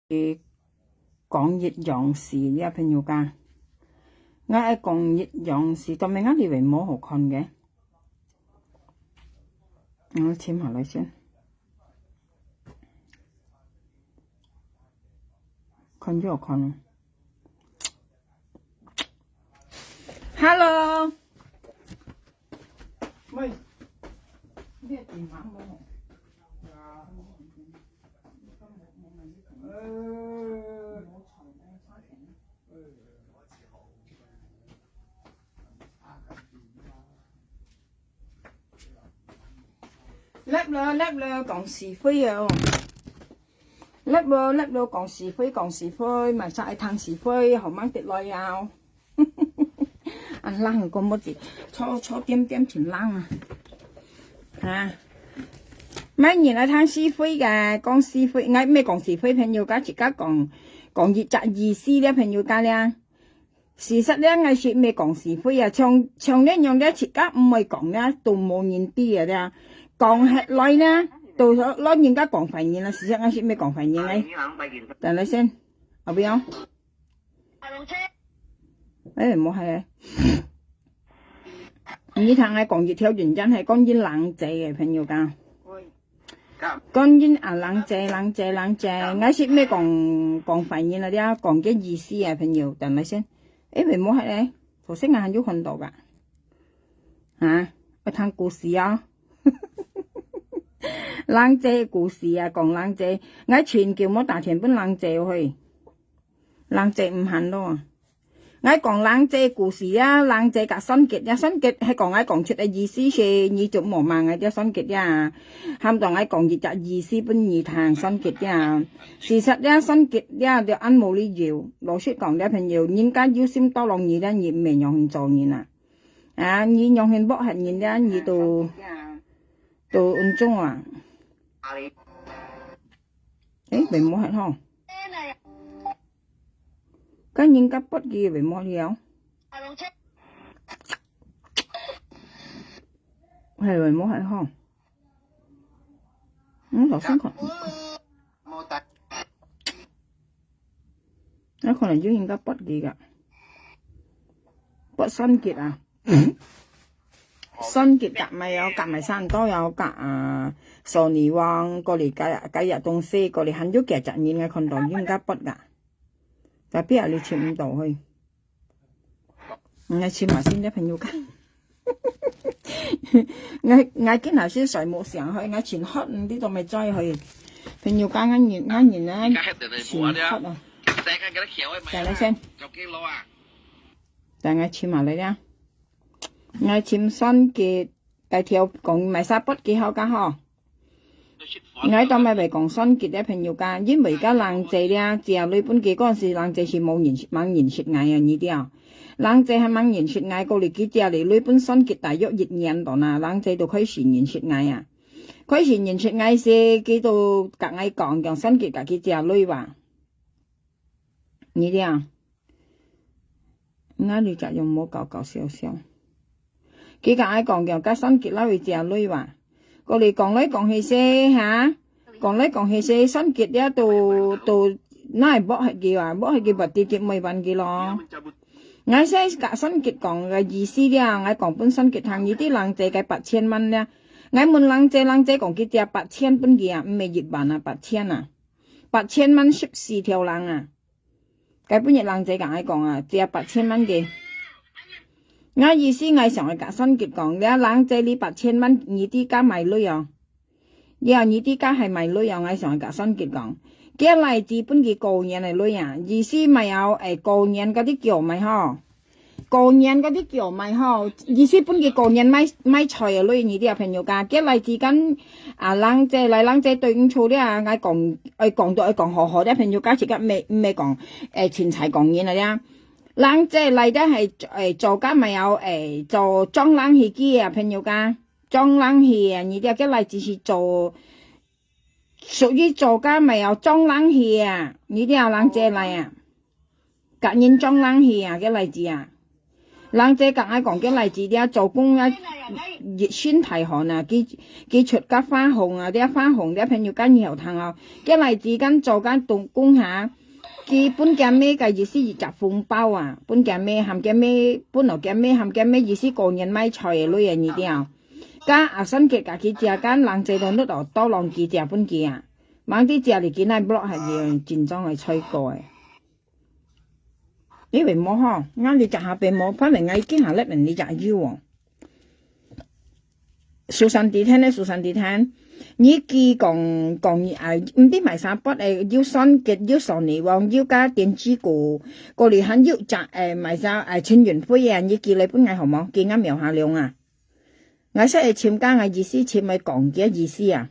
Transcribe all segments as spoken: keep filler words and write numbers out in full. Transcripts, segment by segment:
講一樣事，這朋友家。𠊎愛講一樣事，做麼个你會無好看个？我尋下來先。看就好看哦。Hello。喂，你个電話無？呃。 Lep了，lep了，講是非哦。Lep了，lep了，講是非，講是非，麼儕愛聽是非，好慢得來啊。恁冷个，講麼个，坐，坐點點真冷啊。啊，麼人愛聽是非个，講是非，𠊎毋係講是非，朋友家自家講，講一隻意思了，朋友家了。 事實了，𠊎係毋係講是非啊，像，像恁樣了，自家毋會講了，都無人知啊了。講忒來呢，都老人家講壞人了，事實𠊎係毋係講壞人个。等下先，後背哦。哎，無害个。你聽𠊎講一條人真係講人冷靜个朋友家。 講人啊，冷靜，冷靜，冷靜。𠊎係毋係講，講壞人啊，這講个意思啊，朋友，等下先。誒，會無害咧？頭先𠊎還有看到个。啊，愛聽故事啊。冷靜故事啊，講冷靜。𠊎全球無打電分冷靜去。 冷靜毋喊咯。𠊎講冷靜故事啊，冷靜甲酸朏啊，酸朏係講𠊎講出个意思係，你就莫罵𠊎這酸朏啊。喊到𠊎講一隻意思分你聽，酸朏啊。事實了，酸朏了，就恁無理由。老實講了，朋友，人家有心到落你了，你毋係仰形做人啊？啊，你仰形剝忒人了，你都，都恁種啊？誒，袂剝忒吼。 該人家剝佢會無了。係會無忒吼。嗯，老師看。那可能就應該剝佢个。剝酸朏啊。 酸朏甲乜有，甲乜生多有，甲啊，索尼王，過來該，該隻東西，過來還有幾隻人，𠊎看到應該剝个。Tapi啊，你尋毋到去。𠊎尋下先，這朋友家。𠊎，𠊎今下先睡目醒去，𠊎尋hot，你都未追去。朋友家，𠊎人，𠊎人啊，尋hot啊。等下先。等下尋下來呀。 𠊎尋酸朏，該條講麼儕剝佢好个吼。𠊎當然會講酸朏个朋友家，因為該冷靜了，借鐳分佢，該時冷靜係無認識，吂認識𠊎啊，你知啊。冷靜還吂認識𠊎，過來佢借了鐳分酸朏大約一年到啦，冷靜都開始認識𠊎啊。開始認識𠊎時，佢都甲𠊎講，講酸朏甲佢借鐳哇。你知啊。 𠊎這隻用無搞搞笑笑。佢甲𠊎講，講甲酸朏摎佢借鐳哇。過來講來講去勢，哈？講來講去勢，酸朏了都，都哪會剝忒佢啊？剝忒佢，berarti佢毋會還佢咯。𠊎勢甲酸朏講个意思了，𠊎講分酸朏聽，你知冷靜个八千萬了。𠊎問冷靜，冷靜講佢借八千分佢啊，毋係一萬啊，八千啊。八千萬十四條人啊。 該本日冷靜甲𠊎講啊，借八千萬个。𠊎意思𠊎想愛甲酸朏講，這冷靜這八千萬，你知加買鐳哦。了，你知加係買鐳哦，𠊎想愛甲酸朏講。佢个倈子分佢過年个鐳啊，意思買有，誒，過年該兜繳買吼。過年該兜繳買吼，意思分佢過年買，買菜个鐳，你知啊，朋友家。佢个倈子間，啊，冷靜，來冷靜對毋住了，𠊎講，愛講都愛講好好，這朋友家自家毋係，毋係講 誒，凊彩講人啊呀。人這來得係，誒，做甲乜有，誒，做裝冷氣機啊，朋友家。裝冷氣啊，你這个倈子係做，屬於做甲乜有裝冷氣啊，你這人這來啊。甲人裝冷氣啊，个倈子啊。人姐甲𠊎講，佢來自這做工啊，一身大汗啊，佢佢出甲花紅啊，這花紅這朋友甲你有聽哦，佢來自間做間動工下，佢分佢姆个意思一隻紅包啊，分佢姆含佢姆，分落佢姆含佢姆意思過年買菜个鐳啊，你知啊？甲阿三姐甲佢借間，人姐都搦到多浪佢借分佢啊，忙啲借你佢那block還有緊張个菜果个。 因為無吼，𠊎你隻下背無，反正𠊎已經下粒人你隻有哦。Susan Titen呢，Susan Titen，你既講講你啊，毋知買啥bot个，有酸結，有酸你王，有加電子股，過嚟還有隻誒買啥誒陳雲輝啊，你寄來分𠊎好無？寄𠊎苗下量啊。𠊎說會尋家，𠊎意思尋會講个意思啊。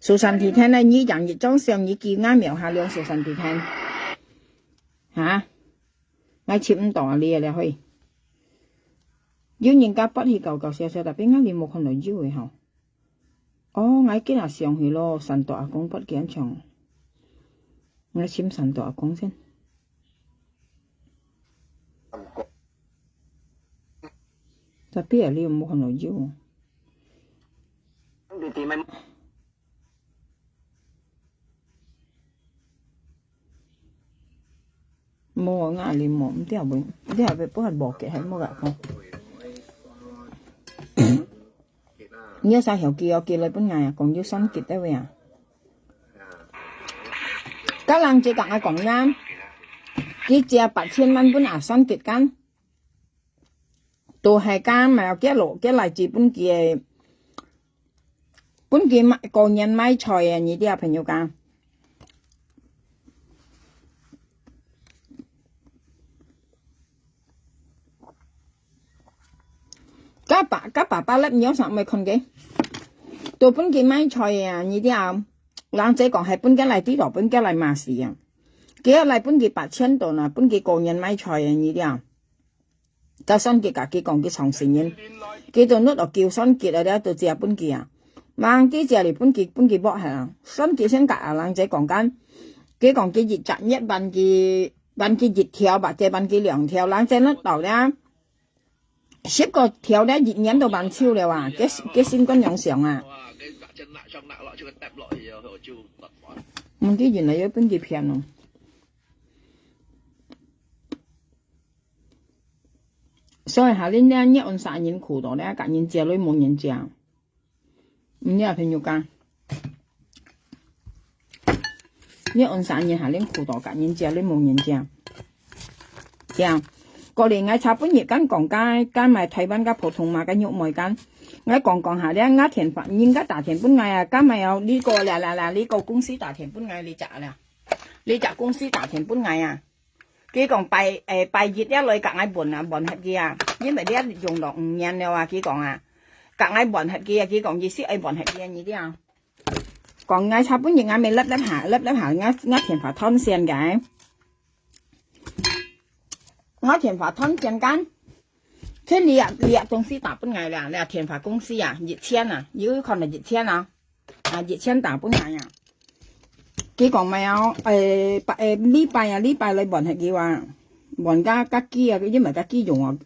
Susan Titen呢，你影一張相，你寄𠊎苗下量Susan Titen。哈？𠊎尋毋到啊，你个了嘿。有人家bot去搞搞笑笑，tapi𠊎你無看到有个吼。哦，𠊎今日想起咯，山東阿公bot佢恁像。𠊎尋山東阿公先。Tapi啊，你有無看到有？無，𠊎哩無，毋知會，毋知會不好無个，還無甲講。你有啥曉寄哦，寄來分𠊎啊，講有算計个位啊。甲人姐甲𠊎講呀，佢借八千萬分啊，算計間。 都係講買幾多幾來子分佢个，分佢買過年買菜个，你知啊，朋友講。甲爸甲爸爸咧，你有啥毋會看个？都分佢買菜个啊，你知啊？人姐講係分佢來地圖，分佢來馬戲啊。佢來分佢八千多呢，分佢過年買菜个，你知啊？ 甲算計甲佢講佢創始人，佢都搦到舊算計啊，了都借分佢啊。吂佢借哩分佢分佢剝下啊，算計先甲阿郎姐講間，佢講佢一隻月還佢還佢一條，或者還佢兩條，郎姐搦到了，十個條了，一年都還手了啊，佢佢心肝樣想啊。毋知原來有分佢騙哦。 所以下輪呢，你按啥人苦到呢，甲人借鐳無人借。你啊，朋友講，你按啥人下輪苦到甲人借鐳無人借？這樣，過年𠊎差不多跟講該該買台灣个普通話个玉妹講，𠊎講講下咧，𠊎電話，人家打電分𠊎啊，該買哦，你个啦啦啦，你个公司打電分𠊎，你借啦，你借公司打電分𠊎啊。 佢講拜誒拜一了來甲𠊎換啊，換合佢啊，因為這用了五年了啊，佢講啊，甲𠊎換合佢啊，佢講意思愛換合佢啊，你知啊？講𠊎差不多𠊎咪粒粒下，粒粒下，𠊎𠊎電話斷線个，𠊎電話斷線間，這你啊你啊東西打分𠊎啦，你啊電話公司啊，一千啊，有可能一千啊。 啊，一千打分𠊎啊。佢講咩啊？誒，拜誒禮拜啊，禮拜來換合佢啊，換甲甲機啊，佢因為甲機用啊，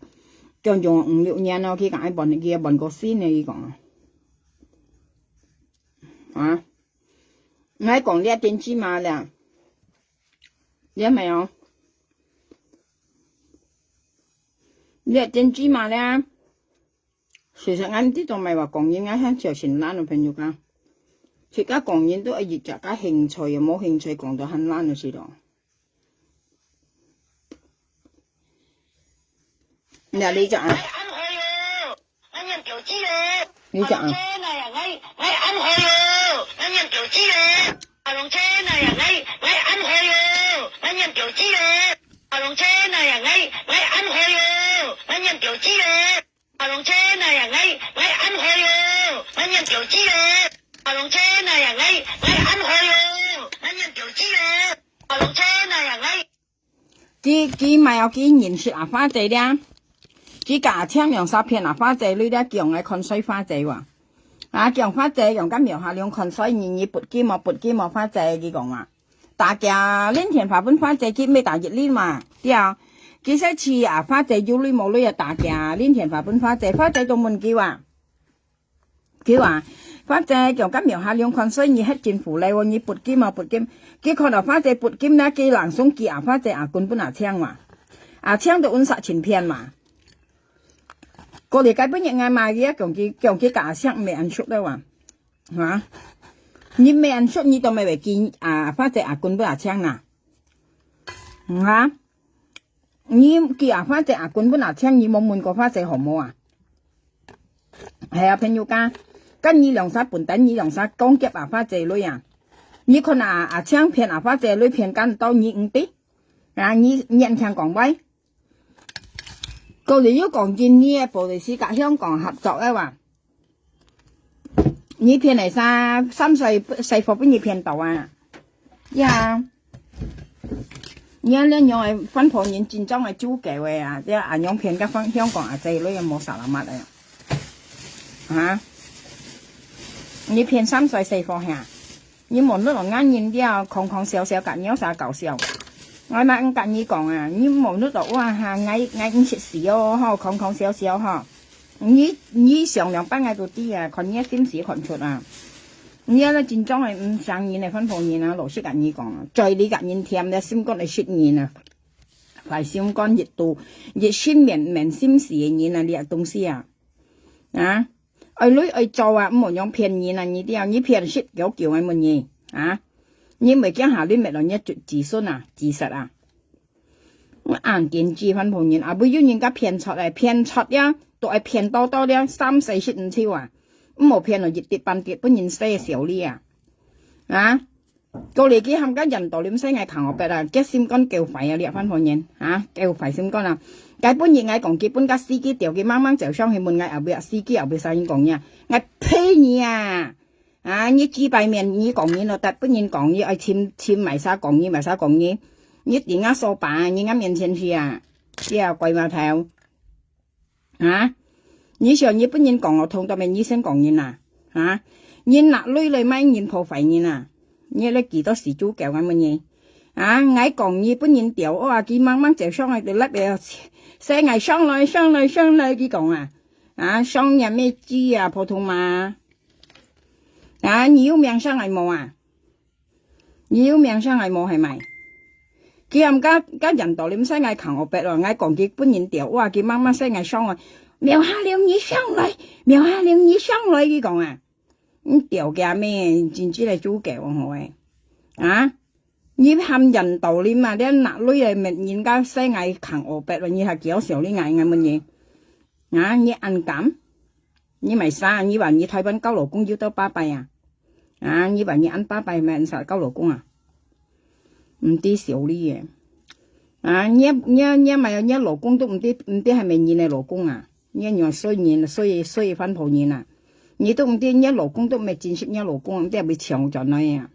叫用五六年咯，佢講愛換合佢啊，換過新个，佢講啊。啊，𠊎講你電子碼了，你沒有？你電子碼了？ 其實𠊎毋知做麼个講人，𠊎很少先懶个朋友講。自家講人都愛一隻个興趣，無興趣講到很懶个事咯。那你講啊？你講啊？佢佢買哦，佢認識阿花姐了。佢甲請兩三片阿花姐，你了叫𠊎看衰花姐哇？啊，叫花姐用甲苗下兩看衰，你你不給麼不給麼花姐，佢講啊。 大家連電話分花姐佢，毋係打一輪嘛，對啊。佢先試啊，花姐有鐳無鐳啊，打架，林天華分花姐，花姐都問佢啊，佢話，花姐，強甲廟下龍看衰，你係政府來哦，你撥金啊，撥金。佢看到花姐撥金呢，佢冷送佢啊，花姐啊，根本啊，請嘛，啊，請到阮煞錢騙嘛。過了該本日，𠊎買个，強佢，強佢假石毋係恁熟了啊，哈？你毋係恁熟，你都毋會記啊，花姐啊，根本啊，請啦，哈？ 你寄啊花姐啊，根本啊，請你無問過花姐好無啊？係啊，朋友家，跟你兩儕笨蛋，你兩儕講劫啊花姐鐳啊！你看啊，啊，請騙啊花姐鐳騙敢到你毋知？啊，你年輕講歪，過了又講今年个policy佮香港合作个話， 你騙个啥？三歲細貨分你騙到啊？呀，你恁樣个番婆人真正个豬狗个啊！這恁樣騙个番香港阿姐女也無啥啦乜个啊？你騙三歲細貨哈？你無落落眼人了，空空笑笑，甲鳥啥搞笑？我嘛毋甲你講啊，你無落落哇哈，𠊎𠊎毋識死哦吼，空空笑笑吼。 你你想兩擺𠊎都知啊，看你个心思看出啊。你啊，真正个毋成人个番婆人啊，老實甲你講啊，嘴裡甲人甜，這心肝个食人啊。壞心肝，一肚一心面面心思个人啊，這東西啊，啊，愛鐳愛做啊，毋好用騙人啊，你知啊，你騙食久久个問你啊，你毋會驚下你滅了你子子孫啊，子實啊。 恁堅持番婆人，啊，毋有人家騙出來，騙出呀，都愛騙到到了，三四十五歲啊，毋好騙了，一滴半滴，分人笑笑你啊！啊，過來佢喊个人道林使𠊎扛我背啊，佢心肝夠壞啊，你番婆人啊，夠壞心肝啊！該本日𠊎講佢分个司機調佢，猛猛走上去問𠊎後尾，司機後尾啥人講呀？𠊎呸你啊！ 啊，你幾擺面你講人咯，逐本人講你，愛尋尋埋啥講你，埋啥講你，你頂下掃把，你个面前去啊，這鬼碼頭。啊，你想你本人講我痛到面，你先講人啊？啊，你拿鐳來買人破壞人啊？你來幾多時主教咁樣呢？啊，𠊎講你本人掉，哇，佢猛猛走上來，就立个，使𠊎上來，上來，上來，佢講啊，啊，上你咩機啊，普通嘛。 啊，你有命上來無啊？你有命上來無係咪？佢喊个个人道理，毋使𠊎扛我背咯，𠊎講佢本人掉，哇，佢猛猛使𠊎上來，廟下令你上來，廟下令你上來，佢講啊，你掉个咩？真正个主教哦，好誒。啊，你喊人道理嘛，你拿鐳來問人家使𠊎扛我背咯，你還搞笑你𠊎，𠊎問你，啊，你恁敢？ 你買啥？你話你台灣交老公有到八百啊？啊，你話你恁八百買啥交老公啊？毋知小理誒。啊，你你你買你老公都毋知毋知係咪人个老公啊？你樣衰人，衰衰番婆人啊！你都毋知你老公都毋係真實你老公，毋知係會搶轉來啊！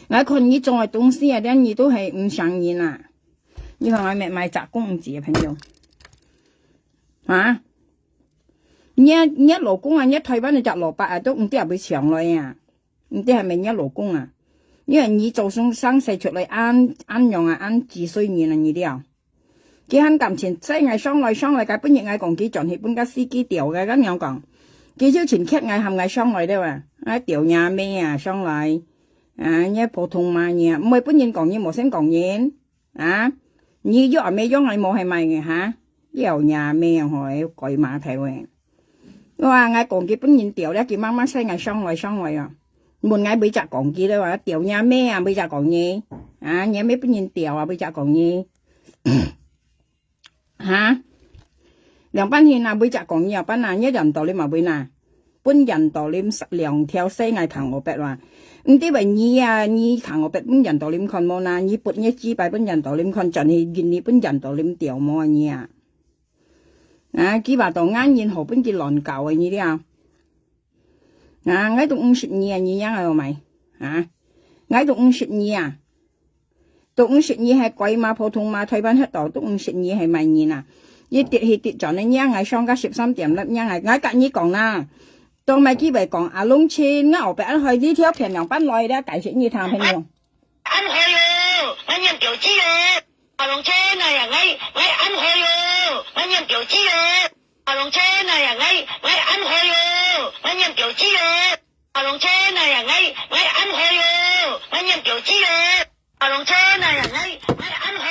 𠊎看你種个東西啊，連你都係毋成人啊！你看𠊎買買隻公子个朋友，啊？你你老公啊，你台灣个隻老伯啊，都毋知會搶來啊？毋知係咪你老公啊？因為你做生生世出來恁恁樣啊，恁幾歲人啊你了？ 佢喊感情，使𠊎上來上來，該本日𠊎講佢轉去分个司機調个，恁樣講。佢就盡氣𠊎喊𠊎上來了啊！啊，調你阿妹啊，上來！啊，你普通嘛你啊，毋會本人講你無先講人啊？你約阿妹約𠊎無係買个哈？調你阿妹啊，吼，該鬼碼頭誒！ 哇，𠊎講佢本人調了，佢猛猛使𠊎上來上來啊！問𠊎每隻講佢了啊，調你阿妹啊，每隻講你啊，你阿妹本人調啊，每隻講你哈？兩班人啊，每隻講你啊，班啊，你人道理嘛會哪？分人道理兩條使𠊎扛我背哇！毋知為你啊，你扛我背分人道理看無哪？你撥你幾擺分人道理看，轉去印尼分人道理調無啊你啊？ 啊，佢話到𠊎人好分佢亂搞个你了。啊，𠊎都毋識你啊，你樣个買啊！𠊎都毋識你啊！都毋識你係鬼嘛，普通嘛，台灣黑道都毋識你係買人啊！你跌去跌轉个，你樣𠊎上个十三點粒，你樣𠊎，𠊎甲你講啦，都買機會講阿龍親，𠊎後背恁害你條片兩班來了，解釋你聽朋友。恁害哦，𠊎念表姐哦。阿龍車那呀，𠊎，𠊎恁開哦，𠊎念表姐哦。阿龍車那呀，𠊎，𠊎恁開哦，𠊎念表姐哦。阿龍車那呀，𠊎，𠊎恁開哦，𠊎念表姐哦。阿龍車那呀，𠊎，𠊎恁開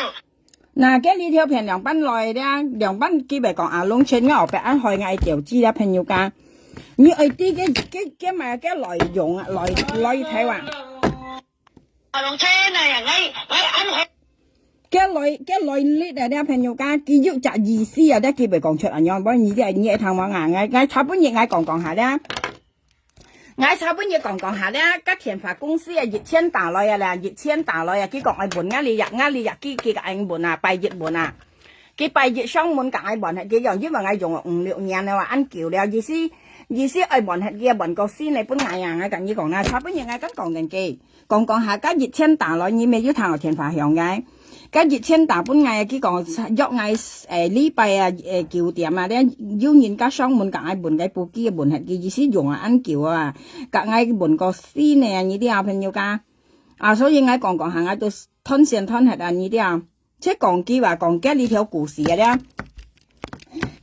哦。那該這條片兩半來了，兩半基本講阿龍車，𠊎後背恁開𠊎表姐了，朋友家。你愛知該，該，該麼个來用啊，來，來台灣。 阿龍車那呀，𠊎，𠊎恁好。該來，該來歷啊，這朋友家，佢有隻意思啊，這佢會講出恁樣，無你這，你會聽無啊？𠊎，𠊎差不多𠊎講講下咧。𠊎差不多講講下咧，該電話公司啊，一千打來啊啦，一千打來啊，佢講愛問𠊎這隻，𠊎這隻，佢，佢个愛問啊，拜一問啊。佢拜一上門講愛問，佢講，因為𠊎用五六年了啊，恁久了，意思，意思愛問，佢問過先來分𠊎啊，𠊎同佢講啦，差不多𠊎敢講緊佢。 講講下，該一千打來，你乜有聽到電話響个？該一千打分𠊎，佢講約𠊎，誒，禮拜啊，誒，九點啊，咧有人家上門，共𠊎問个部機，問下佢意思用啊，恁久啊，共𠊎問過死呢，你知啊，朋友家。啊，所以𠊎講講下，𠊎都斷線斷忒啊，你知啊。這講句話，講該這條故事啊，咧。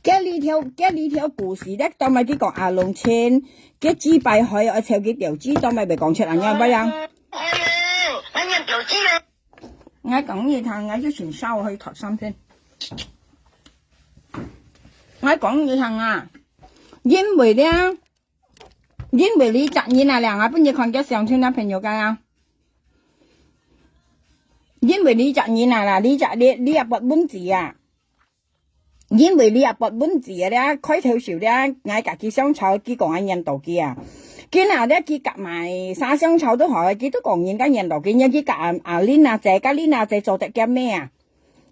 該這條，該這條故事咧，當擺佢講阿龍千，該幾百歲愛湊佢條子，當擺袂講出恁樣，不然。哎喲，恁樣條子啊！𠊎講你聽，𠊎就先燒去讀三篇。𠊎講你聽啊，因為咧，因為你責任啊，兩个半夜看个相親男朋友个啊，因為你責任啊啦，你責，你，你也不問題啊。 因為你也發文字啊，咧開頭時咧，𠊎佮佢相吵，佢講𠊎黏到佢啊。今仔咧，佢佮麼儕相吵都好，佢都講人家黏到佢，因為佢佮阿，阿Lina姐，佮Lina姐做得个咩啊？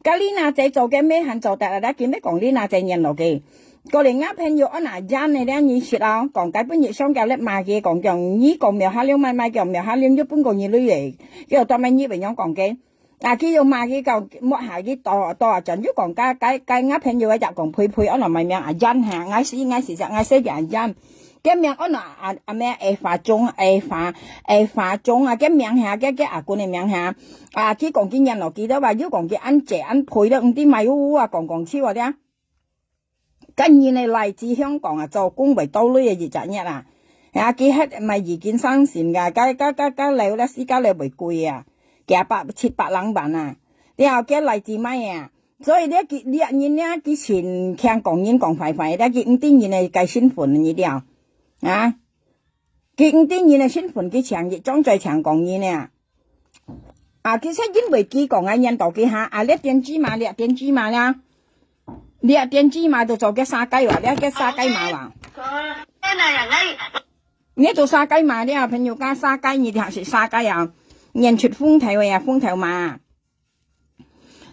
佮Lina姐做个咩還做得啊？咧今日講Lina姐黏到佢。過來，𠊎朋友安那Jan呢，咧你識啊？講該本日上交咧罵佢，講講你講苗下了，買買叫苗下了，又分過你鐳誒，叫當面你會樣講佢。 啊，佢又罵佢講，摸下佢多，多啊，轉又講該，該，該𠊎朋友个就講呸呸，安那麼名啊，Jan哈，𠊎死，𠊎死隻，𠊎死隻啊，Jan。該名安那啊，啊名Eva中，Eva，Eva中啊，該名哈，該，該阿君个名哈。啊，佢講佢黏落佢了吧，又講佢恁濟恁配了，毋知麼有啊，講講笑啊，這。 該人个來自香港啊，做工會到鐳个一隻月啊。啊，佢歇毋係已經傷心个，該，該，該，該樓咧，私家樓會貴啊，幾百、七百零萬啊。了，佢來自麼个啊？所以咧，佢，這人咧，佢盡聽講人講壞壞，咧，佢毋知人个該身份，你知啊？啊？ 佢毋知人个身份，佢請，佢裝在請講人呢。啊，其實因為佢講啊，黏到佢哈，啊，這電子嘛，這電子嘛啦，這電子嘛就做个沙雞哇，這个沙雞嘛哇。你做沙雞嘛，這朋友家沙雞，你定係沙雞啊，黏出風頭个啊，風頭嘛。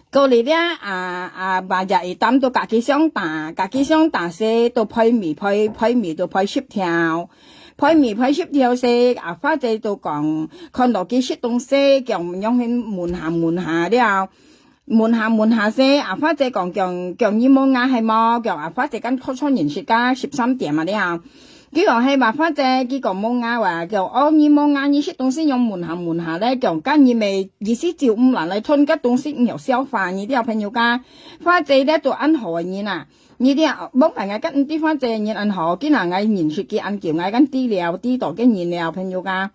過來咧，啊，啊，把這一擔都家己想打，家己想打些，都配米配，配米都配十條，配米配十條些，啊，花姐都講，看到佢食東西，叫樣去問下問下了，問下問下些，啊，花姐講，講，講你無牙係無？講啊，花姐跟確實認識个十三點啊了。 佢講係嘛，花姐，佢講無牙哇，佢講哦，你無牙，你食東西用問下問下咧，講該你乜意思就毋難來吞，該東西毋曉消化，你這朋友家，花姐咧都恁好个人啊，你這，莫怪𠊎跟毋知花姐个人恁好，今仔𠊎認識佢恁久，𠊎跟知了，知道个人了，朋友家。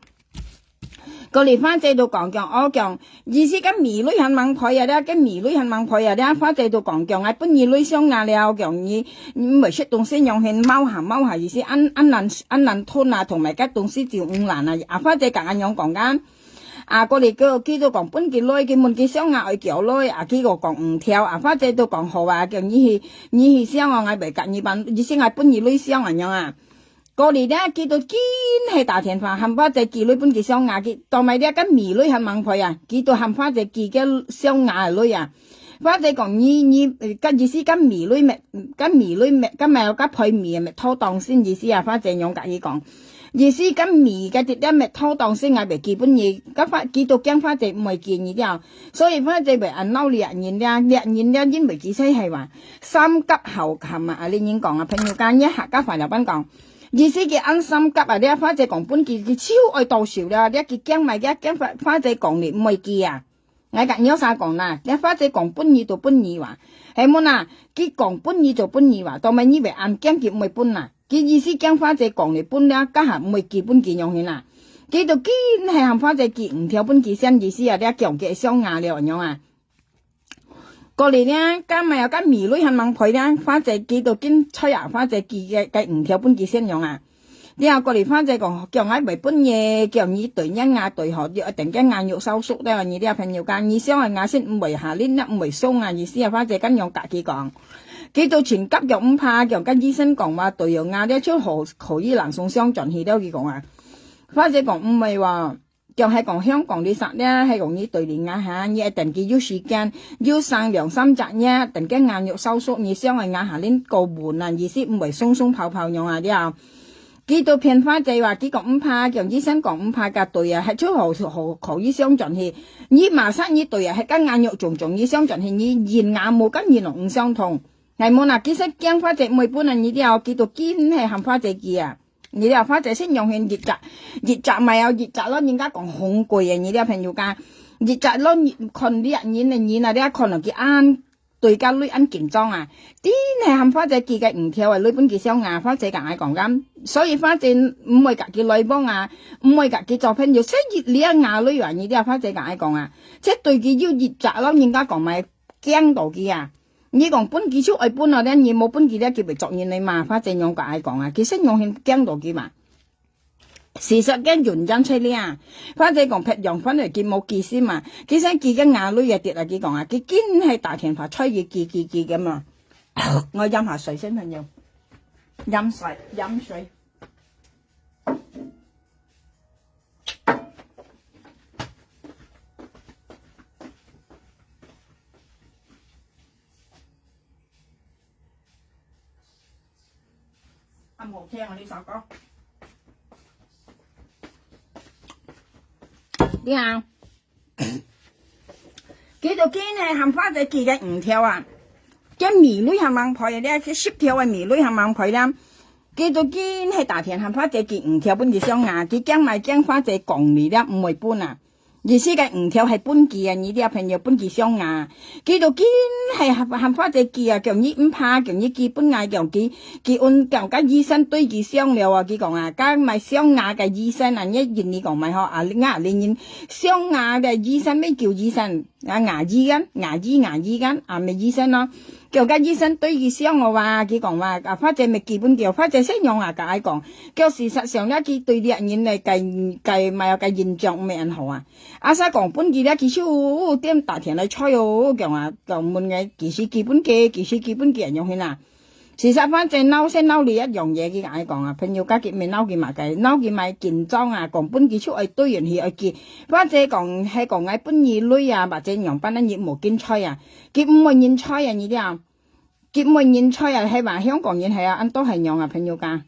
過來花姐都講講，哦，講，意思該米鐳還吂配啊，這个米鐳還吂配啊，這花姐都講講，𠊎分你鐳上牙了，講你，你毋會食東西樣，現貓下貓下，意思恁，恁難，恁難吞啊，同埋該東西就毋難啊。啊，花姐講恁樣講个。啊，過來佢，佢都講分佢鐳，佢問佢上牙愛幾鐳，啊，佢個講毋條，啊，花姐都講好啊，叫你去，你去上哦，𠊎會佮你辦，意思𠊎分你鐳上恁樣啊。 過來咧，佢都緊係打電話，喊花姐寄鐳分佢上牙，佢到尾咧，該米鐳還吂配啊，佢都喊花姐寄个上牙个鐳啊。花姐講，你，你，呃，該意思該米鐳乜，該米鐳乜，該乜有該配米个乜妥當先意思啊，花姐樣佮佢講。意思該米个直接乜妥當先，𠊎會寄分你，該花，佢都驚花姐毋會寄你了。所以花姐會恁惱這人了，這人了，因為佢才係話，三甲好看嘛，啊，你人講啊，朋友家，你客家話老闆講， 意思佢恁三甲啊，這花姐講分佢，佢就愛到手了，這佢驚麼个，驚花，花姐講你毋會記啊。𠊎甲若儕講啦，這花姐講分你就分你哇，係無啦？佢講分你就分你哇，到尾你會恁驚佢毋會分啦？佢意思驚花姐講了分了，該下毋會寄分佢樣形啦？佢就緊係喊花姐寄五條分佢先意思啊，這講佢想𠊎了樣啊。 過來呢，該麼个該米類還吂配呢，花姐寄到緊菜啊，花姐寄个該五條分佢先用啊。了過來花姐講，叫𠊎袂分你，叫你對人啊對吼，要等个人肉燒熟了，你這朋友講，你想啊，𠊎先毋會下令啊，毋會送啊，意思啊，花姐恁樣甲佢講。佢都全急叫毋怕，叫跟醫生講話，對有啊，了就好可以冷鬆相轉去了，佢講啊。花姐講毋會喎。 講係講香港這隻呢，係講你對你啊下，你愛等佢有時間，有生兩三隻呢，等个人肉燒熟，你想愛啊下令過穩啊，意思毋會鬆鬆泡泡樣啊了。佢都騙花姐話，佢講毋怕，講醫生講毋怕个對啊，係就好好可以相轉去。你馬上你對啊，係个人肉腫腫，你相轉去，你人啊無个人肉毋相同。係無啦，其實驚花姐毋會分啊，你了，佢都緊係喊花姐寄啊。 你了花姐先用現一隻，一隻買哦，一隻咯，人家講紅鬼啊，你了朋友講，一隻咯，看你啊，人啊，人啊，你看落去恁對个鐳恁緊張啊，真係喊花姐寄个五條个鐳分佢想啊，花姐甲𠊎講个，所以花姐毋會甲佢來往啊，毋會甲佢做朋友，所以你啊𠊎鐳啊，你了花姐甲𠊎講啊，這對佢有一隻咯，人家講買驚到佢啊。 你講分佢就愛分咯，你無分佢了，佢會作孽个嘛。花姐樣甲𠊎講啊，其實樣形驚到佢嘛。事實个原因出了啊，花姐講別樣，反而佢無寄心嘛。其實佢个𠊎鐳也跌啊，佢講啊，佢緊係打電話催佢寄寄寄个嘛。𠊎飲下水先，朋友。飲水，飲水。 啊，無聽啊，你首歌。你好。佢就緊係喊花姐寄个五條啊，个米類還吂配啊，這十條个米類還吂配啦。佢就緊係打電喊花姐寄五條分佢想啊，佢驚買驚花姐講你了，毋會分啊。 意思个五條係分佢啊，你這朋友分佢想啊。佢就緊係喊喊花姐寄啊，叫你毋怕，叫你寄分𠊎，叫佢，佢問，叫个醫生對佢想了啊，佢講啊，該買想啊个醫生啊，你印尼講買吼，啊，𠊎這人想啊个醫生，乜叫醫生，啊，牙醫个，牙醫，牙醫个，啊，乜醫生咯。 叫个醫生對佢想哦哇，佢講哇，啊，花姐乜寄分佢，花姐先用啊，甲𠊎講，叫事實上了，佢對這人个个个麼个个印象毋係恁好啊。啊，煞講分佢了，佢就點打電來催哦，講啊，講問个幾時寄分佢，幾時寄分佢，樣形啊。事實反正鬧先鬧你一樣嘢，佢甲𠊎講啊，朋友家己毋係鬧佢麼个，鬧佢麼緊張啊，講分佢就愛對人去愛寄。花姐講係講𠊎分你鐳啊，或者樣般啊，你無緊催啊。 佢毋會認錯啊，你了。佢毋會認錯啊，係話香港人係啊，恁多係樣啊，朋友家。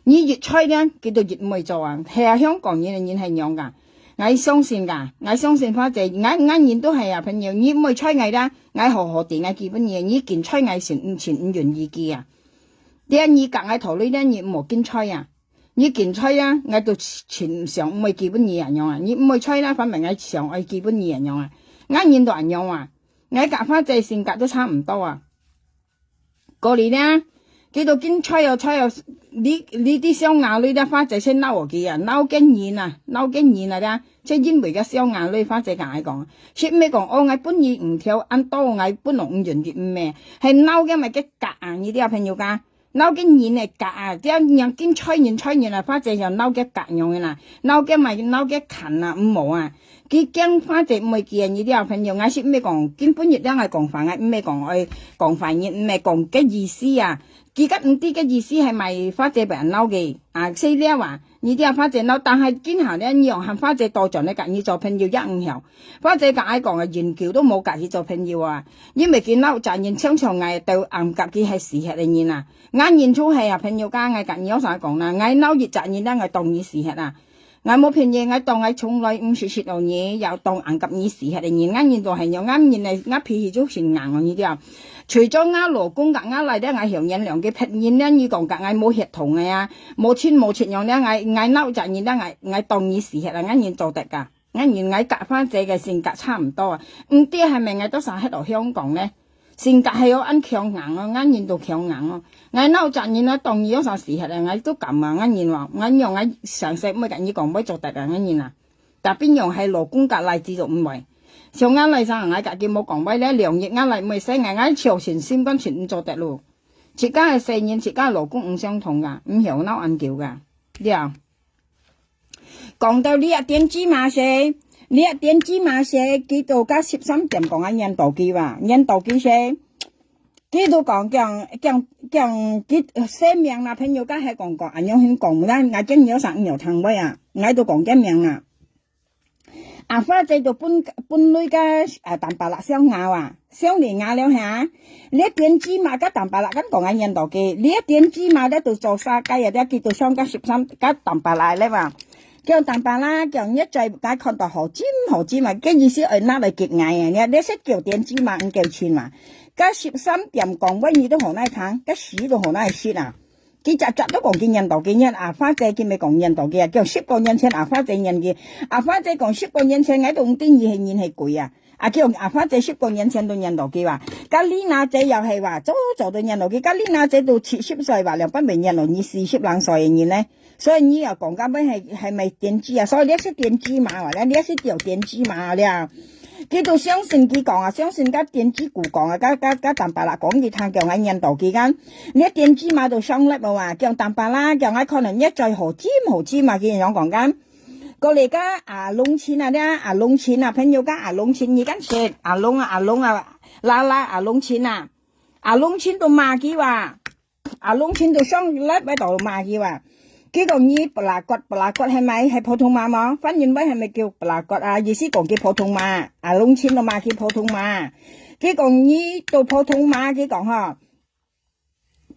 你越催呢，佢就越毋會做啊。係啊，香港人个人係樣个。𠊎相信个，𠊎相信花姐，𠊎𠊎人都係啊，朋友，你毋會催𠊎啦，𠊎好好地𠊎寄分你，你緊催𠊎先，先毋願意寄啊。你啊，你甲𠊎討論呢，你毋好緊催啊。 你緊催啊，𠊎都盡想毋會寄分你恁樣啊。你毋會催啦，反正𠊎想愛寄分你恁樣啊。𠊎人都恁樣啊，𠊎甲花姐性格都差毋多啊。過來呢，佢都緊催哦催哦，你你啲小牙女咧，花姐先鬧哦佢啊，鬧个人啊，鬧个人啊咧，就因為个小牙女，花姐甲𠊎講，係毋係講哦，𠊎分你五條，恁多𠊎分落五元的，毋係，係鬧个麼个格啊，你啲朋友家。 鬧个人个格啊，這樣緊催人催人啊，花姐像鬧个格樣个啦，鬧个嘛鬧个近啊，毋好啊。佢驚花姐毋會寄你了朋友，𠊎係毋係講，今晡日了𠊎講話，𠊎毋係講愛講壞人，毋係講个意思啊。佢个毋知个意思係買花姐別人鬧个啊，細了啊，你這花姐鬧，但係今下了，你用喊花姐倒轉來甲你做朋友也毋曉。花姐甲𠊎講啊，研究都無甲佢做朋友啊，因為佢鬧隻人常常𠊎都暗甲佢係死核个人啊。 𠊎人就係啊，朋友家，𠊎甲你有啥講啦？𠊎鬧一隻人啦，𠊎當你死核啊！𠊎無騙你，𠊎當𠊎從來毋識識到你，也當硬甲你死核个人。𠊎人就係樣，𠊎人呢，𠊎脾氣就盡硬哦，你知啊？除咗𠊎老公甲𠊎來咧，𠊎曉原諒佢，別人咧，你講甲𠊎無血統个啊，無親無戚樣咧，𠊎𠊎鬧隻人咧，𠊎𠊎當你死核啊！𠊎人做得噶。𠊎認𠊎佮花姐个性格差毋多啊，毋知係毋係𠊎到時歇到香港呢？性格係愛恁強硬哦，𠊎認都強硬哦。𠊎哪有隻人啊，當然有啥時歇啊，𠊎都敢啊，𠊎認話，𠊎用𠊎上世毋會佮你講，毋會做得啊，𠊎認啊。Tapi用係老公佮倈子就毋會。像𠊎倈生，𠊎佮佢無講話咧，兩日𠊎倈毋會使𠊎，𠊎就信心肝全毋做得咯。自家个細人，自家个老公毋相同啊，毋曉鬧恁久啊，了。 講到這點芝麻事，這點芝麻事，佢都佮十三點講啊，念到佢哇，念到佢事，佢都講，講，講，講，佢，生命啦，朋友，該係講，講，恁樣形講，𠊎，𠊎今有啥，有聽話啊，𠊎都講今名啊。阿花姐都分，分類个，啊，淡白啦，相咬啊。 相離牙了哈。這點芝麻佮淡白啦，敢講𠊎念到佢，這點芝麻咧都做啥个啊？這佢都相佮十三佮淡白啦咧哇。叫淡白啦，叫你再𠊎看到好尖好尖啊，个意思愛拿來激𠊎啊，你這識叫點芝麻，毋叫親嘛。該十三點講話你都好耐聽，該死都好耐食啊。 佢隻隻都講佢念到佢念，阿花姐佢乜講念到佢啊，叫十個年前阿花姐念佢，阿花姐講十個年前，𠊎都毋知你係人係鬼啊。啊，叫阿花姐十個年前都念到佢哇。該麗娜姐又係哇，早早都念到佢，該麗娜姐都七十歲哇，兩百未念到你四十零歲个人呢。所以你又講該尾係，係咪點芝啊？所以這識點芝麻哇，這，這識叫點芝麻了。 佢都相信佢講啊，相信該點芝姑講啊，該，該，該淡白啦講佢聽，叫𠊎念到佢講，這點芝麻都相粒無啊，叫淡白啦，叫𠊎可能一再好尖好尖啊，佢樣講講。過來該阿龍親啊，這阿龍親啊，朋友該阿龍親，你敢識？阿龍啊，阿龍啊，啦啦，阿龍親啊，阿龍親都罵佢哇。 阿龍親都相粒位到罵佢哇。佢講你布拉格，布拉格係咪？係普通話無？番人位係咪叫布拉格啊？意思講佢普通話，阿龍親都罵佢普通話。佢講你都普通話，佢講吼。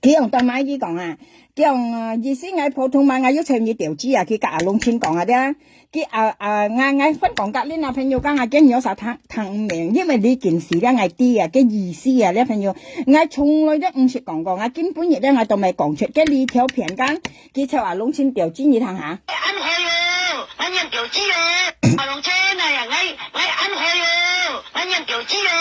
佢用丹麥語講啊，佢講，呃，意思𠊎普通話，𠊎有請你調劑啊，佢佮阿龍親講啊，對啊。 佢啊，啊，𠊎，𠊎分講甲恁啊朋友講啊，今有啥聽，聽毋明，因為這件事了，𠊎知啊，个意思啊，這朋友，𠊎從來都毋識講過，𠊎今晡日了，𠊎都未講出，个這條片講，佢就阿龍親調劑你聽下。恁好哦，𠊎念調劑哦，阿龍親啊呀，𠊎，𠊎恁好哦，𠊎念調劑哦，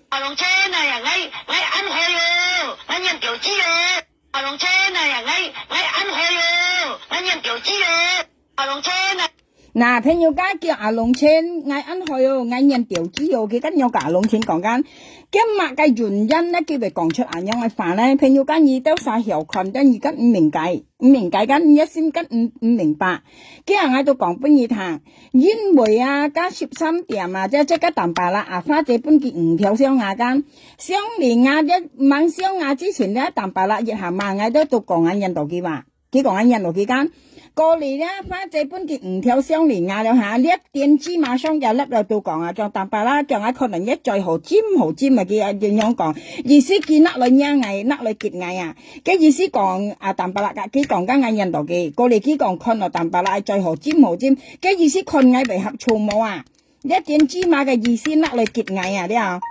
阿龍親啊呀，𠊎，𠊎恁好哦，𠊎念調劑哦。 阿龍親啊呀，𠊎，𠊎恁好哦，𠊎念調劑哦，阿龍親啊。那朋友家叫阿龍親，𠊎恁好哦，𠊎念調劑哦，佢跟樣佮阿龍親講講，今日个原因呢，佢會講出恁樣个話呢，朋友家你兜儕曉看，但你跟毋明解，毋明解，跟你心跟毋，毋明白。佢啊，𠊎都講分你聽。 因為啊，該十三點啊，這，這个Tampalak啊，花姐分佢五條小牙根。上面啊，這吂小牙之前，這Tampalak一下嘛，𠊎都，都講恁樣到佢話。佢講恁樣到佢講。過來了，花姐分佢五條上面牙了哈，這點芝麻上也粒了都講啊，講Tampalak，講啊，可能一再好尖好尖啊，佢啊，恁樣講，意思佢拿來惹𠊎，拿來激𠊎啊。 个意思講，啊，Tampalak佮佢講，佮𠊎念到佢，過來佢講看到Tampalak嘴好尖好尖，个意思看𠊎會合處無啊？這點芝麻个意思拿來激𠊎啊，了。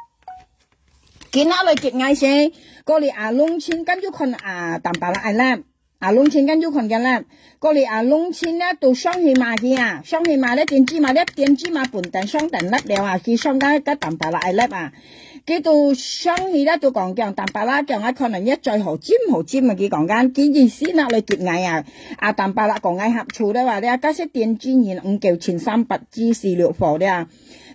佢拿來激𠊎先，過來阿龍親跟住看啊，Tampalak个lap，阿龍親跟住看个lap，過來阿龍親呢，都上去罵佢啊，上去罵這點芝麻，這點芝麻笨蛋上等lap了啊，佢上該，該Tampalak个lap啊。 佢都上去了，都講講，Tampalak講啊，可能一再好尖好尖啊，佢講講，佢意思拿來激𠊎啊。啊，Tampalak講𠊎合處了啊，這假使點芝人，毋夠千三百至四六貨了。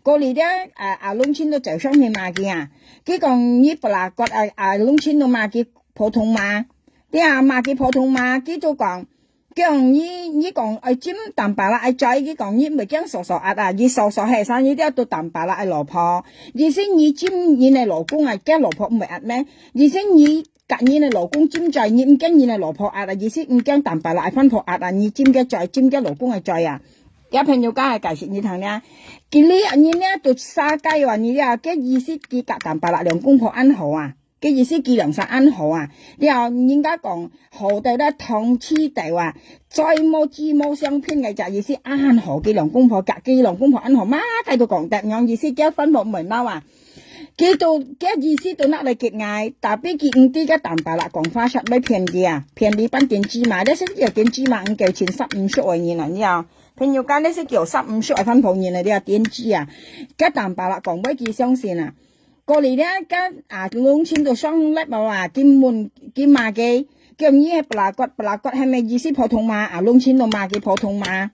過來了，啊，啊，龍親都走上去罵佢啊。佢講，你布拉格啊，啊，龍親都罵佢普通話。這啊，罵佢普通話，佢都講， 講你，你講愛尖Tampalak个嘴，佢講你毋會驚嫂嫂壓啊，你嫂嫂係啥，你這都Tampalak个老婆。意思你尖你个老公啊，驚老婆毋會壓咩？意思你佮你个老公尖嘴，你毋驚你个老婆壓啊，意思毋驚Tampalak个番婆壓啊，你尖个嘴，尖个老公个嘴啊。這朋友家个解釋你聽了，佢這人呢，都沙雞話，你這个意思佢佮Tampalak兩公婆恁好啊。 个意思佢兩儕恁好啊，了人家講好到咧糖黐豆啊，再無枝無相拼个，就意思恁好，佢兩公婆，佢兩公婆恁好，麼个都講得，樣意思佢番婆毋會鬧啊。佢都，佢意思都拿來激𠊎，tapi佢毋知該Tampalak講話煞來騙佢啊，騙佢半點芝麻，這係一點芝麻，毋夠千三五十个人啊，你啊。朋友間，這係叫三毋識个番婆人來，這電子啊，該坦白啦講，毋會去相信啊。過來咧，該啊，龍青都上來無啊，佢問，佢罵佢，叫你係布拉骨，布拉骨係咩意思？普通話啊，龍青都罵佢普通話。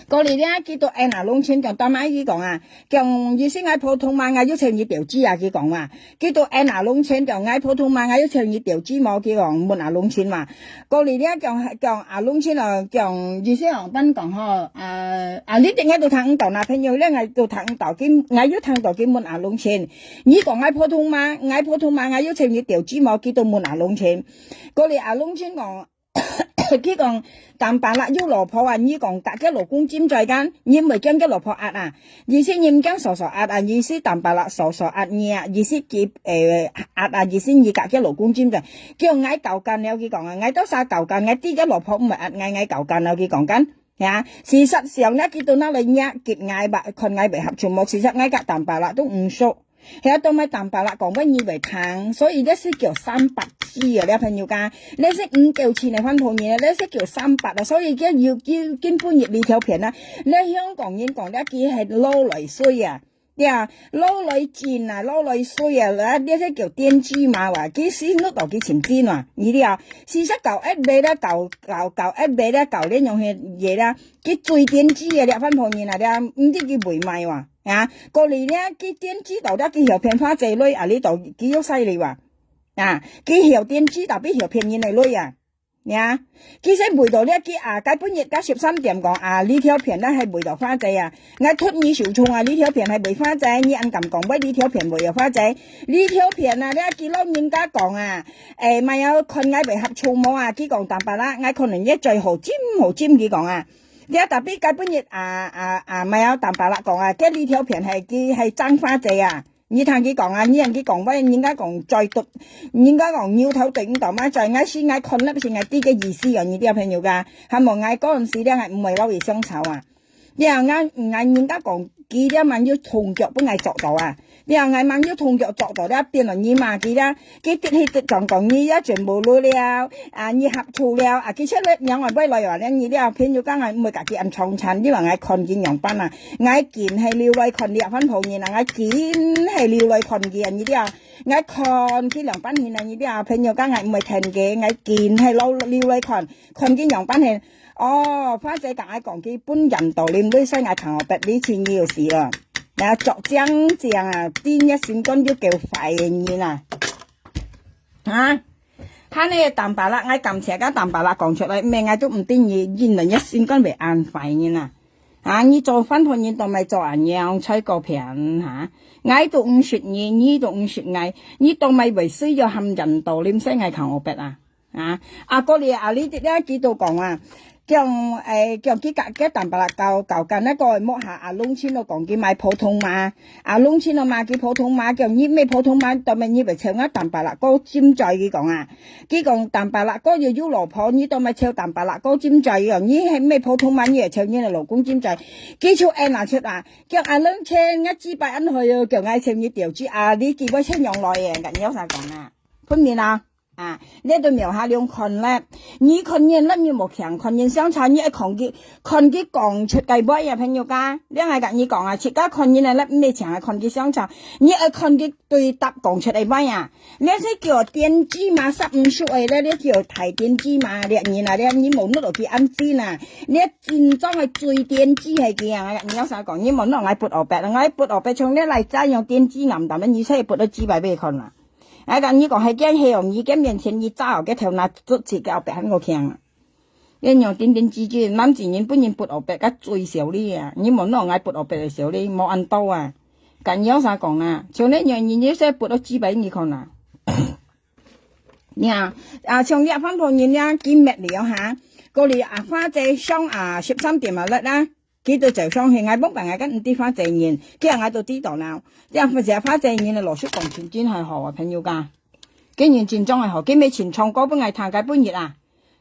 過來咧，佢都應啊，龍青講，打電話佢講啊，講意思𠊎普通話，𠊎有請你調子啊，佢講啊。佢都應啊，龍青講，𠊎普通話，𠊎有請你調子無？佢講問啊，龍青嘛。過來咧，講，講啊，龍青哦，講意思哦，般講吼，啊，啊，你等𠊎都聽毋到，那朋友咧，𠊎都聽毋到，佢，𠊎有聽到佢問啊，龍青，你講𠊎普通話，𠊎普通話，𠊎有請你調子無？佢都問啊，龍青。過來啊，龍青講，佢講，坦白啦，有老婆啊，你講佮佢老公尖嘴間，你毋會驚佢老婆壓啊？意思你毋驚嫂嫂壓啊？意思坦白啦，嫂嫂壓你啊？意思佢，誒，壓啊？意思你佮佢老公尖嘴，叫𠊎搞乾了，佢講啊，𠊎都啥搞乾，𠊎知佢老婆毋會壓𠊎，𠊎搞乾了，佢講乾。呀，事實上呢，佢都拿來壓，激𠊎吧，看𠊎袂合群無？事實𠊎佮坦白啦都毋熟。 係啊，都毋係坦白啦，講話你會聽，所以這係叫三八子啊，這朋友家，這係毋夠錢个番婆人啊，這係叫三八啊，所以佢有，佢根本入這條片啊，這香港人講這佢係老來衰啊，對啊，老來賤啊，老來衰啊，這係叫電子嘛哇，佢死都到佢前進啊，你知啊，四十九一尾咧，九，九，九一尾咧，九這樣个嘢啦，佢最電子个這番婆人啊，這毋知佢會賣哇。 啊，過來咧，佢電子到底佢曉騙花姐來，啊，你到佢又使你哇？啊，佢曉電子，tapi曉騙人个來啊？呀，佢先為到咧，佢啊，該本日該十三點講啊，這條片咧係為到花姐啊，𠊎托你手中啊，這條片係為花姐，你恁敢講話這條片為了花姐？這條片啊，咧佢老人家講啊，誒，莫要看𠊎袂合群無啊，佢講坦白啦，𠊎可能也最好尖好尖，佢講啊。 這tapi該本日啊啊啊，莫要坦白啦講啊，該這條片係佢係爭花姐啊。你聽佢講啊，你聽佢講，喂，人家講嘴毒，人家講牛頭對毋到馬嘴，𠊎係𠊎看了係𠊎知个意思哦，你這朋友家，還無𠊎嗰陣時咧，𠊎毋會摎佢相吵啊。了，𠊎，𠊎人家講，佢這蠻有動腳分𠊎捉到啊。 了，𠊎吂有動腳捉到了，變了你罵佢了，佢直去直撞講你也全部錄了，啊，你合圖了，啊，佢出來讓𠊎買來啊，了你了，朋友講𠊎毋會佮佢恁長纏，你話𠊎看佢樣般啊，𠊎緊係留來看你啊，番婆人啊，𠊎緊係留來看佢啊，你了，𠊎看佢樣般形啊，你了，朋友講𠊎毋會聽佢，𠊎緊係留，留來看，看佢樣般形。 哦，花姐同𠊎講，佢分人道理，毋會使𠊎同學別離棄你有事哦。啊，作正正啊，知你心肝有夠壞个人啊！啊，恁呢坦白啦，𠊎感謝个坦白啦，講出來，毋係𠊎都毋知你，原來你心肝會恁壞人啊！啊，你做番婆人都毋係做恁樣，吹過片哈！𠊎都毋識你，你都毋識𠊎，你都毋係會需要喊人道理，毋使𠊎同學別啊！ 啊，啊，過來啊，你這，這佢都講啊，講，誒，講佢佮，佮坦白啦，搞，搞乾那個莫下啊，龍青都講佢賣普通話，啊，龍青都罵佢普通話，講你毋係普通話，當然你會笑𠊎坦白啦，哥尖嘴佢講啊，佢講坦白啦，哥又有老婆，你當然笑坦白啦，哥尖嘴佢講，你係毋係普通話，你會笑你个老公尖嘴，佢就會拿出啊，講啊，龍青，𠊎幾百恁好喲，叫𠊎笑你調子啊，你幾百千樣來耶，你有啥講啊？分明啊！ 啊，這都無下兩看咧。你看人咧，你無強看人相差，你愛看佢，看佢講出个話啊，朋友家。這𠊎佮你講啊，自家看人个咧，毋係淨係看佢相差，你愛看佢對答講出个話啊。這係叫電子嘛，十五歲个咧，這叫大電子嘛，這人啊，這你無弄到佢恁精啊，這真正个最電子係佢啊！你有啥講？你無弄𠊎不惡白，𠊎不惡白，從這來再用電子男男个，你才不到幾百倍看啦。 𠊎佮你講，係驚係哦，你个面前你炸哦，个頭那卒自家後壁還過強啊。你用點點滴滴，男子人本人不惡白，个最少你啊，你莫拿𠊎不惡白个少你，無恁多啊。佮你有啥講啊？像你樣人，你說不到幾百，你看啊。你啊，啊，像你番婆人啊，今日了哈，過來啊，花姐上啊，十三點啊，來啦。 佢都走上去，𠊎望白𠊎个毋知花姐人，佢啊𠊎都知道啦。這樣花姐，花姐人个老實講，真真還好啊，朋友家。佢人真正還好，佢乜清唱歌分𠊎聽，該本日啊，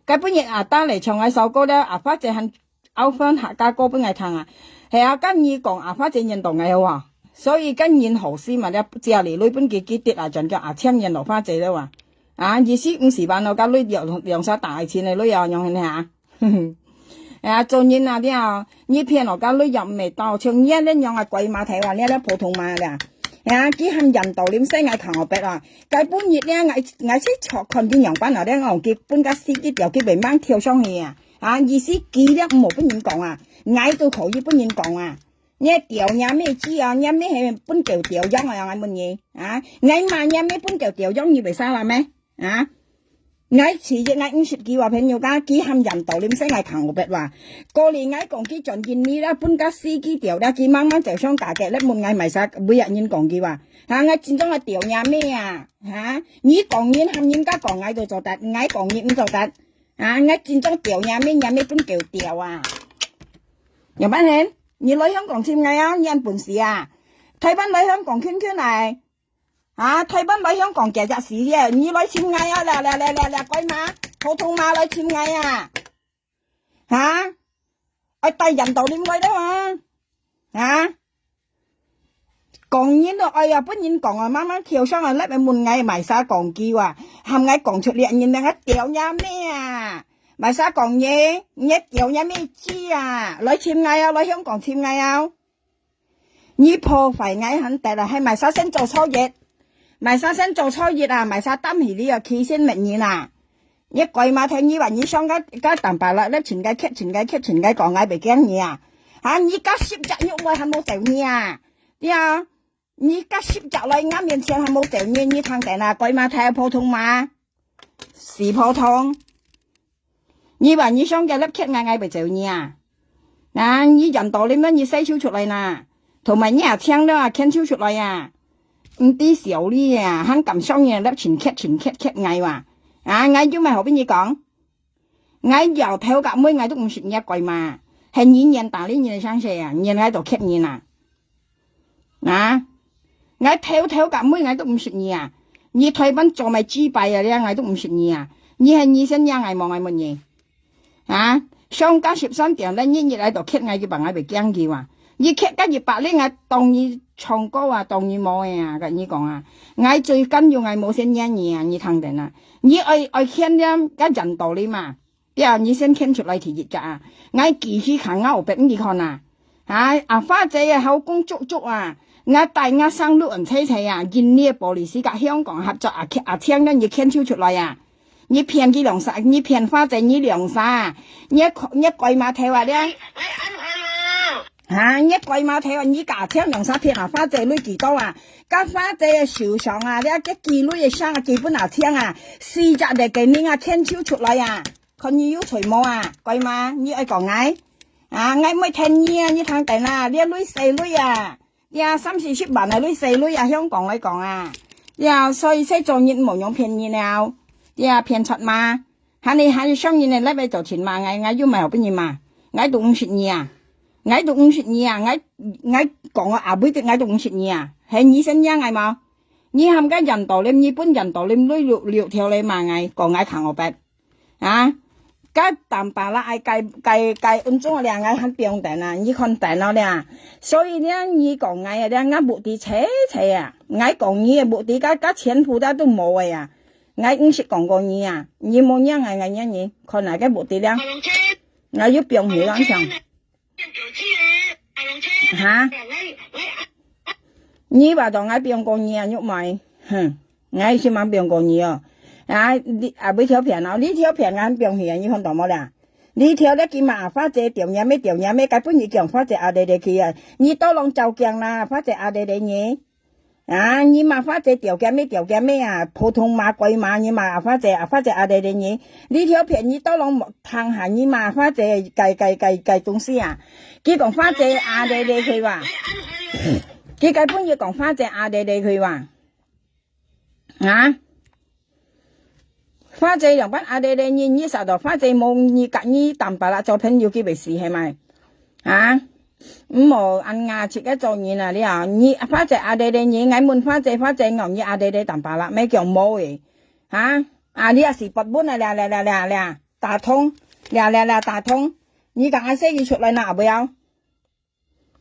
該本日啊，打來唱𠊎首歌了，啊花姐還拗番客家歌分𠊎聽啊。係啊，跟你講啊，花姐人當𠊎好啊，所以跟人好心嘛，了借你鐳分佢，佢跌啊，轉叫啊，請人落花姐了啊。啊，意思毋係話我个鐳兩，兩三大錢个鐳啊，樣形啊。哎呀，做人啊，了，你騙我个鐳也毋會到，像你恁樣啊，鬼馬頭啊，你這普通馬啦。哎呀，佢喊人道林使𠊎扛我bet啊。該本日咧，𠊎，𠊎去坐看佢樣般啊，咧，我佢分个死佢掉，佢會猛跳上去啊。啊，意思佢咧，毋好分人講啊，𠊎都可以分人講啊。你吊若咩雞啊，若咩係分狗吊樣啊，𠊎問你啊，𠊎罵若咩分狗吊樣，你會使啦咩？啊？ 𠊎自己𠊎五十幾話朋友家，佢喊人道理，毋使𠊎扛我bet話。過年𠊎講佢轉印尼啦，分个司機掉啦，佢慢慢走上架嘅，你問𠊎買啥，每日人講佢話，哈，𠊎真正个掉若咩啊，哈，你講人喊人家講𠊎都做得，𠊎講人毋做得，啊，𠊎真正掉若咩，若咩分狗掉啊。有辦法？你來香港尋𠊎啊，你恁本事啊？台灣來香港圈圈來。 啊，台灣來香港幾隻時節，你來尋𠊎啊，啦啦啦啦啦，鬼馬，普通馬來尋𠊎啊，哈？愛帶人道理來了啊，哈？講人都愛啊，分人講啊，慢慢跳上啊，來問𠊎買啥講究啊，喊𠊎講出來，人家掉若咩啊？買啥講嘢，你掉若咩知啊？來尋𠊎啊，來香港尋𠊎啊。 你破壞𠊎還得了，還買啥先做錯事？買啥先做錯事啊？買啥擔起你啊？欺先滅人啊？你鬼馬頭，你話你想个个坦白啦，你全个決，全个決，全个講𠊎袂驚你啊？啊，你个十隻肉妹還無走你啊？對啊，你个十隻來𠊎面前還無走你，你聽等啊，鬼馬頭普通馬。 死普通。你話你想个粒ket𠊎，𠊎會走你啊？啊，你人道理麼？你洗手出來呐！同埋你也請了啊，牽手出來啊！毋知笑你啊，還敢想你粒全cat全cat cat𠊎哇？啊，𠊎有麼好分你講？𠊎搖頭甲尾，𠊎都毋識你啊，鬼嘛！係你年打你年上世啊，年𠊎都cat人啊！ 啊，𠊎偷偷甲尾𠊎都毋識你啊！你台灣做麼个祭拜啊？這𠊎都毋識你啊！你係你先惹𠊎無？𠊎問你，啊，上加十三點了，你日來到cat𠊎，佢把𠊎會驚佢啊！你cat个一百零，𠊎當你唱歌啊，當你無个啊！跟你講啊，𠊎最緊要𠊎無先惹你啊！你聽等啊！你愛愛牽了个人道理嘛！ 對啊，你先牽出來第一隻啊！𠊎幾時扛𠊎後背你看啊！啊，阿花姐个口供足足啊！𠊎帶𠊎生路人車車啊，印尼个police甲香港合作啊，阿青呢，你牽手出來啊！你騙佢兩儕，你騙花姐你兩儕啊！你你鬼馬頭啊！你啊，你鬼馬頭啊！你甲阿青兩儕騙啊！花姐鐳幾多啊？甲花姐个手上啊，你个幾鐳个箱啊，寄分阿青啊！四隻个人啊，牽手出來啊！ 看你有罪無啊？鬼馬，你愛講𠊎？啊，𠊎毋會聽你啊！你聽等啊，這鐳細鐳啊，這三四十萬个鐳細鐳啊，香港來講啊，這所以細做人毋好用騙人了，這騙出馬，還你還上人个live做尋罵𠊎，𠊎又毋係好分人罵，𠊎都毋識你啊，𠊎都毋識你啊，𠊎𠊎講啊，阿妹个𠊎都毋識你啊，係你先惹𠊎無？你喊个人道理，你分人道理鐳六六條來罵𠊎，講𠊎扛我白。 啊，該坦白啦，愛該該該恁種个咧，𠊎還放等啊，你看等咯咧。所以呢，你講𠊎个咧，𠊎目的切切啊，𠊎講你个目的，該該全部都都無个啊。𠊎毋識講過你啊，你無惹𠊎，𠊎惹你，看𠊎个目的咧，𠊎又放你亂想。 哈？你話當𠊎放過你啊，玉妹？哼，𠊎係吂放過你哦。啊，你啊，每條片哦，你條片𠊎放去啊，你看到無啦？你條咧，今嘛花姐掉若咩掉若咩，該本你講花姐阿爹爹去啊，你都攏照鏡啦，花姐阿爹爹你。 啊，你罵花姐條件咩條件咩啊，普通罵鬼罵，你罵花姐，啊花姐阿爹爹你，你條片你都攏無聽下，你罵花姐該該該該東西啊，佢講花姐阿爹爹佢話，佢該本佢講花姐阿爹爹佢話，啊？ 花姐樣般阿爹爹你，你殺到花姐無，你甲你坦白啦做朋友，佢會死係咪？啊？毋好恁牙切个做人啊，你啊，你花姐阿爹爹你，𠊎問花姐，花姐講你阿爹爹坦白啦，咩叫無个？啊？啊，你也是不穩啊，啦啦啦啦啦，打通，啦啦啦打通，你講阿細佢出來拿不要？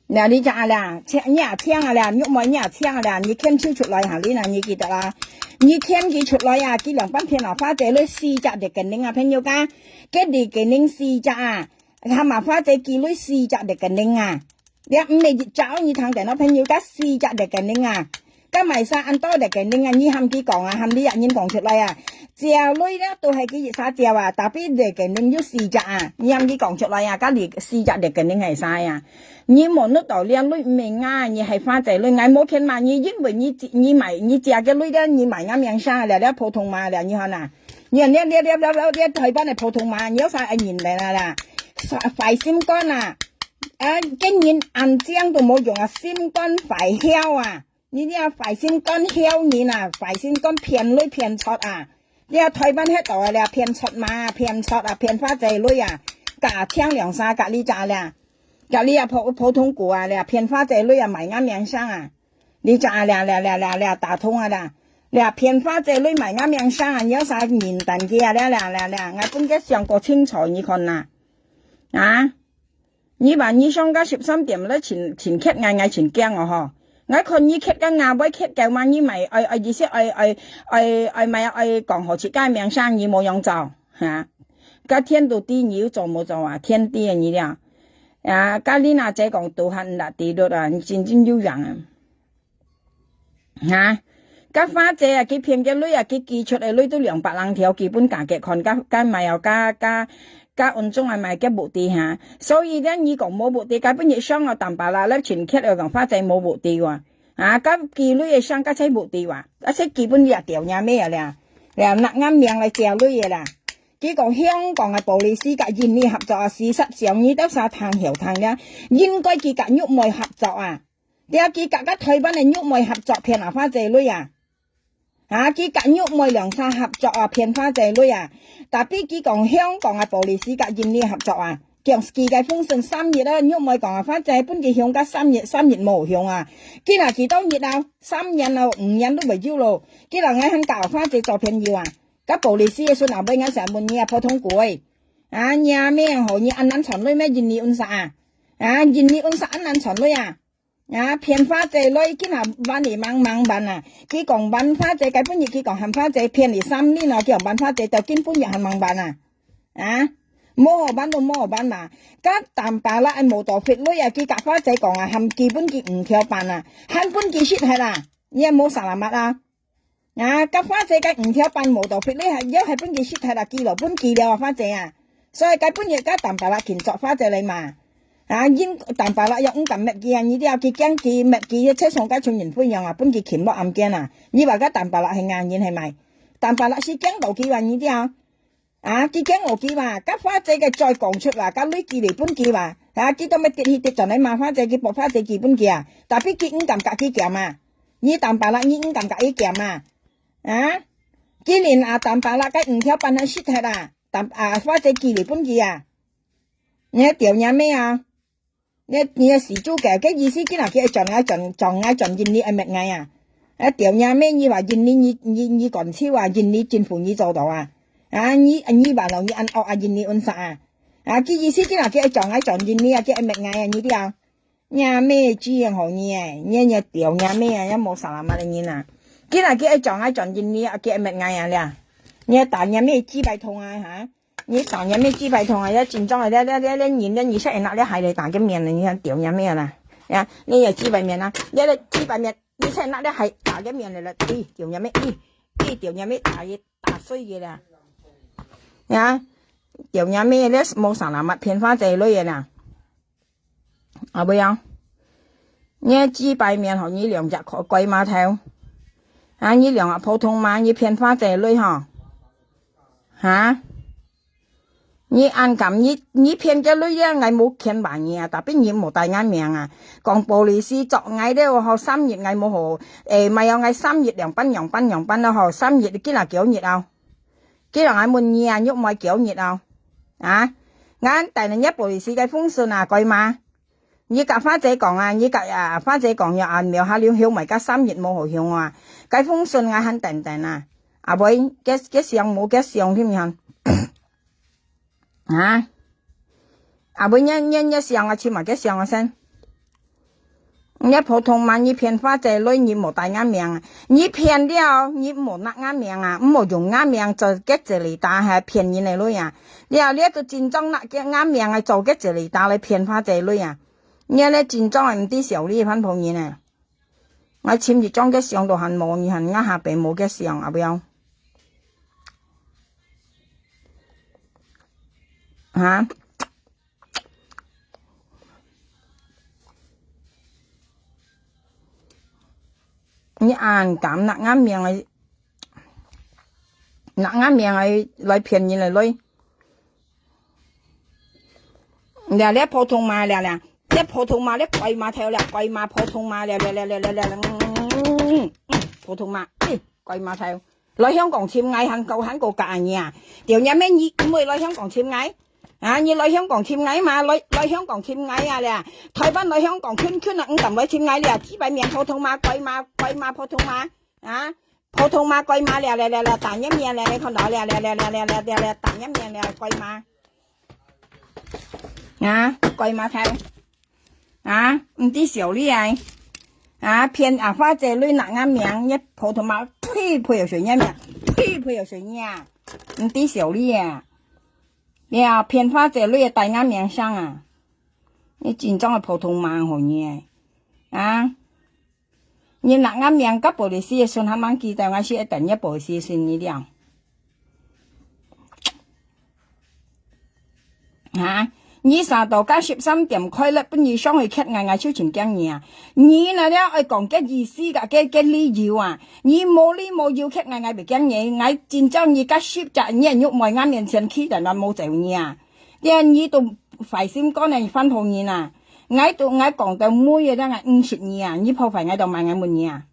那你講啊啦，青，你也青啊啦，玉妹你也青啊啦，你牽手出來哈，你那你記得啦。你牽佢出來啊，佢兩半天啊，花姐你四隻的肯定啊，朋友家，佢的肯定四隻啊，喊阿花姐寄鐳四隻rekening啊。這毋係一隻哦，你聽電腦朋友，該四隻rekening啊。該買衫恁多rekening啊，你喊佢講啊，喊你啊人講出來啊。借鐳咧都係佢一儕借啊，tapi rekening有四隻啊，你喊佢講出來啊，該你四隻rekening係儕啊？你無拿到這鐳毋係𠊎，你係花姐鐳，𠊎無權嘛，你因為你你買你借个鐳咧，你買𠊎名聲啊，這這普通嘛，這你看啊。 你看，這這這這這這臺灣个普通嘛，你有儕愛認得啦啦？壞心肝啊！啊，个人恁靚都無用啊，心肝壞僥啊！你這壞心肝僥人啊，壞心肝騙來騙出啊！這臺灣歇到啊，這騙出嘛，騙出啊，騙花姐鐳啊，加請兩儕，加你隻啦，加你啊普普通股啊，這騙花姐鐳啊，買𠊎名聲啊！ 你隻啊，這這這這這打通啊這，這騙花姐鐳買𠊎名聲啊，你有儕認得佢啊？這這這這，𠊎分佢想過清楚，你看啦。啊？你話你上到十三點咧，盡盡激𠊎，𠊎盡驚哦吼。𠊎看你激到𠊎會激到嘛，你咪愛愛意思愛愛愛愛咪愛講好自家名聲，你無樣做哈？該天都知你有做無做啊？天知啊你了。啊，該你那姐講都還毋落地落啊，你真正有樣啊！ 哈？該花姐啊，佢騙个鐳啊，佢寄出个鐳都兩百零條，基本價格看，該該賣哦，該該該安中啊賣个目的哈。所以咧，你講無目的，該本日上哦，淡白啦，咧全刻哦，講花姐無目的哇。啊，該寄鐳个上，該才目的哇，啊，這基本也掉若咩啊咧，咧拿𠊎命來借鐳个啦。佢講香港个police佮印尼合作啊，事實上你兜儕聽曉聽咧，應該佢佮玉妹合作啊。 這佢佮佮臺灣个玉妹合作騙啊花姐鐳啊。啊，佢佮玉妹兩儕合作啊，騙花姐鐳啊。Tapi佢講香港个police佮印尼合作啊，強佢个風信三日啊，玉妹講啊，花姐分佢用到三日，三日無用啊。今下幾多日啊？三年咯，五年都未有咯。今下𠊎還佮花姐做朋友啊，佮police个時候啊，𠊎想問你啊，普通股个。啊，你啊，咩好，你恁難賺鐳咩？印尼unsa啊？啊，印尼unsa恁難賺鐳啊？ 啊，騙花姐來，今下還你吂吂還啊！佢講還花姐，該本日佢講喊花姐騙你三年咯，佢講還花姐，到今本日還吂還啊！啊，無好還都無好還嘛！該淡白啦，愛無到血淚啊！佢佮花姐講啊，喊佢分佢五條半啊，還分佢食忒啦！你也無selamat啊！ 啊，該花姐个五條半無到血淚，又係分佢食忒啦，寄落分佢了啊，花姐啊。所以該本日該淡白啦，緊捉花姐來嘛。啊，因淡白啦又毋敢搣佢啊，你知啊，佢驚佢搣佢，車上該群人分樣啊，分佢擒落暗間啊。你話該淡白啦係硬人係咪？淡白啦係驚到佢啊，你知啊。 啊，佢驚無佢嘛，該花姐个嘴講出話，該鐳寄來分佢嘛，啊，佢都毋跌去跌轉來嘛，花姐佢博花姐寄分佢啊，tapi佢毋敢佮佢講嘛，你淡白啦，你毋敢佮佢講嘛，啊，既然啊淡白啦，該五條半還食忒啦，淡啊花姐寄來分佢啊，你還吊若咩啊？ 你你个死豬狗，該意思今下佢愛轉來轉轉來轉印尼愛搣𠊎啊！啊，吊若咩？你話印尼你你你敢收啊？印尼政府你做到啊？啊，你你話咯，你恁惡啊，印尼unsa啊？啊，佢意思今下佢愛轉來轉印尼啊，佢愛搣𠊎啊，你知啊？若咩主意好你誒，你你吊若咩啊，也無selamat个人啊！今下佢愛轉來轉印尼啊，佢愛搣𠊎啊了！你打若咩雞排痛啊哈？ 你打若咩雞排痛啊？這緊張啊！這這這這人這二十一拿這鞋來打个面了，你看吊若咩啦？呀，你有雞排面啊？這這雞排面，二十一拿這鞋打个面了啦！咦，吊若咩？咦，咦，吊若咩打佢打碎佢啦！呀，吊若咩？這無selamat騙花姐鐳个啦！ 阿妹啊，你雞排面吼，你兩隻可該碼頭？啊，你兩個普通嘛，你騙花姐鐳吼？哈？你恁敢，你你騙个鐳啊，𠊎無權話你啊，tapi你無帶𠊎名啊。講police捉𠊎了吼，三日𠊎無好，誒，咪有𠊎三日兩班兩班兩班了吼，三日今日幾日啊？ 今日𠊎問你啊，玉妹幾日啊？啊，𠊎等人家police个風信啊，該嘛？你佮花姐講啊，你佮啊花姐講呀，啊，苗下了後尾个三日無好用啊，該風信𠊎還等等啊。阿妹，該該想無該想添樣？啊？阿妹，你你你想啊，起碼該想啊先。你普通話，你騙花姐鐳，你無帶𠊎名啊！你騙了，你無拿𠊎名啊！毋好用𠊎名做个子里打，還騙人个鐳啊！了，你都真正拿个𠊎名來做个子里打來騙花姐鐳啊！你這真正个毋知羞恥，番婆人啊！𠊎尋一張个相都還無，你還𠊎下背無个相啊，不要？哈？ 你恁敢拿𠊎名來，拿𠊎名來，來騙人來來。了，了，普通話了，了，這普通話，這鬼馬頭了，鬼馬普通話了，了，了，了，了，了，了，嗯，嗯，嗯，普通話，嗯，鬼馬頭。 來香港尋𠊎，還過，還過假你啊！條娘咩，你毋會來香港尋𠊎？啊，你來香港尋𠊎嘛？來，來香港尋𠊎啊咧！台灣來香港近近啊，毋敢來尋𠊎咧！幾百年普通話，鬼馬，鬼馬普通話，啊，普通話鬼馬咧咧咧咧，打你面咧，你看到咧咧咧咧咧咧咧咧，打你面咧，鬼馬。 啊，鬼馬頭！啊，毋知羞恥啊！啊，騙阿花姐鐳拿𠊎名，你普通話，呸，呸，有水你名，呸，呸，有水你啊！毋知羞恥啊！呀，騙花姐鐳个帶𠊎名聲啊！你真正个普通話好你啊！啊， 你拿𠊎名甲police个信，還吂記得，𠊎是會等你police信你了。哈？你三到甲十三點開了，分你上去揭𠊎，𠊎就真驚你啊！你那了愛講个意思个，个，个理由啊！你無理無由揭𠊎，𠊎袂驚你，𠊎真正你甲十隻你个肉妹，𠊎面前企等，𠊎無走你啊！ 這你都壞心肝呢，番婆人啊！𠊎都，𠊎講到尾个，𠊎毋識你啊！你破壞𠊎到賣𠊎問你啊！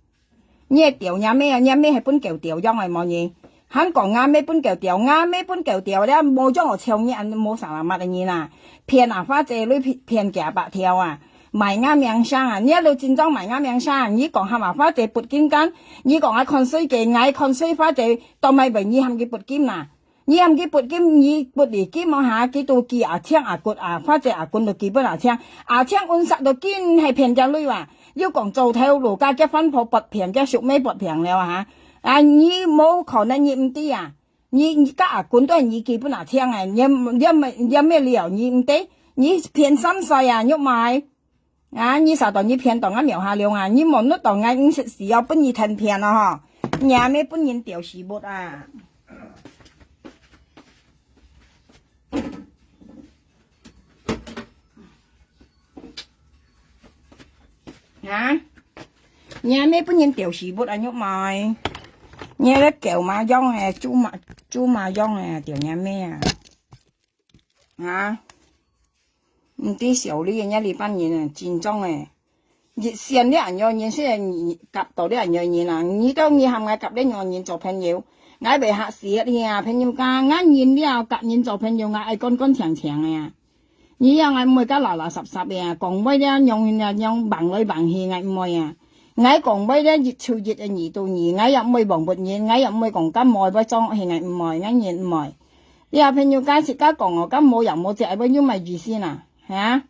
你个條若咩啊？若咩係分狗條樣个無你？還講吾姆分狗條，吾姆分狗條了，無樣好笑你，恁無啥啦乜个人啊！騙阿花姐鐳騙，騙幾百條啊！賣吾名聲啊！你都真正賣吾名聲啊！你講喊阿花姐不金剛，你講𠊎看衰佢，𠊎看衰花姐，到尾尾你喊佢不金啊！ 你喊佢分金，你分你金哦哈，佢都寄阿青阿骨啊，花姐阿骨都寄分阿青，阿青運勢都緊係騙隻鐳啊！又講做頭路，甲結婚婆發病，甲叔妹發病了啊哈！啊，你無可能你毋知啊！你，你甲阿骨都係你寄分阿青啊，你，你乜，你乜了，你毋知，你騙三歲啊，玉妹！ 啊，你啥到你騙到𠊎廟下龍啊！你無弄到𠊎毋識死哦，分你聽騙哦吼！若姆分人吊死物啊！啊，若姆分人吊死物啊，玉妹！你个狗嘛樣誒，豬嘛，豬嘛樣誒，吊若姆啊！ 啊，毋知小李人家這班人啊，真正誒，一線這恁樣人，雖然你夾到這恁樣人啊，你到你喊𠊎夾這樣人做朋友，𠊎會嚇死啊！朋友家，𠊎人了夾人做朋友，𠊎愛乾乾淨淨个啊！你要𠊎毋會甲垃垃圾圾个啊，講話了樣樣啊，樣橫來橫去，𠊎毋會啊！𠊎講話了一就一个，二就二，𠊎也毋會忘不人，𠊎也毋會講感冒會裝惡去，𠊎毋會，𠊎人毋會。 這朋友家自家講哦，甲無影無跡，會有麼个意思啊？哈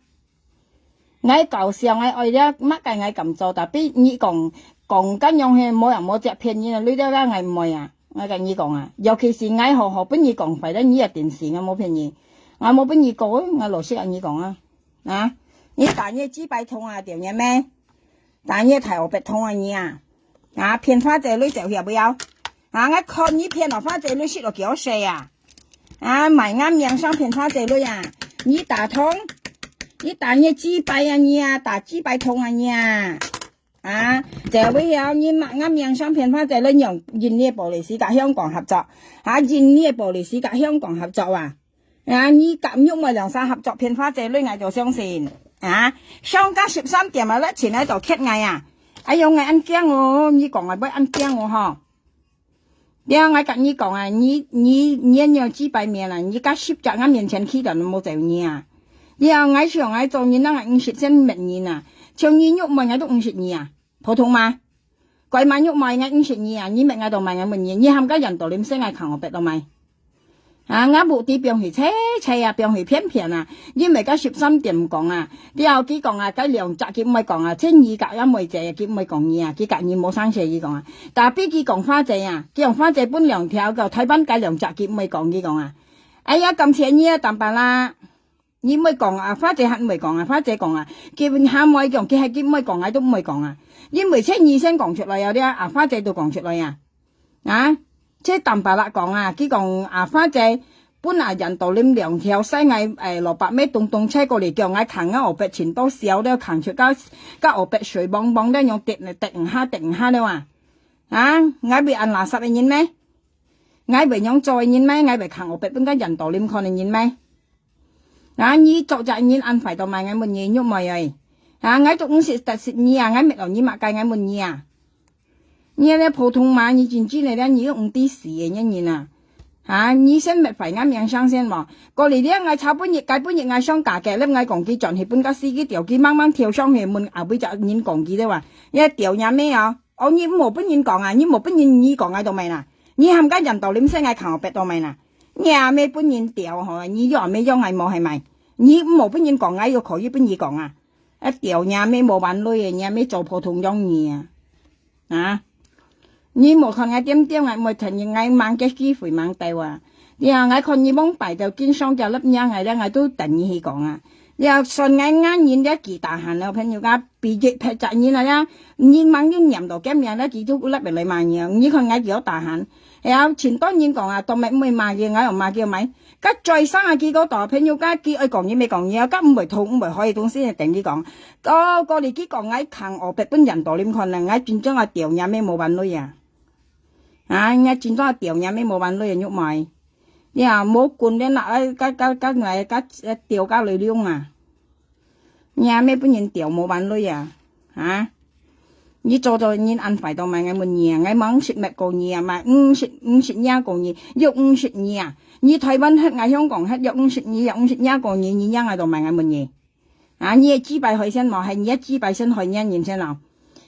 ？𠊎搞笑，𠊎愛這麼个𠊎敢做，tapi你講，講甲樣係無影無跡騙人啊，你這个𠊎毋會啊，𠊎甲你講啊，尤其是𠊎好好分你講壞了，你也定死，𠊎無騙你，𠊎無分你過，𠊎老實甲你講啊，啊，你打你雞排痛啊，對毋對？打你大河北痛啊你啊！ 啊，騙花姐鐳走曉不要？啊，𠊎看你騙了花姐鐳，食了幾多歲啊？啊，賣𠊎名聲騙花姐鐳啊！你打通，你打你雞排啊你啊，打雞排通啊你啊！啊，走不曉，你賣𠊎名聲騙花姐鐳，用印尼police甲香港合作，啊，印尼police甲香港合作啊！ 啊，你甲玉妹兩儕合作騙花姐鐳，𠊎就相信。啊，上加十三點啊，你前來就揭𠊎啊！哎喲，𠊎恁驚哦，你講𠊎會恁驚哦吼。了，𠊎甲你講啊，你，你，你若雞排面啊，你甲十隻𠊎面前企等都無走你啊！了，𠊎想𠊎做人啊，𠊎毋識先滅人啊，像你玉妹𠊎都毋識你啊！ 普通話。該賣玉妹，𠊎毋識你啊，你搣𠊎到賣𠊎問你，你喊个人到你毋識𠊎看我白到賣。啊，𠊎目的放去切切啊，放去片片啊，因為該十三點毋講啊，了後佢講啊，該兩隻佢毋會講啊，切二甲也毋會切，佢毋會講你啊，佢甲你無相識，佢講啊。Tapi佢講花姐啊，佢講花姐分兩條个，台灣該兩隻佢毋會講，佢講啊。哎呀，感謝你啊，淡白啦。你毋會講啊，花姐還毋會講啊，花姐講啊，佢下尾講，佢還佢毋會講，𠊎都毋會講啊，因為切你先講出來啊，了啊，花姐都講出來啊。 啊，這淡白啦講啊，佢講啊，花姐分啊Yan To Lim兩條細，𠊎誒蘿蔔尾東東切過來，叫𠊎囥啊，烏白全部燒了，囥出个个烏白水汪汪了，用滴滴五下滴五下了啊！啊，𠊎會恁垃圾个人咩？𠊎會恁樣做个人咩？𠊎會囥烏白分个Yan To Lim看个人咩？ 啊，你做隻人恁壞到麼个，𠊎問你，玉妹欸。啊，𠊎都毋識得識你啊，𠊎搣到你麼个，𠊎問你啊。你這普通話，你真正个了，你又毋知死个人啊。啊，你先搣壞𠊎名聲先無？過來了，𠊎昨晡日、該晡日𠊎上架个，了𠊎講佢轉去分个司機調，佢猛猛跳上去問後尾隻人講佢个話，你吊若咩哦？哦，你毋好分人講啊，你毋好分人你講𠊎到麼个啦？你喊个Yan To Lim先𠊎囥烏白到麼个啦？ 你阿姆分人吊吼，你又阿姆養𠊎無係咪？你毋好分人講，𠊎又可以分你講啊！啊，吊若姆無還鐳个，若姆做普通養你啊！啊！你無看𠊎點點，𠊎毋會承認，𠊎吂个機會吂到啊！了，𠊎看你往擺到經常叫粒娘𠊎了，𠊎都等你去講啊！了，算𠊎𠊎人了幾大漢了，朋友家 比一撇隻人啊呀，你吂有念到个名咧，佢就立起來罵你啊！你看𠊎幾多大漢，哎呀，盡多人講啊，都毋會罵佢，𠊎又罵佢毋係。該嘴上啊，佢个大朋友家，佢愛講你毋講你啊，該毋會痛毋會好个東西，等佢講。到過來佢講𠊎囥烏白分Yan To Lim看啊，𠊎真正啊吊若姆無還鐳啊！啊，𠊎真正啊吊若姆無還鐳啊，玉妹。你啊，無棍咧，拿該該該該來該吊該來用啊！ 若姆分人吊無還鐳啊？啊？你做做人恁壞到麼个，𠊎問你啊，𠊎吂識搣過你啊，嘛毋識毋識惹過你，又毋識你啊！你台灣忒，𠊎香港忒，又毋識你，又毋識惹過你，你惹𠊎到麼个，𠊎問你？啊，你个雞排害先無？係你个雞排先害若人先哦！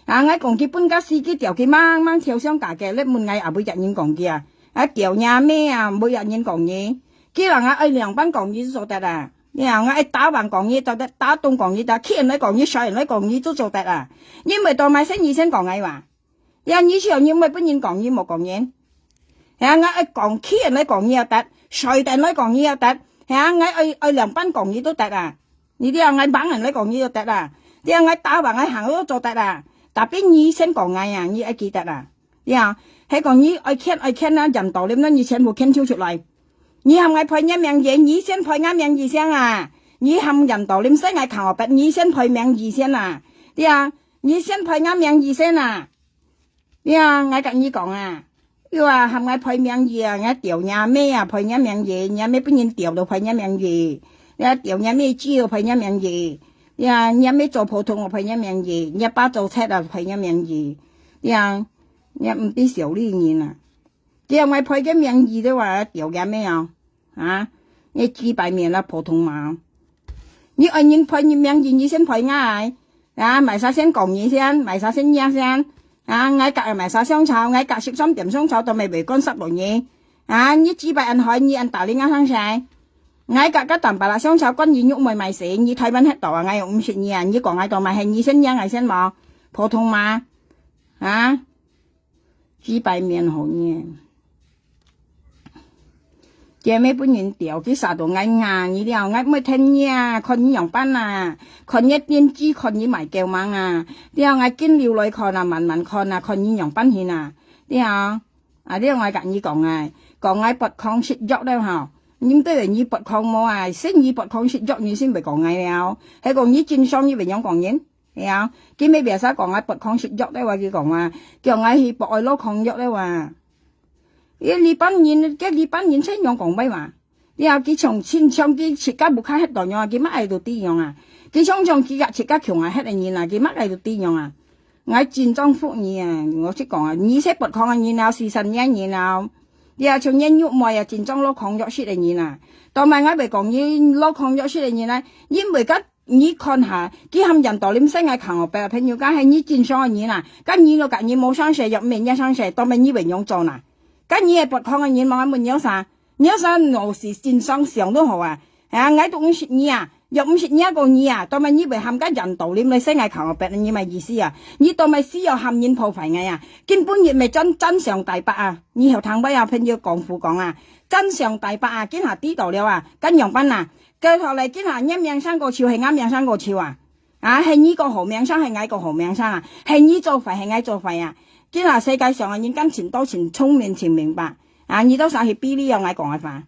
啊，𠊎講佢分个司機調，佢猛猛跳上架个，你問𠊎後尾隻人講佢啊？啊，吊若姆啊，尾隻人講你，佢人啊愛兩班講你做得啊！ 你啊，𠊎愛打橫講你做得，打東講你做得，企人來講你，睡人來講你都做得啊！你毋會到麼个先你先講𠊎哇？你啊，你想你毋會分人講你無講人？係啊，𠊎愛講，企人來講你也得，睡人來講你也得，係啊，𠊎愛愛兩班講你都得啊！你知啊，𠊎吂人來講你都得啊！你啊，𠊎打橫𠊎行都做得啊！Tapi你先講𠊎啊，你愛記得啊！ 呀，係講你愛譴愛譴啊，Yan To Lim呢，你全部譴出出來。你喊𠊎賠若名義，你先賠若名義先啊！你喊Yan To Lim先，𠊎囥烏白，你先賠名義先啊！呀，你先賠若名義先啊！呀，𠊎甲你講啊，又啊，喊𠊎賠名義啊，𠊎吊若姆啊，賠若名義，若姆分人吊都賠若名義，呀，吊若姆酒賠若名義，呀，若姆做普通啊賠若名義，若爸做賊啊賠若名義，呀， 若毋知小利人啊！這樣𠊎賠个名義个話，吊若姆哦！啊！你雞排面啊，普通話哦！你愛人賠你名義，你先賠𠊎！啊！麼儕先講你先，麼儕先惹先！啊！𠊎甲麼儕相吵，𠊎甲十三點相吵，都毋會關煞落你！啊！你雞排恁壞，你恁打理𠊎生事！𠊎甲甲淡白啦相吵，關你玉妹麼个事，你台灣忒到啊，𠊎又毋識你啊！你講𠊎做麼个，你先惹𠊎先無？普通話！啊！ 雞排面好呢。這乜分人吊，佢殺到𠊎啊！你了，𠊎毋會聽你啊！看你仰般啊！看你電視，看你賣狗網啊！了，𠊎緊溜來看啊，慢慢看啊，看你仰般形啊！了，啊，了，𠊎甲你講啊，講𠊎發狂食藥了吼！你對你發狂無啊？先你發狂食藥，你先毋會講𠊎了。係講你正常，你會仰講人？ 係啊，佢乜biasa講𠊎發狂食藥了哇，佢講哇，叫𠊎去博愛老狂藥了哇。該這班人，該這班人真樣講話哇。了，佢像親像佢自家屋下忒到樣啊，佢乜愛到知樣啊？佢像像佢个自家窮啊，忒个人啊，佢乜愛到知樣啊？𠊎真正服你啊！我識講啊，你係發狂个人啊，四十年人啊，了像你玉妹啊，真正老狂藥食个人啊。當然𠊎會講你老狂藥食个人啊，因為个 你看下，佢喊Yan To Lim先𠊎囥烏白，朋友家係你正常个人啊，該你老甲你無生事，又毋係你生事，當然你會仰做哪？該你係發狂个人，望𠊎問你有啥？你有啥老實正常想都好啊。啊，𠊎都毋識你啊，若毋識你个你啊，做麼你會喊个人道理來使𠊎看我別人，你麼意思啊？你做麼需要喊人破壞𠊎啊？今晡日乜真，真相大白啊！你後聽擺啊，朋友講夫講啊，真相大白啊，今下知道了啊，該仰般啊？該後來今下你名聲過去，係𠊎名聲過去啊？啊，係你過好名聲，係𠊎過好名聲啊？係你做壞，係𠊎做壞啊？今下世界上个人敢盡多，盡聰明，盡明白啊？你到時去比你用𠊎講个話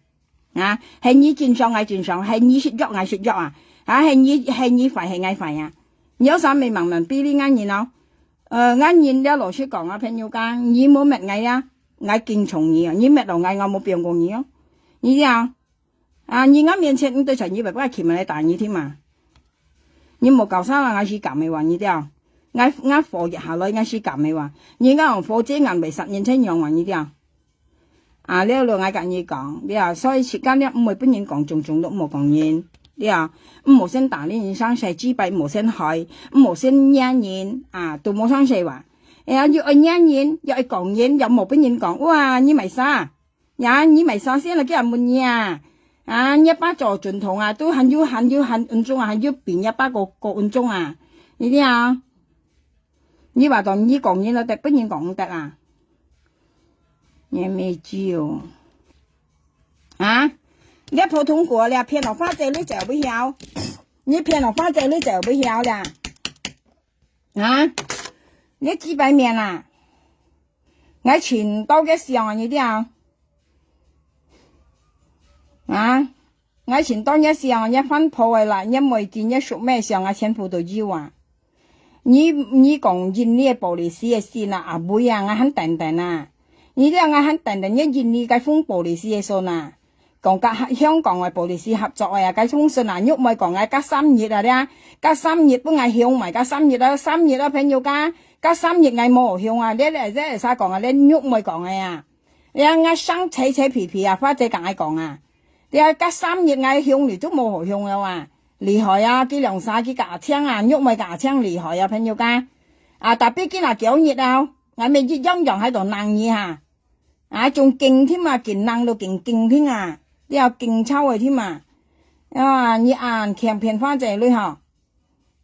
啊？係你正常，𠊎正常，係你食藥，𠊎食藥啊？啊，係你，係你壞，係𠊎壞啊？你有啥咪慢慢比你𠊎人哦？呃，𠊎人了老實講啊，朋友家，你無搣𠊎啊，𠊎敬重你哦，你搣到𠊎，𠊎無放過你哦。你知啊？ 啊，你𠊎面前毋對在你爸爸企門來打你聽嘛？你莫搞啥啦，𠊎係敢个話，你知啊？𠊎，𠊎火一下來，𠊎係敢个話，你𠊎用火遮眼會殺人才樣話，你知啊？啊，了了，𠊎甲你講，了，所以時間了，毋會分人講，種種都毋好講人，了，毋好先打人生，細雞排毋好先害，毋好先惹人，啊，都無生事話。哎呀，又愛惹人，又愛講人，又無分人講，哇，你賣啥？ 呀，你賣啥先來叫人問你啊？啊，你爸做總統啊，都還有，還有，還恩中啊，還有比你爸過，過恩中啊？你聽啊，你話到你講人了，得分人講得啊？你沒救啊！你普通話了，騙了花姐你走不曉，你騙了花姐你走不曉了。 啊，你幾百面啊？𠊎尋到个相啊，你聽啊？啊，𠊎尋到你相啊，你番婆个啦，你妹子，你叔妹相啊，全部都有啊。你，你講印尼个police个信啊，阿妹啊，𠊎還等等啊。你聽𠊎還等等，你印尼个封police个信啊。 講甲香港个police合作个啊，該通訊啊，玉妹講个甲三日啊，這，甲三日分𠊎香埋，甲三日啊，三日啊，朋友家，甲三日𠊎無好香啊，這，這，這會使講啊，這玉妹講个啊，這𠊎生扯扯皮皮啊，花姐同𠊎講啊，這甲三日𠊎香你都無好香了啊，厲害啊，佢兩儕佢甲阿青啊，玉妹甲阿青厲害啊，朋友家，啊，tapi佢若九日啊，𠊎每日樣樣喺度等你哈。 啊，仲驚添啊，驚人都驚驚添啊，了驚臭个添啊。啊，你恁強騙花姐女吼。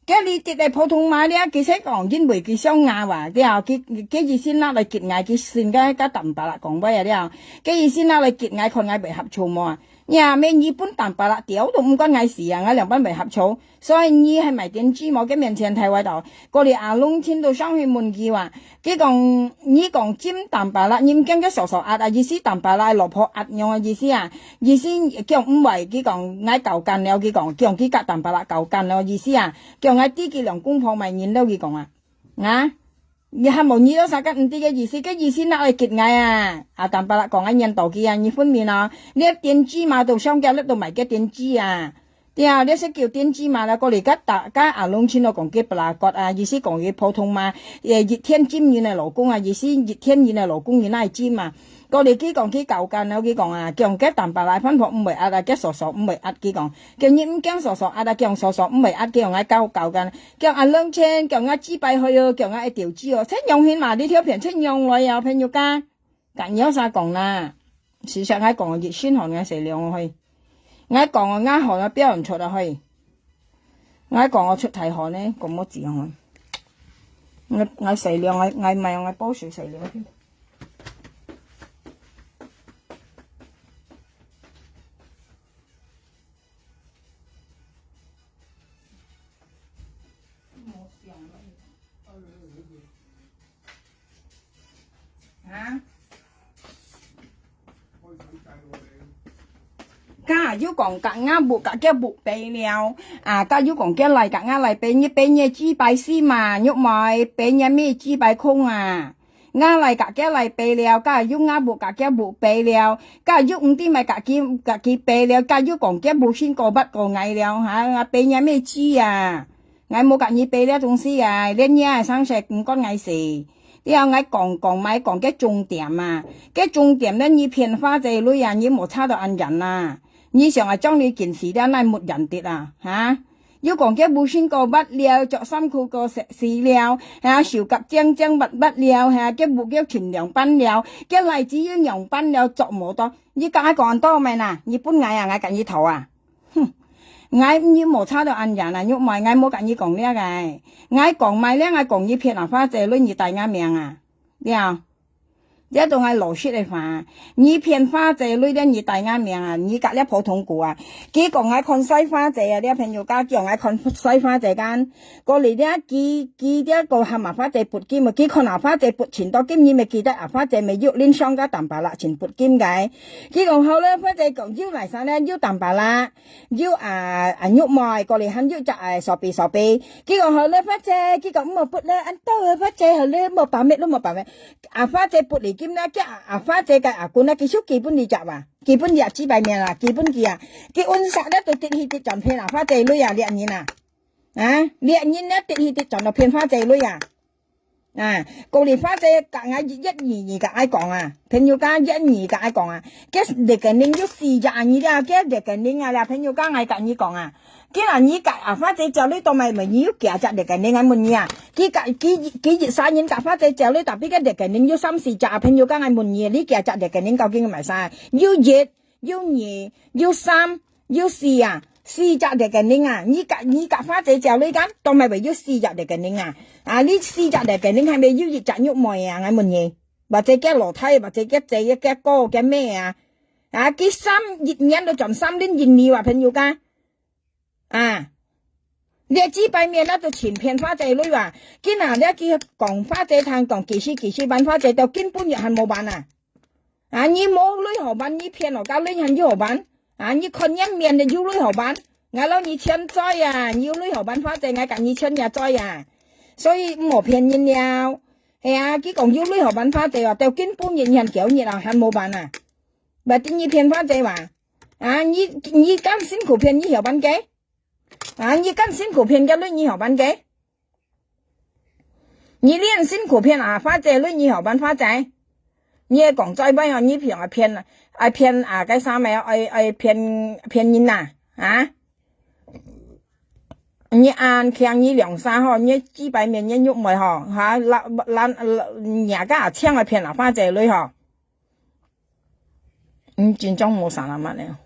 該你直个普通話了，其實講因為佢想雅話，了，佢，佢意思拿來激𠊎，佢信个，个坦白啦講話啊了，佢意思拿來激𠊎，看𠊎會合作無啊？呀，咩日本坦白啦，屌都毋管𠊎事啊，𠊎兩班會合作。 所以你係買電子無？佢面前台灣島，過來阿龍親都上去問佢話，佢講，你講金坦白啦，你毋驚佢傻傻壓啊？意思坦白啦，老婆壓樣个意思啊？意思叫毋會，佢講，𠊎搞乾了，佢講，叫佢甲坦白啦，搞乾了意思啊？叫𠊎知佢兩公婆買人了，佢講啊，啊？ 你還無你都啥个毋知个意思，个意思拿來激𠊎啊？啊，坦白啦講，𠊎念到佢啊，你分明啊，你電子嘛都上架，你都賣个電子啊。對啊，你識叫電子嘛啦，過來个大家阿龍親都講个不拉割啊，意思講个普通嘛，也一天金人个老公啊，意思一天人个老公，你哪會金嘛？過來佢講佢搞乾了，佢講啊，講个坦白啦，番婆毋會壓啊，个傻傻毋會壓，佢講，叫你毋驚傻傻壓啊，叫傻傻毋會壓，叫𠊎搞搞乾。 叫阿龍親，叫𠊎祭拜去哦，叫𠊎一條子哦，真用心嘛，你條片真用來啊，朋友家。甲你有啥講啦？事實𠊎講个，一身汗𠊎洗涼去。𠊎講个，𠊎汗啊，表現出來去。𠊎講个出大汗呢，講無止汗。𠊎，𠊎洗涼，𠊎，𠊎買，𠊎保水洗涼去。 啊？家又講甲𠊎屋甲佢屋白了，啊，家又講佢來甲𠊎來白，你白你祭拜死嘛，玉妹，白你咩祭拜空啊？ 𠊎來甲佢來白了，甲又𠊎屋甲佢屋白了，甲又毋知買甲佢，甲佢白了，甲又講佢無心過捌過𠊎了，哈，𠊎白你咩知啊？𠊎無甲你白了東西啊，連你啊生事毋管𠊎事。了𠊎講講買講个重點啊，个重點呢，你騙花姐女啊，你無差到恁遠啊。你想啊，將你近視了，哪無遠得啊？哈？又講厥屋身過滑溜，著衫褲過濕濕溜，係啊，手甲青青滑滑溜，係啊，厥屋又盡涼扮溜，厥例子又涼扮溜，著無到。你甲𠊎講恁多咩啦？你分𠊎啊，𠊎甲你討啊？哼，𠊎又無差到恁樣啦，玉妹，𠊎無甲你講這个。𠊎講麼个，𠊎講你騙啊花姐，累你大家命啊，了。 這都𠊎老實个話，你騙花姐，累了你大家命啊，你甲這普通股啊。佢講𠊎看衰花姐啊，這朋友家叫𠊎看衰花姐間。過來這佢，佢這个喊啊花姐撥金啊，佢看啊花姐撥錢到今日，乜記得啊花姐乜有恁想个淡薄啦，錢撥金个。佢講好了，花姐講有來生呢，有淡薄啦。 有啊，啊，玉妹，過來還有隻，啊，手臂，手臂。佢講好了，花姐，佢講毋好撥了，恁多了，花姐，好了，莫把脈，莫把脈。啊，花姐撥來金啦，佢啊，啊，花姐个阿公啦，佢手基本你隻吧，基本你啊，幾百面啦，基本佢啊，佢運勢了都跌去跌轉偏啦，花姐累啊，這人啊，啊，這人了跌去跌轉到偏花姐累啊。 啊，過來花姐甲𠊎一一二二甲𠊎講啊，朋友家一二二甲𠊎講啊，該rekening有四隻啊，你了，該rekening啊，了，朋友家𠊎甲你講啊，既然你甲啊花姐借鐳到買，買你有幾隻rekening，𠊎問你啊，佢甲，佢，佢一儕人甲花姐借鐳，tapi該rekening有三四隻啊，朋友家𠊎問你，你幾隻rekening究竟買啥？有一，有二，有三， 有四啊，四隻rekening啊，你甲，你甲花姐借鐳間，當然會有四隻rekening啊。啊，你四隻rekening係毋係有一隻玉妹啊？𠊎問你，或者个老弟，或者个姐，个哥，个妹啊？啊，佢三，一年都賺三輪一二啊，朋友家。啊，這幾百面啊，都全騙花姐鐳啊。今啊，這佢講花姐聽講幾十幾十萬花姐，到今晡日還無還啊。 啊，你無鐳好還，你騙哦，該鐳還有好還？啊，你看人面的有鐳好還？𠊎摎你欠債啊，你有鐳好還花姐，𠊎甲你欠也債啊。所以毋好騙人了。係啊，佢講有鐳好還花姐哦，到今晡日還九日啊，還無還啊。毋係你騙花姐哇？啊，你，你敢辛苦騙你曉還个？啊，你敢辛苦騙个鐳你曉還个？ 你恁辛苦騙啊，花姐，鐳你曉還花姐？你愛講再會哦，你騙啊騙，愛騙啊，該啥物，愛，愛騙，騙人啊，啊？你恁強，你兩儕吼，你幾百面，你玉妹吼，哈，爛，爛，爛，人家請來騙啊，花姐鐳吼。 嗯，真正無啥啦嘛了。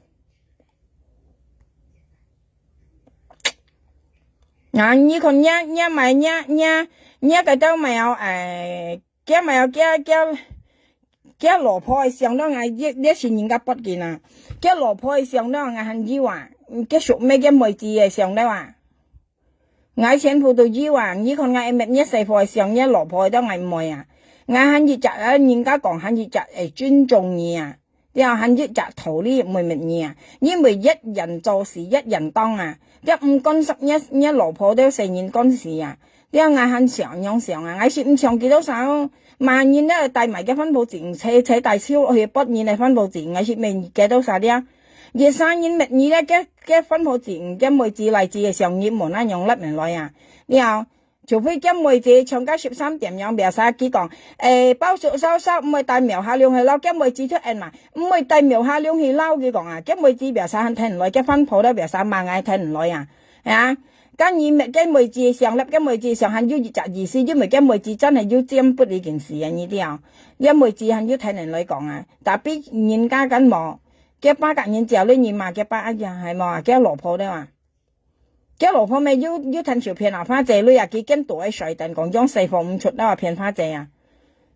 啊，你看，若，若買，若，若，若个兜買哦，哎，佢買哦，佢，佢，佢老婆个相了，𠊎，這，這是人家發个啦。佢老婆个相了，𠊎還有啊，佢熟咩，佢妹子个相了啊。 𠊎全部都有啊，你看𠊎一搣若細貨相，若老婆都𠊎毋愛啊。𠊎還一隻，呃，人家講還一隻，誒，尊重你啊，了還一隻道理毋會搣你啊，因為一人做事一人當啊，了毋干涉若，若老婆都細人干事啊，了𠊎還想仰想啊，𠊎是毋想幾多少，罵人了帶埋个番婆子，扯，扯大手去撥人个番婆子，𠊎是毋係幾多少了。 一儕人搣你了，該，該番婆子，該妹子來子个相，你無恁樣立人來啊。了，除非該妹子像該十三點樣，biasa佢講，誒，包叔嫂嫂毋會帶廟下龍去撈，該妹子就應嘛，毋會帶廟下龍去撈，佢講啊，該妹子biasa還聽毋來，該番婆了biasa罵𠊎聽毋來啊。啊，該你搣該妹子相，立該妹子相還有一隻意思，因為該妹子真係有占卜這件事啊，你知啊。該妹子還有聽人來講啊，tapi人家敢無？ 佢爸甲人借鐳，人罵佢爸啊，係無啊？佢老婆了啊。佢老婆咩又，又貪手騙啊，花姐鐳啊，佢見到个衰蛋講，用西方毋出了啊，騙花姐啊。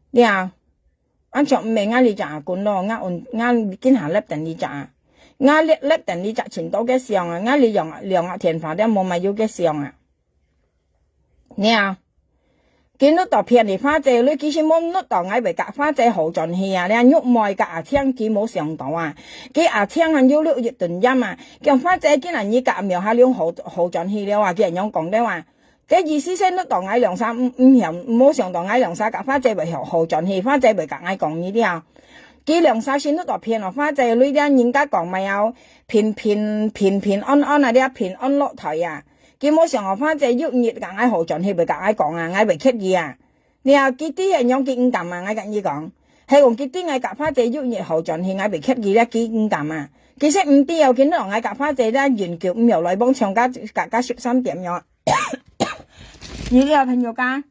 你啊，恁像毋係𠊎這隻阿公咯，𠊎，𠊎今下立等這隻啊。𠊎立，立等這隻尋到个相啊，𠊎這兩，兩個天花了無買有个相啊。 你啊，佢搦到騙你花姐鐳，佢係無搦到𠊎會甲花姐好轉去啊！你玉妹甲阿青佢無想到啊，佢阿青還有六一頓陰啊，講花姐今日你甲廟下龍好，好轉去了啊，佢恁樣講了啊。該意思係搦到𠊎兩儕毋，毋想，無想到𠊎兩儕甲花姐會好，好轉去，花姐會甲𠊎講你了。佢兩儕係搦到騙哦，花姐鐳了人家講麼个哦，平平，平平安安啊，了平安落台啊。 佢無想哦，反正有日甲𠊎好轉，佢會甲𠊎講啊，𠊎會客氣啊。了，佢知係仰佢毋敢啊，𠊎甲你講。係講佢知𠊎佮花姐有日後轉去，𠊎會㧒佢這，佢毋敢啊。其實毋對哦，佢講𠊎佮花姐這永久毋曉來往，像該，該，該十三點樣。你這朋友家，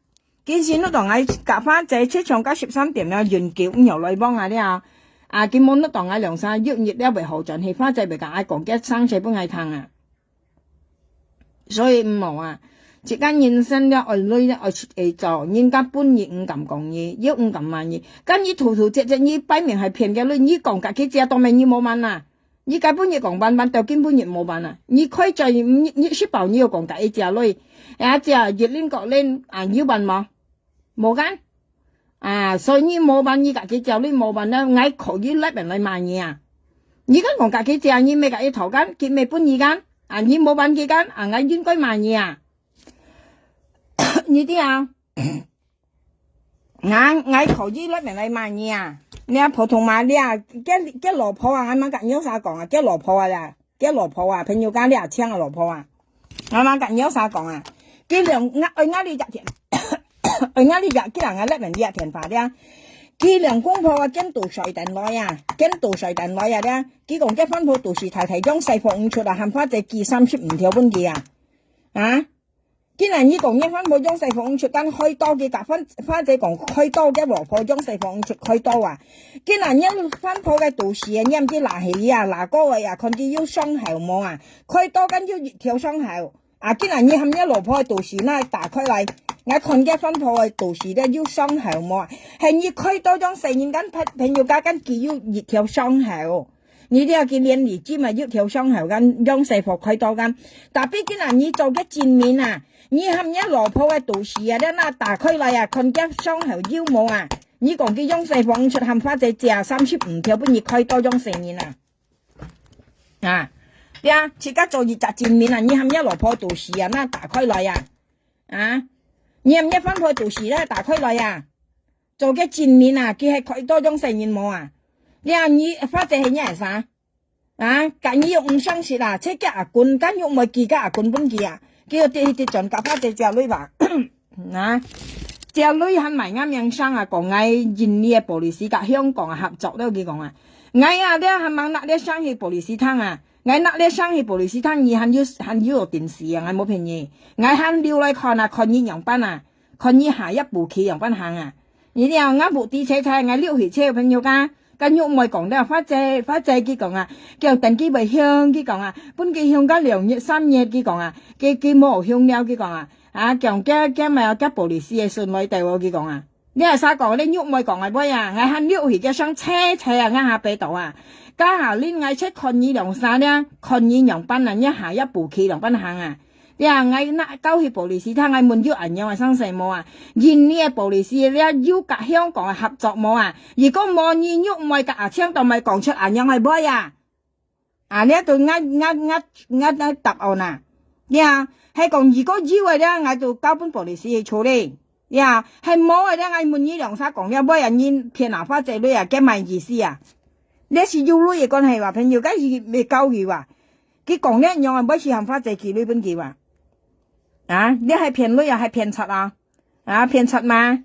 其實你講𠊎佮花姐就像該十三點樣，永久毋曉來往啊了。啊，佢無你講𠊎兩儕有日了會好轉去，花姐會佮𠊎講，佢生死分𠊎聽啊。 所以毋好啊，自家人生了愛累了愛出去做，人家分你毋敢講你，又毋敢罵你。該你突突接接，你擺明係騙个累，你講佮佢借當面你無還啊？你該本日講還還，到今本日無還啊？你開嘴，你，你食飽你又講佮佢借累，啊，借一輪過輪啊，有還無？ 無還。啊，所以你無還，你佮佢借，你無還了，𠊎可以立人來罵你啊。你敢講佮佢借，你乜佮佢討還，佢乜分你還，啊，你無還佢還，啊，𠊎應該罵你啊。你知啊，𠊎，𠊎可以立人來罵你啊。你啊，普通話，你啊，該，該老婆啊，𠊎吂佮你有啥講啊，該老婆啊啦。 該老婆啊，朋友家這淨个老婆啊。𠊎吂佮你有啥講啊。佢兩，𠊎，愛𠊎這隻電，愛𠊎這隻，佢人𠊎立人這隻電話了。佢兩公婆啊，跟到睡等來啊，跟到睡等來啊了。佢講該番婆肚屎大大，養細貨毋出啊，喊花姐寄三十五條分佢啊。啊？ 今日你講你番婆養細貨毋出，敢開刀，佢佮番，花姐講開刀，佢老婆養細貨毋出開刀啊。今日你番婆个肚屎啊，你毋知拉起啊，拉高个啊，看佢有傷口無啊？開刀敢有一條傷口啊？今日你喊你老婆个肚屎那打開來，𠊎看佢番婆个肚屎咧有傷口無啊？係你開刀養細人，敢朋，朋友家敢佢有一條傷口？ 你這个連理子嘛有條傷口，敢養細貨開刀敢？Tapi今日你做个證明啊，你喊你老婆个肚屎啊，你那打開來啊，看佢傷口有無啊？你講佢養細貨毋出，喊花姐借三十五條分你開刀養細人啊？啊，對啊，自家做一隻證明啊，你喊你老婆肚屎啊，那打開來啊？啊，你喊你番婆肚屎那打開來啊？做个證明啊，佢係開刀養細人無啊？你啊，你花姐係你个啥？ 啊，佮你又毋相識啊，這个阿君，敢又毋會寄个阿君分佢啊？佢又跌去跌轉佮花姐借鐳吧？啊，借鐳還賣𠊎命聲啊，講𠊎印尼个policy佮香港啊合作了，佢講啊。𠊎啊，這還吂拿這聲去policy廳啊，𠊎拿這聲去policy廳，你還有，還有電視啊，𠊎無騙你。𠊎還留來看啊，看你仰般啊，看你下一步棋仰般行啊。 你了，𠊎目的切切，𠊎溜去切朋友家，佮玉妹講了，花姐，花姐佢講啊，叫等佢會響，佢講啊，分佢響个兩日三日，佢講啊，佢，佢無響了，佢講啊，啊，講佢，佢買个policy个順來對哦，佢講啊。你係啥講？你玉妹講个話啊，𠊎還溜去佢上切切啊，𠊎下背到啊，該下恁𠊎切看你兩三了，看你兩班啊，你下一步棋兩班行啊。 呀，𠊎拿交去policy廳，𠊎問有恁樣个生死無啊？印尼个policy了有佮香港个合作無啊？如果無，你玉妹佮阿青都毋會講出恁樣个話啊？啊，這就𠊎，𠊎，𠊎，𠊎，𠊎答案啊。呀，係講如果有个了，𠊎就交分policy去處理。呀，係無个了，𠊎問你兩儕講了，尾啊，你騙阿花姐鐳啊，該麼意思啊？這係有鐳个關係哇，朋友，該係袂交佢哇。 佢講這樣啊，尾時喊花姐寄鐳分佢哇？啊，這係騙鐳啊，係騙賊啊？啊，騙賊嘛？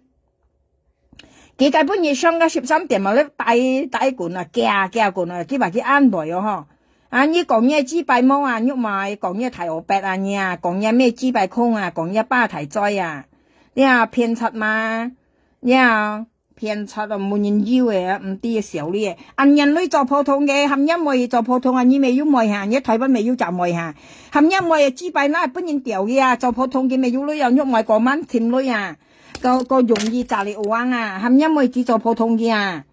佢該本日上个十三點嘛，你帶，帶棍啊，夾，夾棍啊，佢話佢安排哦吼。啊，你講你个祭拜無啊？你嘛講你个大烏白啊，你啊，講你个咩祭拜空啊，講你个拜大災啊，你啊，騙賊嘛？你啊， 騙賊咯，無人要个，毋知个笑你个。恁樣鐳做普通个，喊若妹做普通啊，你乜有妹哈？你台灣乜有隻妹哈？喊若妹个祭拜那分人吊个啊，做普通个乜有鐳啊，玉妹過慢尋鐳啊，過，過容易詐你有啊，喊若妹子做普通个啊。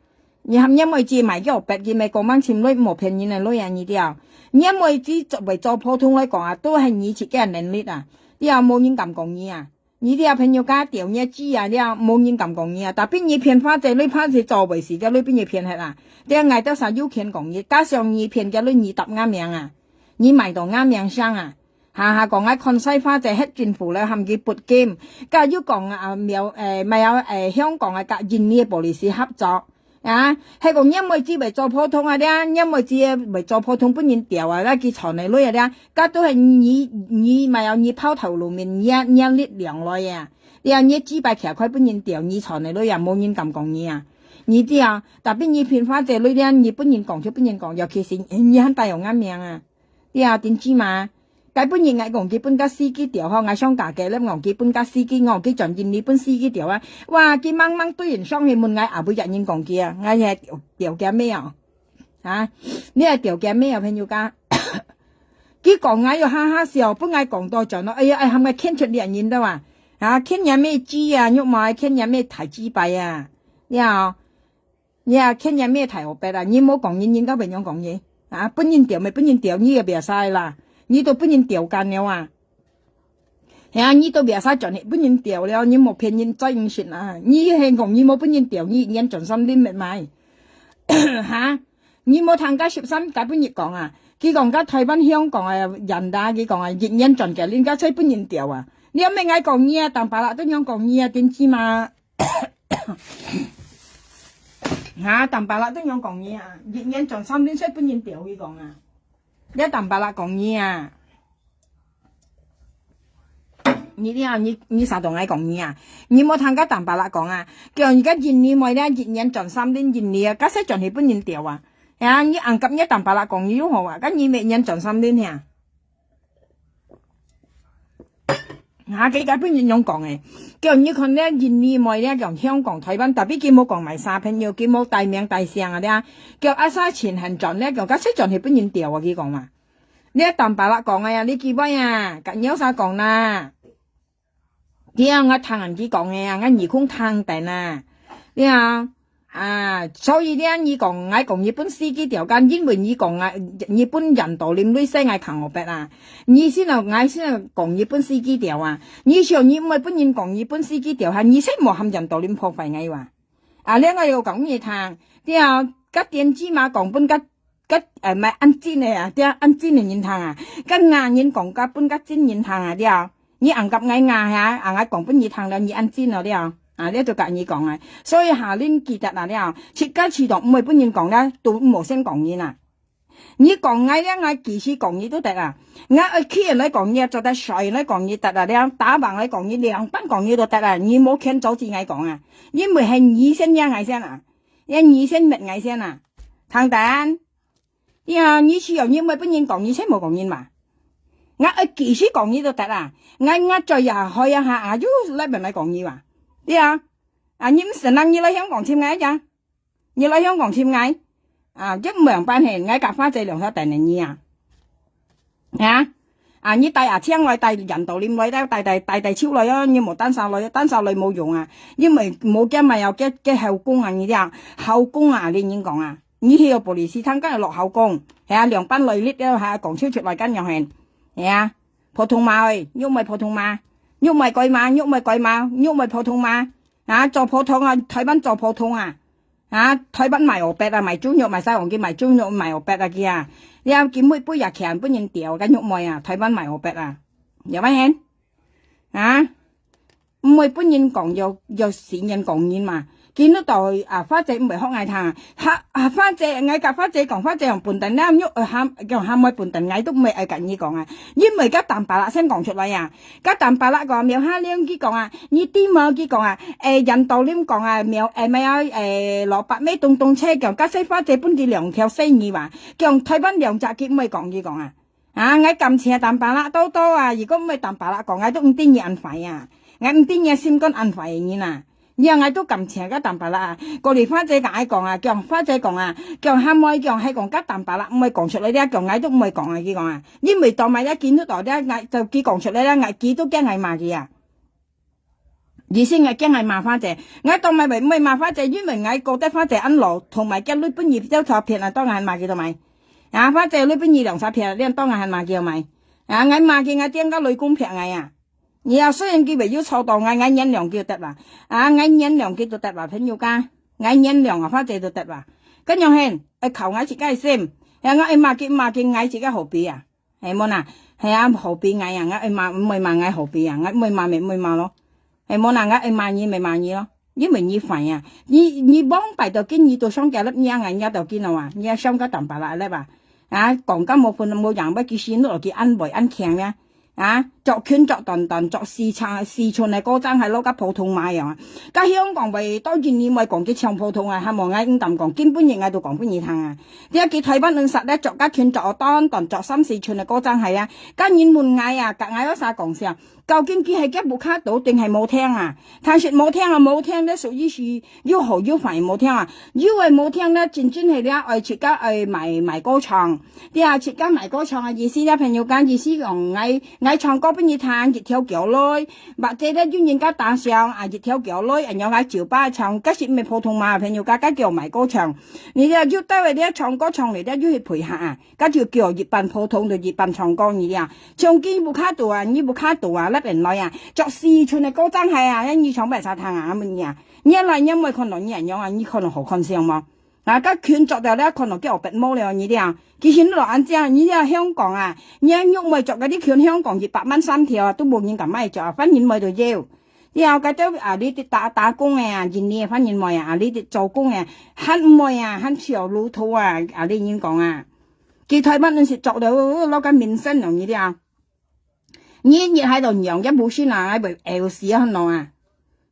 你喊若妹子買个白个乜過慢尋鐳，無騙人个鐳啊，你吊。若妹子做，會做普通來講啊，都係你自家个能力啊，你啊，無人敢講你啊。 你這朋友家吊若雞啊，這無人敢講你啊。Tapi你騙花姐，你怕係做袂死个，你分你騙忒啊。這𠊎兜儕有權講你，加上你騙个，你，你搭𠊎名啊，你賣到𠊎名聲啊。下下講𠊎看衰花姐，核政府了，喊佢撥金。加又講啊，苗，誒，乜有，誒，香港啊，佮印尼个policy合作。 啊，係講若妹子會做普通啊，這若妹子會做普通分人吊啊，該佢賺个鐳啊，這，該都係你，你乜有你拋頭露面，你，你力量來啊。這你祭拜徛開分人吊，你賺个鐳啊，無人敢講你啊。你知啊，tapi你評花姐鐳鐮，你分人講就分人講，尤其是你還帶有𠊎名啊，對啊，定知嘛？該本日𠊎講佢分个司機調吼，𠊎上架个咧，講佢分个司機，講佢轉印尼分司機調啊。哇，佢猛猛對人上去問𠊎阿妹一人講佢啊，𠊎係調佢咩啊？啊，你係調佢咩啊，朋友家？佢講𠊎又哈哈笑，分𠊎講到轉咯，哎呀，哎，喊𠊎牽出這人的哇，啊，牽人咩雞啊，肉麻牽人咩大雞排啊，你啊，你啊，牽人咩大烏白啊，你莫講人，人家會仰講你啊，分人調咩，分人調，你也別晒啦，你都分人調幹了啊。係啊，你都別晒轉去，分人調了，你莫騙人再認識啊，你係講你莫分人調，你一年賺三輪乜買，哈？ 你無聽該十三該本日講啊？佢講該台灣香港啊，人啊，佢講啊，一年賺幾輪，該才分人調啊。你又毋係𠊎講你啊，Tampalak都仰講你啊，定知嘛？哈，Tampalak都仰講你啊，一年賺三輪才分人調，佢講啊。你Tampalak講你啊？ 你這，你，你啥同𠊎講你啊？你無聽該Tampalak講啊？叫你个印尼妹咧，一年賺三輪印尼啊，該使轉去分人調啊？啊，你硬甲你Tampalak講你又好啊？該你每年賺三輪呀？啊，佢該本人樣講誒，叫你看咧，印尼妹咧，講香港、台灣，tapi佢無講買啥朋友，佢無帶名帶姓啊咧，叫阿沙錢還賺咧，叫該使轉去分人調啊，佢講嘛。 你Tampalak講个呀，你幾位啊？甲你有啥講啦？你啊，𠊎聽人佢講个啊，𠊎耳空聽等啊。你啊，啊，所以呢，你講，𠊎講日本司機調間，因為你講啊，日本人道林類似𠊎看我別啊。你先啊，𠊎先啊講日本司機調啊。你想你毋會分人講日本司機調哈，你先莫喊人道林破壞𠊎哇。啊，另外又講你聽，你啊，甲電子嘛講分甲 甲，呃，毋係恁真个啊，對啊，恁真个人聽啊，甲牙人講甲分甲真人聽啊，對啊。你硬甲𠊎牙哈，啊，𠊎講分你聽了，你恁真了，對啊。啊，這就甲你講啊。所以下輪記得啊，對啊，自家自動毋會分人講啦，都無先講人啊。你講𠊎了，𠊎幾時講你都得啊。𠊎愛企人來講你啊，做得睡人來講你得啊，對啊，打橫來講你，兩半講你都得啊，你無權阻止𠊎講啊。因為係你先惹𠊎先啊，也你先滅𠊎先啊，聽等。 呀，你需要你毋會分人講，你先莫講人嘛。𠊎愛幾時講你都得啊，𠊎，𠊎嘴也開啊下，啊，又來問來講你嘛。對啊，啊，你毋承認你來香港尋𠊎呀？你來香港尋𠊎？啊，這無樣辦嘿，𠊎甲花姐兩條等等你啊。啊，啊，你帶阿青來，帶人道林來，帶，帶，帶，帶，帶手來啊，你無單手來，單手來無用啊，因為無驚嘛要結，結後宮啊，你這後宮啊，你人講啊。 你去polisi聽，該落口講，係啊，兩班來力了，係啊，講笑出來，該樣形，係啊，普通話誒，又毋係普通話，又毋係鬼話，又毋係鬼話，又毋係普通話，啊，做普通啊，台灣做普通啊，啊，台灣賣烏白啊，賣豬肉，賣晒黃金，賣豬肉，賣烏白啊，佢啊，你啊，今日不也錢分人掉，該肉妹啊，台灣賣烏白啊，有無形？啊？ 毋會分人講，要，要承認講人嘛。今日到啊，花姐毋會學𠊎聽啊。哈，啊，花姐，𠊎甲花姐講，花姐用笨蛋啦，又，呃，喊，用喊妹笨蛋，𠊎都毋會愛甲你講啊。因為甲Tampalak先講出來啊。甲Tampalak講，苗下亮佢講啊，你知無佢講啊，誒，人道林講啊，苗，誒，咩啊，誒，蘿蔔咩東東車講，甲西花姐分佢兩條細魚嘛，講台灣兩隻佢毋會講，佢講啊。 啊，𠊎感謝Tampalak多多啊，如果毋係Tampalak講，𠊎都毋知你恁壞啊，𠊎毋知你心肝恁壞个人啊。你啊，𠊎都感謝个Tampalak啊。過來花姐甲𠊎講啊，講花姐講啊，講喊妹講，係講甲Tampalak毋會講出來，你啊講𠊎都毋會講啊，佢講啊。因為當埋了今日到了，𠊎就佢講出來了，𠊎佢都驚𠊎罵佢啊。 意思𠊎驚𠊎罵花姐，𠊎當埋毋會罵花姐，因為𠊎覺得花姐恁老，同埋驚鐳分你兩隻騙啊，當然罵佢做麼个。啊，花姐鐳分你兩隻騙，你當然還罵佢做麼个。啊，𠊎罵佢，𠊎驚佢鐳公騙𠊎啊。你啊，雖然佢會有錯到𠊎，𠊎原諒佢就得啦。啊，𠊎原諒佢就得啦，朋友家，𠊎原諒啊，花姐就得啦。該樣形，愛靠𠊎自家个心，啊，𠊎愛罵佢，罵佢，𠊎自家何必啊？ 係無啦？係啊，何必𠊎啊？𠊎愛罵，毋會罵𠊎何必啊？𠊎毋會罵，乜毋會罵咯。係無啦？𠊎愛罵你，乜罵你咯。因為你壞啊！你，你往擺到今，你都想該粒惹𠊎，惹到今咯啊！你也想該Tampalak粒啊！啊，講甲無分無樣，要佢死落去，恁會恁強咩？啊，著裙著短短，著四尺，四寸个高踭鞋，落甲普通話樣啊。甲香港會到印尼會講佢像普通啊，還無𠊎毋敢講，今晡日𠊎都講分你聽啊。這佢台灣人實咧，著甲裙著短短，著三四寸个高踭鞋啊。甲人問𠊎啊，甲𠊎有啥講笑？究竟佢係佢無看到定係無聽啊？但是無聽啊，無聽咧，屬於是有好有壞無聽啊。有个無聽咧，真正係咧，愛自家愛買，買歌唱。 對啊，自家買歌唱个意思咧，朋友間意思講，𠊎，𠊎唱歌分你聽，一條橋來，或者咧有人家打賞啊，一條橋來，恁樣啊酒吧唱，該是毋係普通嘛，朋友間該叫買歌唱。你咧有兜个咧唱歌唱咧，又去配合啊，該就叫一半普通就一半唱歌，你咧，唱歌無卡度啊，你無卡度啊，那邊來啊，著四寸个高踭鞋啊，你唱不啥聽啊，問你啊，你來你毋會看到你恁樣啊，你看到好看相無？ 啊，該裙著了咧，看到佢白毛了，你聽。其實你老安姐，你聽香港啊，你玉妹著該兜裙，香港一百萬三條啊，都無人敢買著啊，番人妹都有。了，該兜啊，你兜打，打工个啊，印尼个番人妹啊，啊，你兜做工个，還妹啊，還小路途啊，啊，你人講啊，佢台灣人是著了，落个名聲了，你聽。 你，你還在仰，也無信啊，還會枵死啊，喏啊。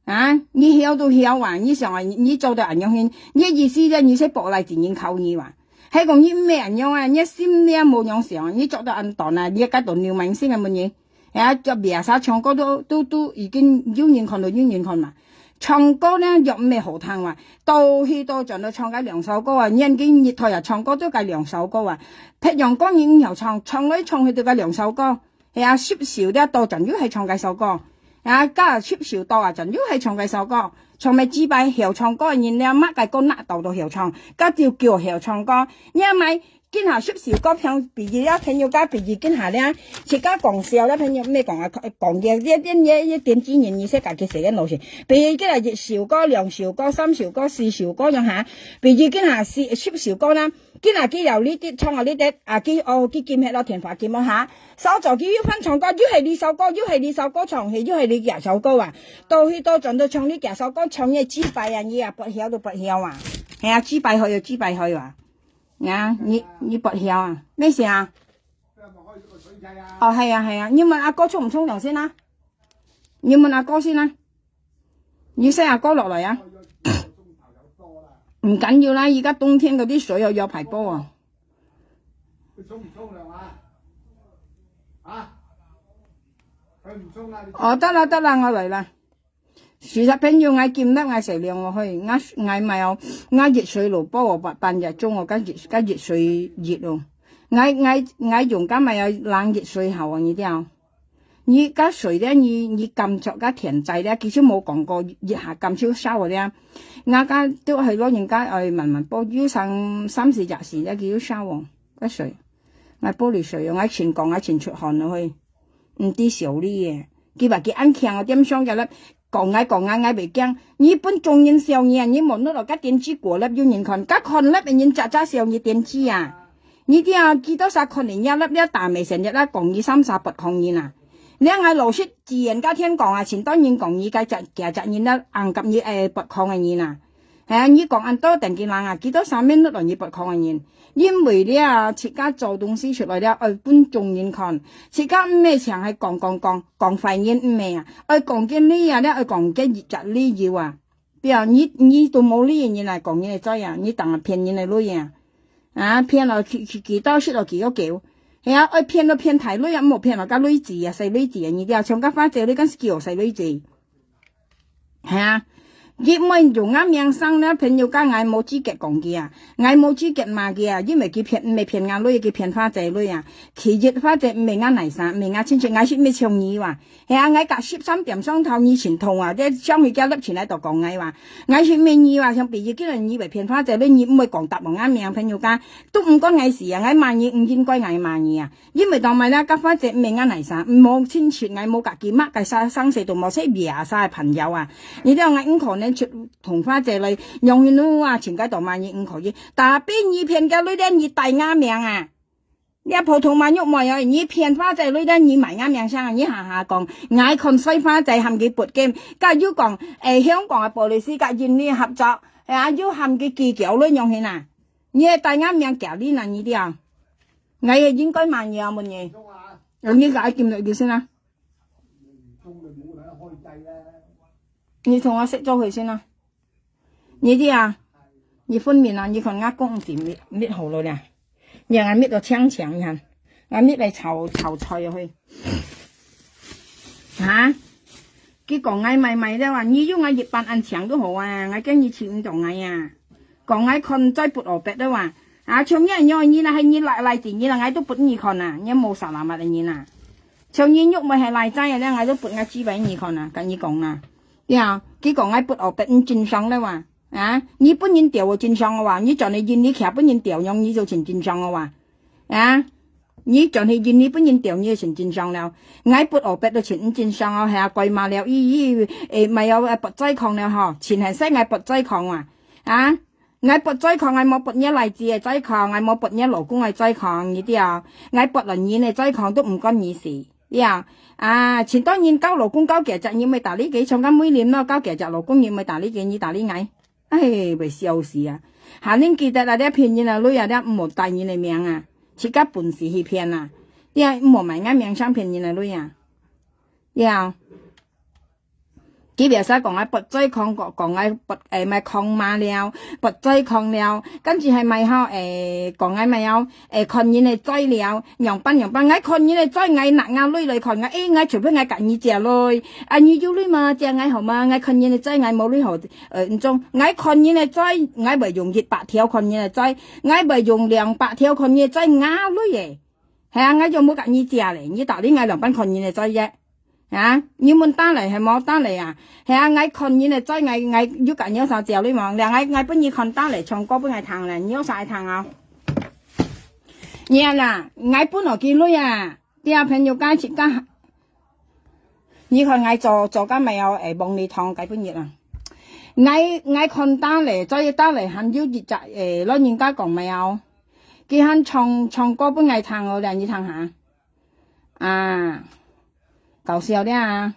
啊，你曉都曉啊，你想啊，你，你做到恁樣形，你意思咧，你係博來一人靠你哇？係講你毋係恁樣啊，你心裡無樣想，你做到恁短啊，你該到流氓性啊，問你。啊，著別儕唱歌都，都，都已經有人看到有人看嘛。唱歌呢，又毋係好聽哇，到去到轉到唱該兩首歌啊，年紀一代啊，唱歌都該兩首歌啊。別樣歌你毋曉唱，唱來唱去都該兩首歌。 係啊，十首了到轉又係唱該首歌。啊，加十首到啊，轉又係唱該首歌。唱咩幾擺曉唱歌个人了，麼个歌拿到都曉唱，該就叫曉唱歌。你也買，今下十首歌，像比喻了，朋友家比喻今下了，自家講笑了，朋友毋係講啊，講个，這，這，這，這點幾年，你自家去寫个東西。比喻今下一首歌、兩首歌、三首歌、四首歌樣下，比喻今下四，十首歌啦，今下佢有呢啲唱啊呢啲，啊，佢，哦，佢禁忒咯，電話禁咯下。 掃帚佢又翻唱歌，又係這首歌，又係這首歌唱，係又係這幾首歌啊。到去到轉到唱這幾首歌，唱个幾擺啊，你啊，不曉都不曉啊。係啊，幾擺去啊，幾擺去啊。啊，你，你不曉啊？咩事啊？哦，係啊，係啊，你問阿哥沖毋沖涼先啊？你問阿哥先啊？你先阿哥落來啊？毋緊要啦，而家冬天嗰啲水又有排波啊。 佢沖唔沖涼啊？啊？佢唔沖啊？你哦，得啦，得啦，𠊎來啦。事實朋友，𠊎今日𠊎洗涼哦，嘿，𠊎，𠊎買哦，𠊎熱水爐煲哦，半，半夜鐘哦，該熱，該熱水熱哦。𠊎，𠊎，𠊎用該買哦，冷熱水好哦，你知哦。 你該水咧，你，你感覺該甜在咧，其實無講過，一下感受燒咧。𠊎該都係老人家愛慢慢煲，有三，三四隻時咧，佢有燒哦，該水。𠊎玻璃水哦，𠊎盡講，𠊎盡出汗咯，嘿。毋知燒你个。佢話佢恁強哦，點上个咧，講𠊎，講𠊎，𠊎袂驚。你分眾人笑你啊，你無落落該電視過粒有人看，該看粒个人隻隻笑你電視啊。 你知啊，幾多儕看你這粒了打尾成日啦，講你三儕不抗人啊。你𠊎老實自然甲天講啊，盡多人講你該隻，該隻人啦，硬甲你，誒，不抗个人啊。係啊，你講恁多等佢人啊，幾多儕面落來你不抗个人。因為了，自家做東西出來了，愛分眾人看。自家毋係淨係講講講，講壞人毋係啊，愛講个理啊，了愛講个一隻理由啊。 對啊，你，你都無理个人來講，你會知啊，你當然騙人个鐳啊。啊，騙了幾，幾，幾多，食了幾多狗。係啊，愛騙都騙大鐳啊，毋好騙了，甲鐳子啊，細鐳子啊，你知啊，像甲花姐你敢是叫細鐳子。係啊，佢毋會用啊名聲呢，朋友甲𠊎無資格講佢啊，𠊎無資格罵佢啊，因為佢騙，毋係騙𠊎鐳，佢騙花姐鐳啊。其實花姐毋係𠊎泥沙，毋係𠊎親戚，𠊎係毋係像你哇。 係啊，𠊎甲十三點上頭你盡痛啊，這上去加粒錢來度講𠊎話。𠊎係毋係你話，像比如今日你會騙花姐，你，你毋會講答無𠊎名朋友家，都毋關𠊎事啊，𠊎罵你，毋應該𠊎罵你啊。因為當晚啦，甲花姐毋係𠊎泥沙，無親戚，𠊎無家己，麼个生，生死都無，係別儕个朋友啊。你知道𠊎毋可能出同花姐來，用你啊，全家都罵你毋可以。Tapi你騙个鐳咧，你帶𠊎名啊。 你普通話肉麻哦，你騙花姐鐳咧，你賣𠊎命聲，你下下講，𠊎看衰花姐喊佢撥game，甲又講，誒，香港个police甲印尼合作，啊，又喊佢寄橋鐳樣形啊？你會帶𠊎命寄你哪，你知啊？𠊎也應該罵你啊，問你。呃，你甲𠊎撳落去先啊。你同𠊎食咗佢先啊！你知啊？你分明啊！你看𠊎公子搣搣好了咧，你看𠊎搣到青青，你看，𠊎搣來炒炒菜去。哈？佢講𠊎賣賣了啊！你有𠊎一半恁青都好啊！𠊎驚你尋毋到𠊎啊！講𠊎看再不哦別了啊！啊，像你樣，你若係你來來自你啦，𠊎都不你看啊！你無啥啦嘛的人啊！像你肉妹係來在了，𠊎都不𠊎指揮你看啊！跟你講啊！呀，佢講𠊎不哦別，你正常了哇？啊，你分人釣哦正常哦哇？你轉去印尼徛分人釣，樣你就成正常哦哇？啊，你轉去印尼分人釣，你就成正常了。𠊎不哦別都成正常哦，係啊，該嘛了，咦咦，誒，咪有誒，不再抗了吼，前還使𠊎不再抗哇？啊，𠊎不再抗，𠊎無不你來自誒再抗，𠊎無不你老公誒再抗，你知啊？𠊎不論人誒再抗都毋關你事。 呀，啊，盡多人交老公交幾隻，你毋會搭理佢，像該美玲咯，交幾隻老公，你毋會搭理佢，你搭理𠊎。唉，會笑死啊！還能記得啊，這騙人个鐳啊，這毋好帶人个命啊，自家本事去騙啊，這毋好賣𠊎命相騙人个鐳啊。呀。 佢biasa講𠊎不再抗，講𠊎不，誒，賣抗嘛了，不再抗了，跟住係賣吼，誒，講𠊎賣哦，誒，看人个嘴了，仰般仰般，𠊎看人个嘴，𠊎拿𠊎鐳來看，𠊎，誒，𠊎除非𠊎佮你借鐳，啊，你有鐳嘛，借𠊎好嘛，𠊎看人个嘴，𠊎無鐳好，呃，恁種，𠊎看人个嘴，𠊎會用一百條看人个嘴，𠊎會用兩百條看人个嘴，𠊎鐳誒，係啊，𠊎就無佮你借咧，你搭理𠊎兩般看人个嘴啫。 啊，你問打來係無打來啊？係啊，𠊎看人个嘴，𠊎，𠊎有佮你有啥借鐳無？了，𠊎，𠊎分你看打來，唱歌分𠊎聽咧，你有啥愛聽啊？你啊啦，𠊎分哦佢鐳啊，對啊，朋友家自家，你看𠊎做，做个無有，誒，望你通，該分你啊。𠊎，𠊎看打來，做一打來，還有一隻，誒，老人家講無有，佢還唱，唱歌分𠊎聽哦，了，你聽下。 啊，搞笑了啊！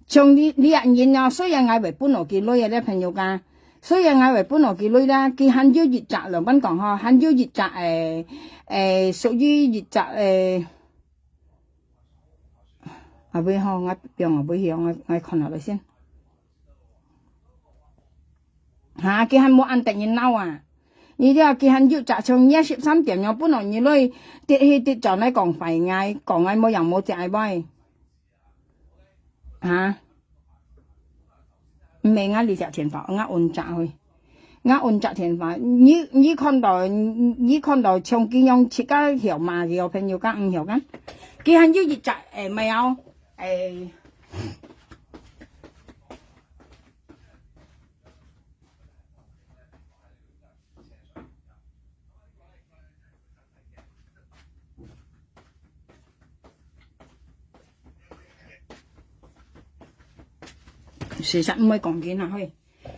像你，你這人啊，雖然𠊎會分哦佢鐳啊，這朋友家，雖然𠊎會分哦佢鐳啦，佢還有一隻，兩般講吼，還有一隻，誒，誒，屬於一隻，誒，啊，尾吼，𠊎放啊，尾去，𠊎，𠊎看下來先。 哈，佢還無恁得人惱啊！你這佢還有隻像二十三點樣，本來你來跌去跌轉來講壞𠊎，講𠊎無樣無隻愛買。哈？毋係𠊎這隻電話，𠊎換隻去。𠊎換隻電話，你，你看到，你，你看到像佢樣自家曉罵佢个朋友家毋曉个？佢還有一隻，誒，無有，誒， 事實毋會講佢哪會，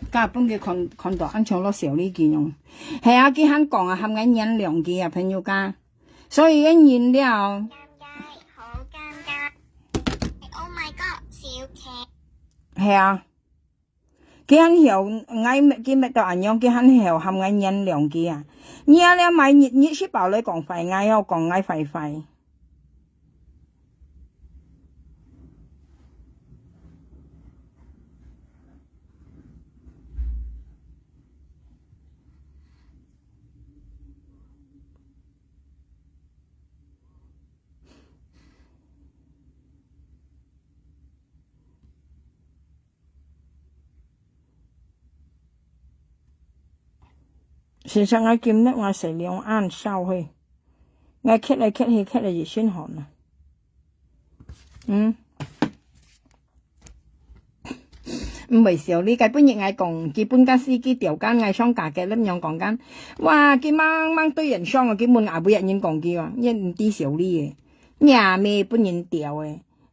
今分佢看，看到恁像落小李佢樣。係啊，佢還講啊，喊𠊎原諒佢啊，朋友家。所以个人了。係啊。 佢還曉，𠊎搣，佢搣到恁樣，佢還曉喊𠊎原諒佢啊！你啊，這買日日食飽來講壞𠊎哦，講𠊎壞壞。先生，𠊎今日𠊎食兩盎燒去，𠊎徛來徛去，徛來一身汗啊。嗯。毋會笑，你該本日𠊎講，佢分个司機調間，𠊎想加个恁樣講間。哇，佢猛猛對人上啊，佢問阿妹人講佢啊，你毋知笑你誒，你阿妹分人調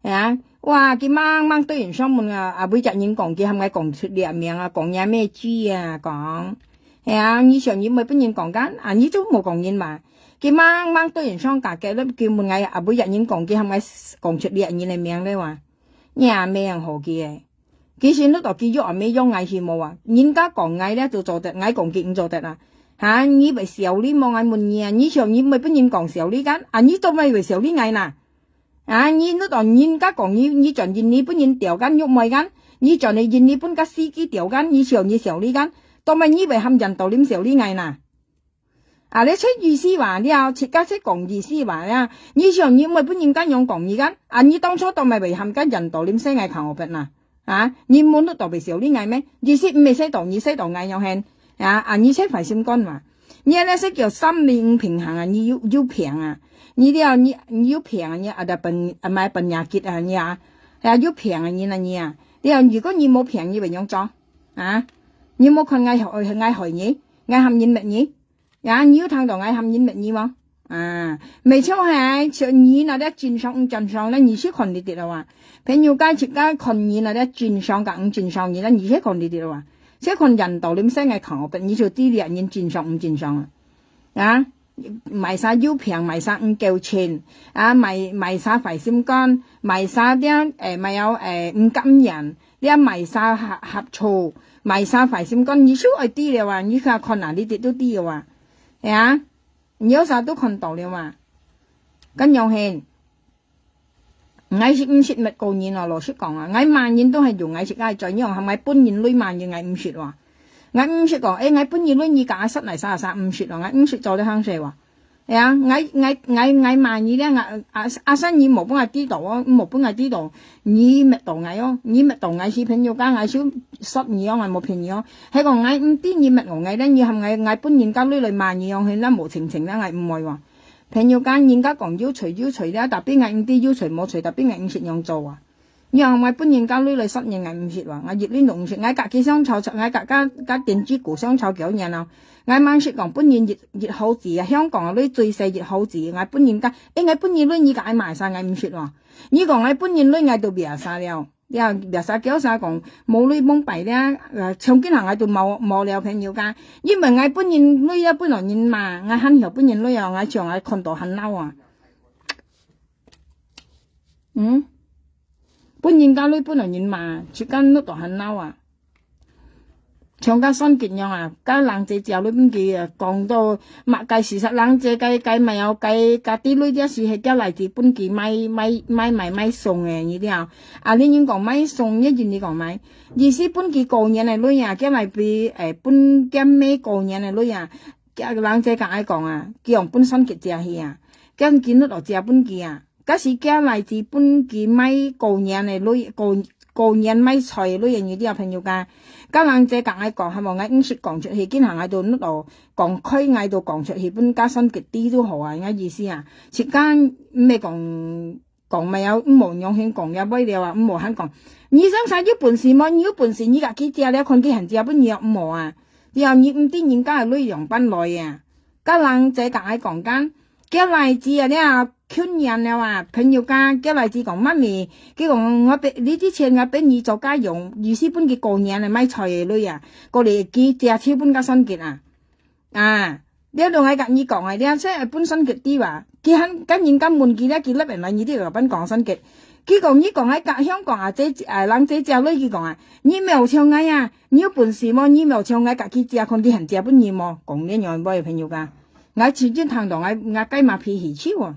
誒。 啊，哇，佢猛猛對人上門啊，阿妹隻人講，佢喊𠊎講出這名啊，講若妹子啊，講。係啊，你想你毋會分人講間，啊，你就無講人嘛。佢猛猛對人上架个，佢問𠊎阿妹隻人講，佢喊𠊎講出這人个名了哇。若妹人好佢誒。其實你到佢約阿妹約𠊎係無啊？人家講𠊎了就做得，𠊎講佢毋做得啊。哈，你會笑你無？𠊎問你啊，你想你毋會分人講笑你間，啊，你做麼會笑你𠊎呐？ 啊，你，你到人家講你，你轉印尼分人調間，玉妹間，你轉去印尼分个司機調間，你想你小李間，到尾你會喊印度人小李𠊎哪？啊，你出意思話了，自家識講意思話了，你想你毋會分人家樣講你間？啊，你當初到尾會喊个印度人使𠊎看我笨哪？啊，你毋好到會小李𠊎咩？意思毋係使到你，使到𠊎樣形？啊，啊，你使壞心肝嘛？你那是叫三零五平衡啊，你有有病啊？你了，你你有病啊？你ada pen ada penyakit啊？你啊，啊有病啊？你那你啊？了，如果你無病，你會樣做？啊，你無看𠊎害𠊎害你，𠊎喊人滅你？呀，你有聽到𠊎喊人滅你無？啊，毋係像係像你那隻正常毋正常，那你係看得到啊？朋友間自家看你那隻正常甲毋正常，你那你係看得到啊？ 先看印度人使𠊎看我笨，你就知這人正常毋正常啊？啊，賣啥有病，賣啥毋夠錢，啊，賣賣啥壞心肝，賣啥點誒，賣有誒毋甘願，這賣啥合合作，賣啥壞心肝，你就愛知了啊！你看看哪裡啲都知了啊？係啊，你有啥都看到了啊？恁樣形。 𠊎係毋識搣个人哦，老實講啊，𠊎罵人都係用𠊎自家个嘴，你講喊𠊎分人鐳罵人，𠊎毋識哇。𠊎毋識講，誒，𠊎分你鐳，你甲𠊎殺來殺殺，毋識咯，𠊎毋識做得行事哇。係啊，𠊎𠊎𠊎𠊎罵你咧，𠊎啊啊生你無分𠊎知道哦，無分𠊎知道，你搣到𠊎哦，你搣到𠊎係朋友間，𠊎就殺你哦，𠊎無騙你哦。係講𠊎毋知你搣我，𠊎咧，你喊𠊎𠊎分人家鐳來罵你哦，係那無情情咧，𠊎毋會哇。 朋友間，人家講有罪有罪了，tapi𠊎毋知有罪無罪，tapi𠊎毋識樣做啊。你講𠊎分人家鐳來殺人，𠊎毋識哇，𠊎一輪都毋識，𠊎甲佢相吵，𠊎甲甲甲電子股相吵幾多年咯。𠊎毋識講分人一一毫子啊，香港个鐳最細一毫子，𠊎分人家，誒，𠊎分人鐳，你甲𠊎賣啥，𠊎毋識哇。你講𠊎分人鐳，𠊎都biasa了。 呀，biasa叫啥講，無鐳罔拜咧，呃，像今下𠊎都無無了朋友家，因為𠊎分人鐳啊，分人罵，𠊎還曉分人鐳啊，𠊎像𠊎看到還惱啊。嗯，分人家鐳分人罵，自家弄到還惱啊。 像該選舉樣啊，該人濟借鐳分佢啊，講到麼个事實，人濟該該賣哦，該該滴鐳這時係叫來自分佢買買買賣賣送个，你知啊？啊，你人講買送，你人你講買，意思分佢過年个鐳啊，叫來比誒分兼尾過年个鐳啊，叫人濟甲愛講啊，佢用分選舉借去啊，叫佢落落借分佢啊。 該時寄來自分佢買過年个鐳，過過年買菜个鐳，你知啊朋友家。該人濟甲𠊎講，係無？𠊎毋識講出去，今下𠊎都哦講開，𠊎都講出去，分該選舉知都好啊，𠊎意思啊。自家毋係講講咩啊，毋好樣形講了尾了啊，毋好還講。你想啥有本事無？你有本事，你家己借了，看佢肯借分你哦，毋好啊。了，你毋知人家个鐳樣般來啊。該人濟甲𠊎講緊，寄來自啊，了 舊年了啊，朋友家寄來自講，媽咪，佢講𠊎分你之前𠊎分你做家用，意思分佢過年个買菜个鐳啊，過來佢借錢分該選舉啊。啊，了就𠊎甲你講个，了這分選舉知哇？佢還甲人家問佢了，佢立人來，你知有分講選舉。佢講你講𠊎甲香港啊，這誒人這借鐳，佢講啊，你無像𠊎啊，你有本事無？你無像𠊎甲佢借，看佢肯借分你無？講這樣話，朋友家，𠊎真正聽到𠊎𠊎該嘛脾氣臭啊。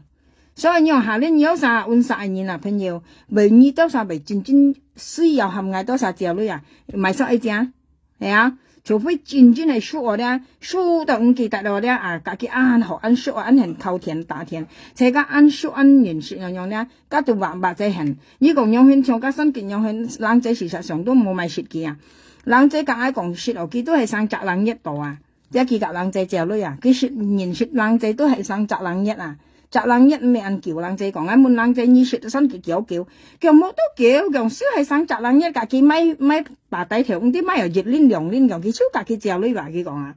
所以你講下，你有啥問啥个人啊，朋友，為你多少為真正需要喊𠊎多少借鐳啊，買少一隻，係啊，除非真正係輸哦咧，輸到毋記得了咧啊，家己恁好，恁熟啊，恁肯靠天打天，自家恁熟恁認識樣樣咧，家都白白在很。你講樣很像，家生緊樣很，人這事實上都無買實際啊，人這甲愛講實哦，佢都係生隻人一到啊。 這佢甲人濟借鐳啊，佢識認識人濟都係生隻人一啊。隻人一毋係恁久，人濟講，𠊎問人濟你識得生幾久久，佢講無多久，佢講就係生隻人一，甲佢買買白帶條，毋知買有一輪兩輪，講佢就甲佢借鐳吧，佢講啊。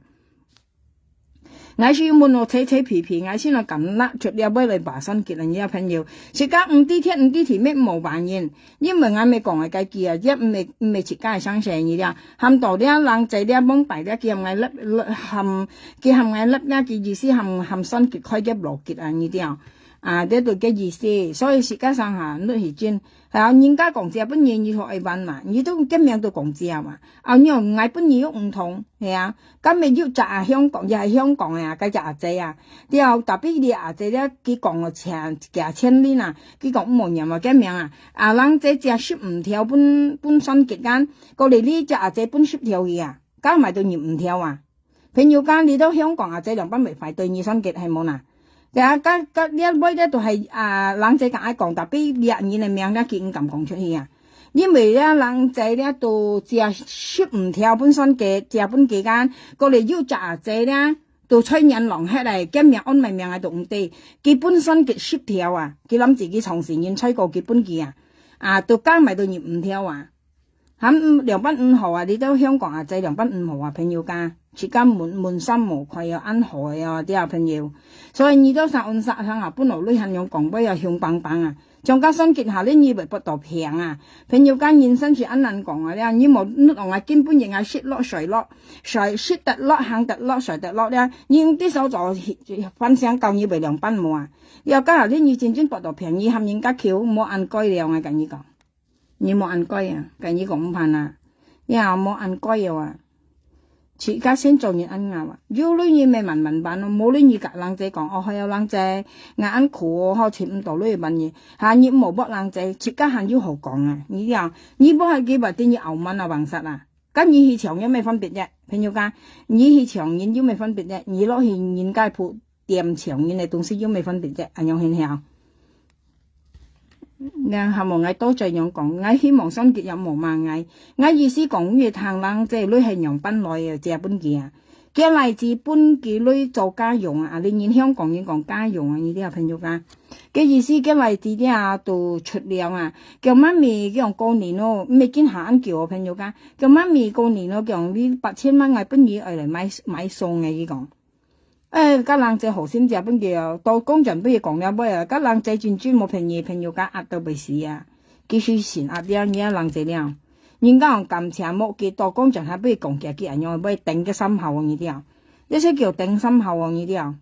𠊎就問哦，扯扯皮皮，𠊎先來敢拿出了尾來把算結了，你个朋友，自家毋知天毋知地，乜無把人。 因為𠊎毋係講𠊎家己啊，也毋係毋係自家个想生意了，喊到了人濟了，罔擺了，佢喊𠊎立，喊，佢喊𠊎立了，佢意思喊，喊算結開个邏輯啊，你知啊？啊，這就个意思。所以自家上下，你係真，係啊，人家講借分你，你就愛還嘛，你都个名都講借嘛。啊，你講𠊎分你又毋同，係啊，今日又隻啊香港，也係香港个啊，該隻阿姐啊，了，tapi你阿姐了，佢講了千，幾千零啊，佢講毋好念啊，个名啊，啊，人姐借十五條分，分算計間，過來你隻阿姐分十條去啊，加埋都二五條啊。朋友間，你到香港啊，這兩班會排隊，你算計係無啦？對啊，該，該，這尾這都係，啊，人姐講愛講，tapi這人个名這佢毋敢講出去啊。因為這人姐這都借十五條分算計，借分計間，過來又隻阿姐這，都在銀行歇咧，个名安埋名个都毋對，佢分算計十條啊，佢諗自己長時間才過佢分佢啊，啊，都加埋都二五條啊。 還兩班毋好啊，你到香港啊，在兩班毋好啊，朋友家，自家門，門三無開哦，恁好个哦，對啊，朋友。所以你到上安殺上啊，本來你還用講話啊，凶梆梆啊，像該算計下咧，你會不到平啊。朋友家人生是恁難講啊，對啊，你無，你講啊，根本人啊，食落睡落，睡，食得落，行得落，睡得落咧，你用啲手做，翻醒覺你會兩班無啊？要講下咧，你真正不到平，你喊人家求，無恁該了，𠊎跟你講。 你無恁該啊，跟你講毋盼啊，也無恁該哦啊。自家先做人恁樣啊，有鐳你咪慢慢還咯，無鐳你甲人姐講，哦，係哦，人姐，𠊎恁苦哦，好尋毋到鐳還你，哈，你毋好駁人姐，自家還有好講啊，你聽，你駁下佢話對你傲慢啊，橫殺啊，跟你去搶有咩分別啫？朋友家，你去搶人有咩分別啫？你落去人家鋪店搶人个東西有咩分別啫？恁樣很曉。 𠊎還無，𠊎多嘴樣講，𠊎希望上級也無罵𠊎。𠊎意思講，你聽人這鐳係仰般來个，借分佢啊。佢來自分佢鐳做家用啊，啊，你人香港人講家用啊，你知啊，朋友家。个意思，佢來自這啊，都出糧啊。叫媽咪，叫過年咯，毋係今下恁久哦，朋友家。叫媽咪過年咯，叫你八千萬，𠊎分你愛來買，買餸个，佢講。 誒，該人姐好心姐分佢哦，到工錢分佢講了尾啊，該人姐真正無便宜，朋友家壓到會死啊。其實先壓了，你啊人姐了。人家講感情無幾多，工錢還分佢講幾幾恁樣，會等个三號哦，你了。這些叫等三號哦，你了。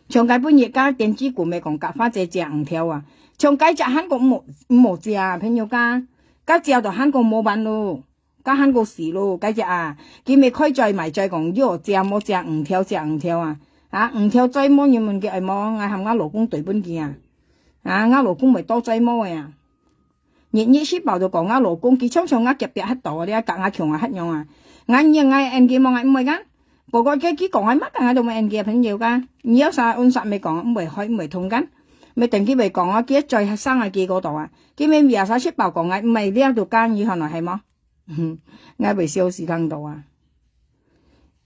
像該本日家電子股咪講甲花姐借五條啊，像該隻還講無，無借啊，朋友家，該借到還講無還咯。 該還過死咯，該隻啊，佢咪開嘴賣嘴講，喲，借無借五條，借五條啊，啊，五條再無人問佢愛無，𠊎喊𠊎老公對分佢啊，啊，𠊎老公會多再無个啊。日日食飽就講𠊎老公，佢常常𠊎隔壁歇到啊，你啊，甲𠊎窮啊，歇樣啊，𠊎你𠊎應佢無，𠊎毋會講，不過佢佢講𠊎麼个，𠊎都無應佢朋友个，你有啥問啥咪講，毋會開，毋會通間，咪等佢會講啊，佢嘴生啊，佢嗰度啊，佢咪biasa食飽講𠊎，毋係了就講你看來係無？ 𠊎會笑死聽到啊。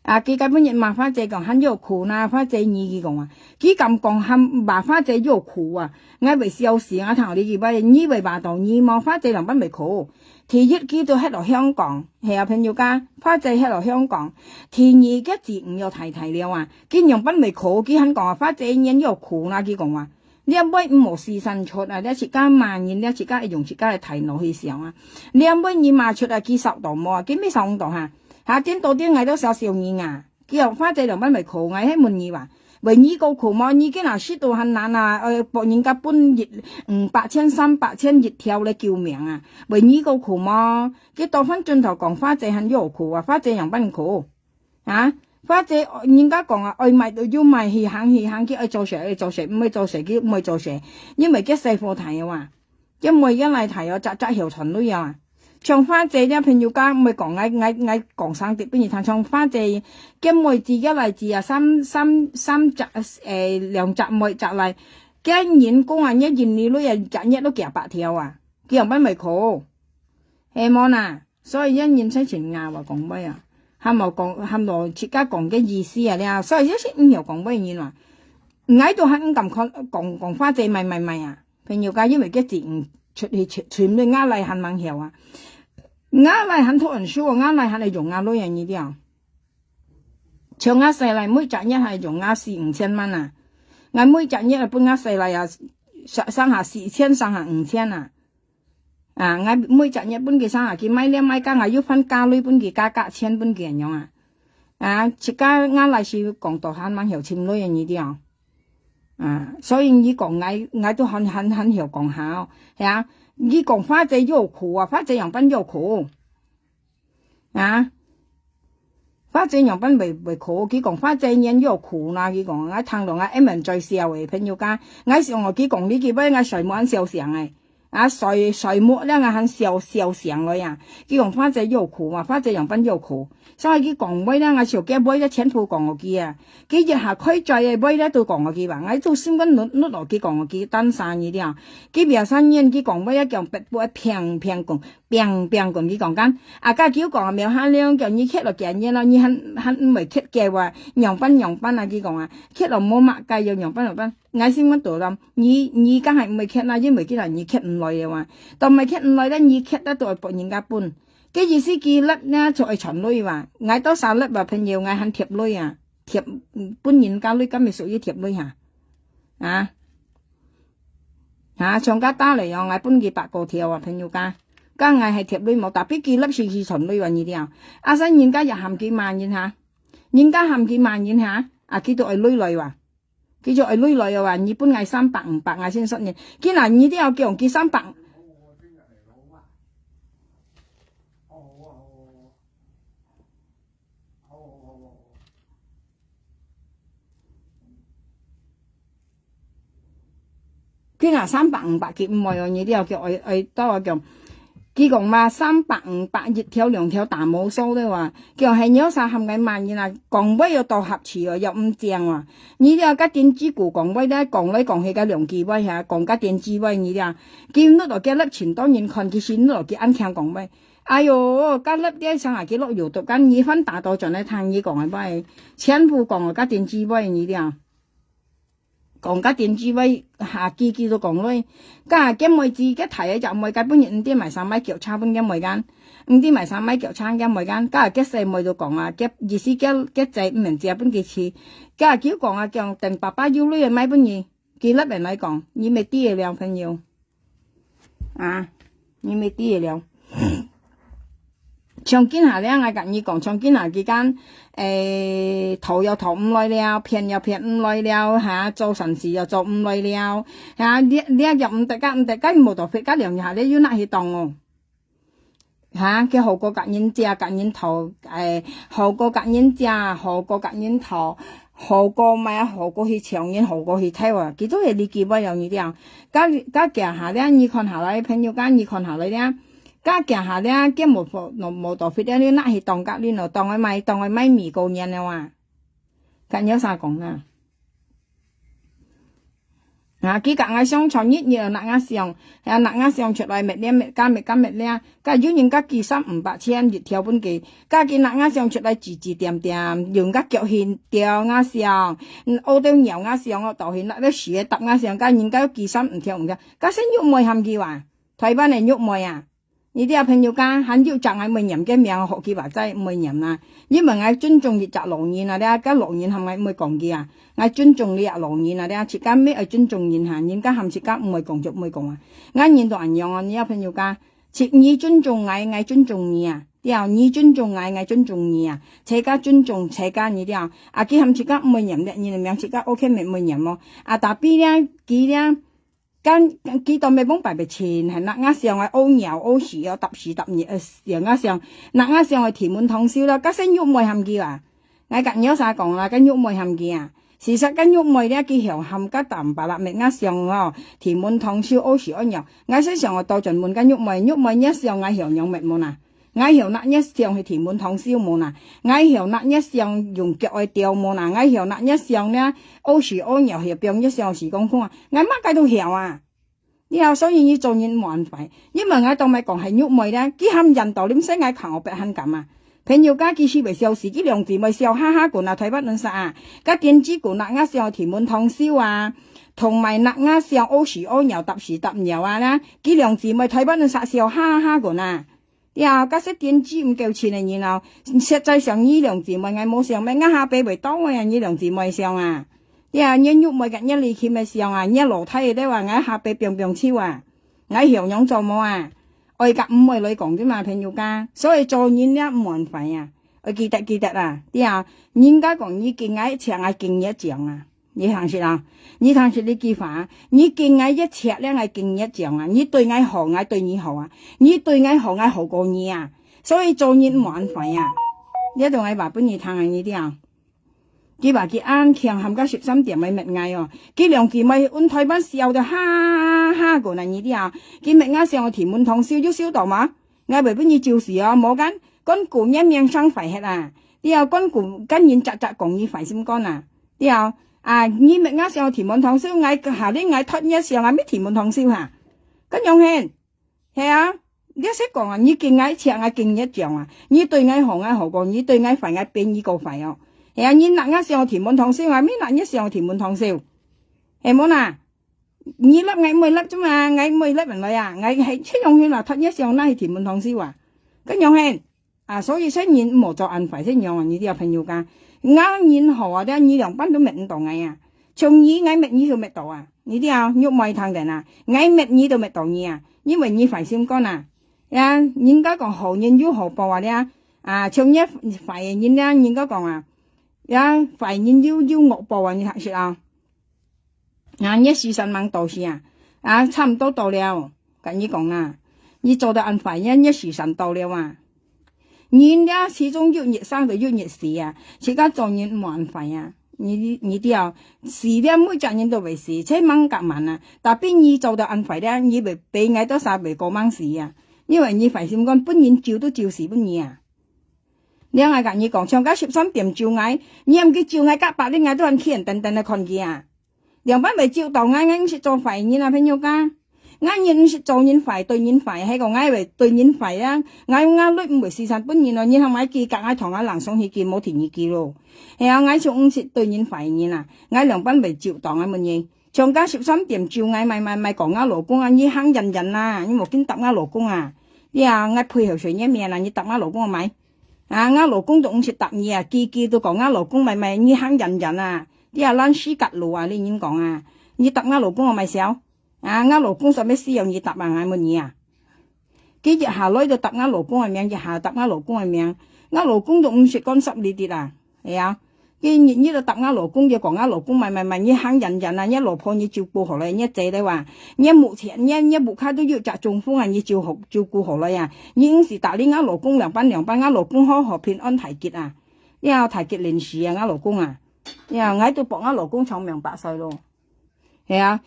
啊，佢該本日罵花姐講，喊有苦哪，花姐你佢講啊，佢敢講喊罵花姐有苦啊，𠊎會笑死，𠊎聽你佢話，你會罵到你無，花姐兩班會苦。第一，佢都歇到香港，係啊，朋友家，花姐歇到香港。第二，佢子女又大大了啊，佢兩班會苦，佢還講啊，花姐你有苦哪，佢講啊， 這尾毋好時常出啊，這自家罵人，這自家愛用自家个大腦去想啊。這尾你罵出啊，佢受到無啊？佢毋受到哈。哈，顛倒顛，𠊎都笑笑人啊。佢又花姐兩班會苦，𠊎係問你話，會你過苦無？你今下食到還難啊，呃，別人家分一，五百千、三百千一條來救命啊，會你過苦無？佢倒翻轉頭講花姐還有苦啊，花姐樣般苦。 啊，花姐，人家講啊，愛買就有買，去行去行去，愛做事愛做事，毋愛做事佢毋愛做事，因為佢細貨大啊，佢毋愛佢來大哦，隻隻曉傳鐳啊。像花姐這朋友家，毋愛講，𠊎，𠊎，𠊎講聲直分你聽，像花姐，佢妹子佢來子啊，三，三，三隻，誒，兩隻妹隻來，佢人工啊，一年鐳啊，隻月都幾百條啊，佢樣般會苦，係無哪？ 所以這人才真牙話講話啊，還無講，還無自家講个意思啊了，所以這是毋曉講話人啊。𠊎都還毋敢看，講，講花姐買買買啊，朋友家因為个錢出去，出，出，出，𠊎來還吂曉啊。𠊎來還討人輸啊，𠊎來還來用啊，鐳啊，你了。像𠊎細倈每隻月還用啊四五千萬啊，𠊎每隻月啊分𠊎細倈啊，上，上下四千，上下五千啊。 啊，𠊎每隻月分佢上下，佢買了買加，𠊎又還加鐳分佢，加價錢分佢恁樣啊。啊，自家𠊎來時講到還吂曉尋鐳个你了。啊，所以你講𠊎，𠊎都還，還，還曉講下哦，係啊，你講花姐有苦啊，花姐樣般有苦？啊，花姐樣般會，會苦？佢講花姐人有苦啦，佢講，𠊎聽到𠊎一門嘴笑誒，朋友家，𠊎想哦，佢講你佢尾𠊎睡目笑醒誒。 啊，睡，睡目了，𠊎還笑，笑醒了呀。佢講花姐有苦嘛，花姐樣般有苦。所以佢講話了，𠊎手機尾了全部講落去啊。佢一下開嘴个尾了都講落去吧，𠊎做新聞錄，錄落去講落去，單三日了。佢表三年，佢講話了，講別不平平講，平平講，佢講講，啊，該佢講啊，苗下了，叫你歇落幾年了，你還，還毋會歇个話，樣般樣般啊，佢講啊，歇落無麼个，又樣般樣般。 𠊎心目肚諗，你，你梗係毋會歇啦，因為既然你歇毋來了啊。當毋係歇毋來咧，你歇得到愛分人家分。該意思佢粒呢就愛賺鐳哇。𠊎到三粒啊，朋友，𠊎還貼鐳啊，貼，嗯，分人家鐳，敢係屬於貼鐳哈？啊？啊，像該打來哦，𠊎分佢百個條啊，朋友家。該𠊎係貼鐳無，tapi佢粒是去賺鐳啊，你了。啊，所以人家也喊佢罵人哈，人家喊佢罵人哈，啊，佢都愛鐳來哇。 佢就愛鐳來个話，你分𠊎三百五百，𠊎先算你。既然你都要叫佢三百，佢若三百五百，佢毋愛哦，你都要叫愛，愛到啊叫。佢講嘛，三百五百一條兩條打無數个話，叫係你有啥喊𠊎罵人啊，講話要到合適哦，要毋正啊。 你了該電子股講話咧，講來講去該兩句話哈，講該電子話你了，今日到今日盡多人看，其實你到佢安聽講話。哎喲，該粒咧上下佢落YouTube，該你翻打倒轉來聽你講个話，全部講个該電子話你了，講該電子話下句句都講落。該結尾子，該大个隻妹，該本人毋知買啥買腳車分結尾間，毋知買啥買腳車結尾間，該結細妹都講啊，結意思結，結仔毋免借分佢去。 該就講啊，講等爸爸有鐳个買分你，佢立人來講，你乜知个了，朋友。啊，你乜知个了。像今下咧，𠊎甲你講，像今下期間，誒，討又討毋來了，騙又騙毋來了，哈，做善事又做毋來了，哈，這，這又毋得个，毋得个，無到飛个兩下咧，又拿去當哦。 哈，佢好過甲人借，甲人討，誒，好過甲人借，好過甲人討，好過買，好過去搶人，好過去偷啊！佢都係呢句話了，你聽。該，該行下咧，你看下來，朋友，該你看下來咧，該行下咧，佢無，無，無到飛咧，你拿去當甲你咯，當个買，當个買米高年了啊！該你有啥講啊？ 啊，佢甲𠊎相傳，日日拿𠊎相，啊，拿𠊎相出來，搣咧搣，甲搣甲搣咧，甲有人甲寄三五百千一條分佢，甲佢拿𠊎相出來指指點點，有人甲腳去吊𠊎相，嗯，屙到尿𠊎相，我倒去拿到屎搭𠊎相，甲人家寄三五條五條，甲先玉妹喊佢哇，台灣个玉妹啊！ 你兜朋友家還有隻𠊎毋會念个名，學佢話齋毋會念啦。因為𠊎尊重一隻老人啊，這个老人喊𠊎毋會講佢啊。𠊎尊重你啊，老人啊，這自家乜愛尊重人哈，人家喊自家毋會講就毋會講啊。𠊎人都恁樣哦，你兜朋友家，自你尊重𠊎，𠊎尊重你啊，對啊，你尊重𠊎，𠊎尊重你啊，自家尊重自家，你兜啊，佢喊自家毋會念个，你个名自家OK乜毋會念哦。啊，tapi呢，佢呢， 該，該佢當面講白白情，還拿𠊎相个屙尿屙屎哦，搭屎搭尿，呃，相𠊎相，拿𠊎相个地門堂修了，該先玉妹喊佢啊。𠊎甲你有啥講啦，該玉妹喊佢啊。事實該玉妹咧，佢曉喊甲淡白啦，搣𠊎相哦，地門堂修屙屎屙尿。𠊎先想愛倒轉問該玉妹，玉妹若相𠊎曉仰搣無啊？ 𠊎曉拿若相去地門堂燒無啊？𠊎曉拿若相用腳愛吊無啊？𠊎曉拿若相呢，屙屎屙尿去放若相時光空啊？𠊎麼个都曉啊！了，所以你做人莫恁壞，因為𠊎當面講係玉妹咧，佢喊人到臨時𠊎扛我別喊敢啊！朋友家佢是會笑死，佢兩姊妹笑哈哈滾啊，台灣人煞啊！該電子滾啊，𠊎相地門堂燒啊，同埋拿𠊎相屙屎屙尿搭屎搭尿啊啦，佢兩姊妹台灣人煞笑哈哈滾啊！ 呀，假使電子毋夠錢个人哦，實在上你兩姊妹，𠊎無相咩，𠊎下輩會到位啊，你兩姊妹相啊。呀，你玉妹甲你李琴个相啊，你老太个了啊，𠊎下輩放放手啊，𠊎曉仰做無啊？愛甲毋愛來講个嘛，朋友家。所以做人了毋安壞啊，愛記得記得啊，對啊，人家講你敬𠊎一尺，𠊎敬你一丈啊。你聽識啊？你聽識這句話？你敬𠊎越赤，這𠊎敬越強啊！你對𠊎好，𠊎對你好啊！你對𠊎好，𠊎好過你啊！所以做人毋好恁壞啊！這就𠊎話分你聽啊，你聽。佢話佢恁強，喊到十三點愛滅𠊎哦！佢兩姊妹分台灣笑到哈哈哈過來，你聽啊！佢滅𠊎想天門堂燒，有燒到嗎？𠊎會分你照死哦！無間，講古人命生壞忒啊！你要講古，跟人隻隻講你壞心肝啊！ 對啊，啊，你乜𠊎想天門堂燒，𠊎下令𠊎脫你想啊，乜天門堂燒哈？恁樣形，係啊，你識講啊，你敬𠊎，請𠊎敬你獎啊，你對𠊎好，𠊎好過，你對𠊎壞，𠊎變你過壞哦。係啊，你拿𠊎想天門堂燒啊，乜拿你想天門堂燒，係無啦？你立𠊎毋會立啫嘛，𠊎毋會立人來啊，𠊎係這樣形啦，脫你想哪係天門堂燒啊？恁樣形。 啊，所以說人毋好做恁壞，這樣啊，你這朋友講，𠊎人好啊，這你兩半都滅毋到𠊎啊。像你，𠊎滅你就滅到啊，你這啊，肉糜聽等啊，𠊎滅你都滅到你啊，因為你壞心肝啊。呀，人家講好人有好報啊，這啊，啊，像你壞人這，人家講啊，呀，壞人有，有惡報啊，你聽識啊？ 啊，你時辰吂到時啊，啊，差毋多到了，跟你講啊，你做到恁壞，你，你時辰到了啊。人這始終有日生就有日死啊，自家做人毋好恁壞啊。你，你知啊，死了每隻人都會死，這吂隔晚啊。Tapi你做到恁壞了，你會比𠊎兜儕會過吂死啊，因為你壞心肝，分人咒都咒死分你啊。這𠊎跟你講，像該十三點咒𠊎，你毋去咒𠊎，隔百日𠊎都還企等等來看佢啊。 兩半會照到𠊎，𠊎毋識做壞人啊，朋友家。𠊎人毋識做人壞，對人壞，係講𠊎會對人壞啊。𠊎，𠊎鐳毋會時辰分人咯，你通買佢，隔𠊎同𠊎冷爽起佢，無第二句咯。係啊，𠊎就毋識對人壞人啊，𠊎兩半會照到𠊎問你。像該十三點咒𠊎，買買買講𠊎老公啊，你行遠遠啊，你莫緊答𠊎老公啊。你啊，𠊎配合水面面啊，你答𠊎老公啊買。啊，𠊎老公都毋識答你啊，句句都講𠊎老公買買，你行遠遠啊。 你啊，爛死格路啊，你人講啊，你答𠊎老公啊，買笑。啊，𠊎老公做咩需要你答啊，𠊎問你啊。佢一下來就答𠊎老公个名，一下答𠊎老公个名。𠊎老公都毋識講十二滴啊，係啊。佢日日都答𠊎老公，就講𠊎老公買買買，你行遠遠啊，你老婆你照顧好了，你仔了啊，你目前，你，你屋下都有隻中風啊，你照好，照顧好了呀。你毋使搭理𠊎老公兩半兩半，𠊎老公好好平安大吉啊。你啊，大吉臨時啊，𠊎老公啊。 呀，𠊎都幫𠊎老公長命百歲咯。係啊，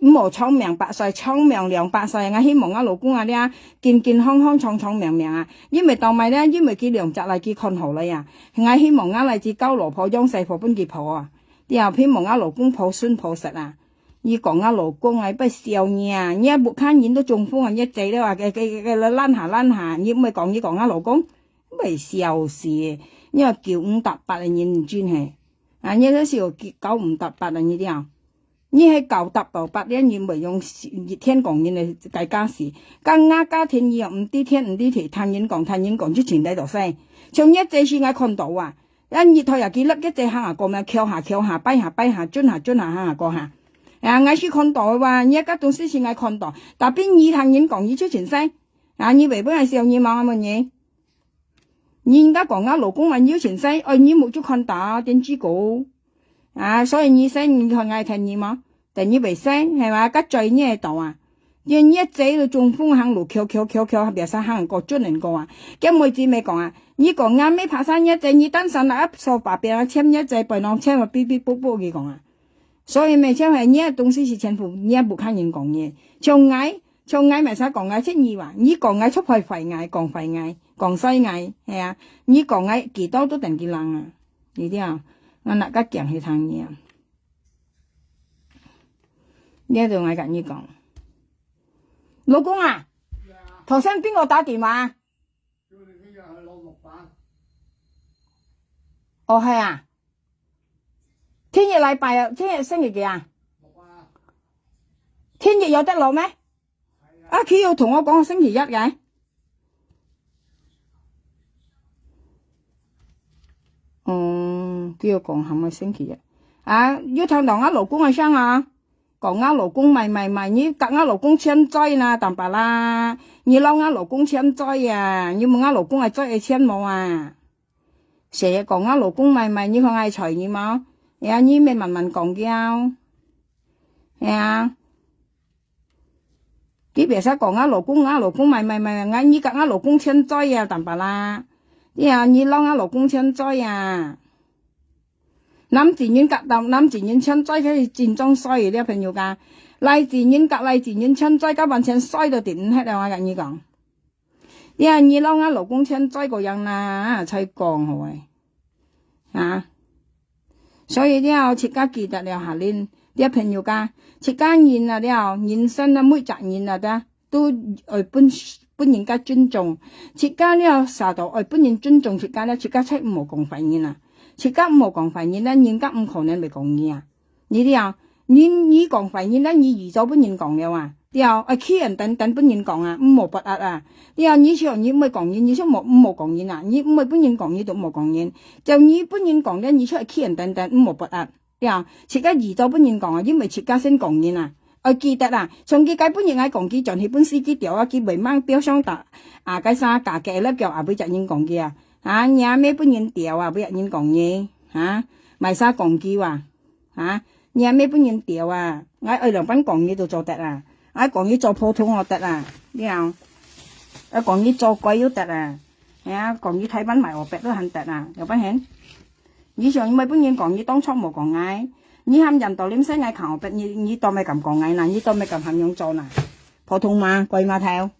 毋好長命百歲，長命兩百歲。𠊎希望𠊎老公啊，這健健康康，長長命命啊。因為到尾咧，因為佢兩隻倈仔看好了呀。𠊎希望𠊎倈仔交老婆，養細伙分佢抱啊。這後希望𠊎老公抱孫抱實啊。你講𠊎老公啊，不孝你啊，你屋下人都中風啊，你仔了啊，个，个，个，个，爛下爛下，你毋會講，你講𠊎老公，毋會笑死，你啊九毋搭八个人真係。 啊，你這係有九毋搭八啊，你聽。你係九搭到八，連人會用一天講人个該家事。該𠊎家庭你又毋知天毋知地，聽人講，聽人講，就前來到西。像你這係𠊎看到啊，啊，日頭也幾粒，這隻行啊，過咩，翹下翹下，擺下擺下，轉下轉下，行下過下。啊，𠊎係看到个哇，你該東西係𠊎看到，tapi你聽人講，你就前西。啊，你會分𠊎笑你嗎？問你。 人家講啊，老公嘛有錢使，愛你目珠看大，電視高。啊，所以你使你看𠊎聽你嘛，等你會使，係嘛？該嘴你會到啊。因為這都中風行路，翹翹翹翹，別儕行過，準能過啊。該妹子咪講啊，你講啊，沒爬山，你這你單身啊，手把邊啊，簽你這背囊簽啊，嗶嗶啵啵，佢講啊。所以咪就係你个東西係全部，你也不看人講你。像𠊎， 像𠊎乜使講𠊎出你話，你講𠊎出壞壞𠊎，講壞𠊎，講衰𠊎，係啊，你講𠊎幾多都等佢冷啊，你知啊？𠊎哪个講去聽你啊？你都𠊎跟你講，老公啊，頭先邊個打電話？哦，係啊，聽日禮拜啊，聽日星期幾啊？聽日有得落咩？ 啊，佢有同𠊎講星期一个。嗯，佢有講喊𠊎星期一。啊，有聽到𠊎老公个聲啊，講𠊎老公買買買，你佮𠊎老公欠債啦，淡薄啦，你摎𠊎老公欠債啊，你問𠊎老公个債个錢無啊？ 誰講𠊎老公買買，你看𠊎財你無？係啊，你乜慢慢講了。係啊。佢別儕講啊，老公啊，老公買買買，𠊎你佮𠊎老公欠債啊，淡薄啦。係啊，你摎𠊎老公欠債啊。男子人佮男，男子人欠債，該係真正衰个，這朋友家。倈子人佮倈子人欠債，該完全衰到頂毋忒了，𠊎佮你講。 呀，你摎𠊎老公欠債个樣啦，才講好誒。啊，所以了，自家記得了下恁，這朋友家，自家人啊了，人生啊，每隻人啊，都愛分，分人家尊重。自家了，啥都愛分人尊重，自家了，自家才毋好講壞人啊。自家毋好講壞人，人家毋可能會講你啊。 你了，你，你講壞人，該你預早分人講了啊。對啊，愛企硬等等分人講啊，毋好發閼啊。對啊，你想你毋會講人，你想無，毋好講人啊。你毋會分人講，你就毋好講人。就你分人講了，你就愛企硬等等，毋好發閼。對啊，自家預早分人講啊，因為自家先講人啊。愛記得啊，像佢該分人愛講，佢轉去分司機調啊，佢會吂表上打，啊，該啥，加價了，叫啊，每隻人講佢啊。啊，你阿姆分人調啊，每隻人講你，啊，賣啥講究啊。 啊，你阿姆分人調啊，𠊎愛仰般講你都做得啊，𠊎講你做普通又得啊，了，愛講你做鬼又得啊，係啊，講你台灣賣烏白都還得啊，仰般形？你想你毋會分人講，你當初無講𠊎，你喊人到臨時𠊎扛烏白，你，你都毋會敢講𠊎啦，你都毋會敢喊樣做啦，普通嘛，鬼嘛頭。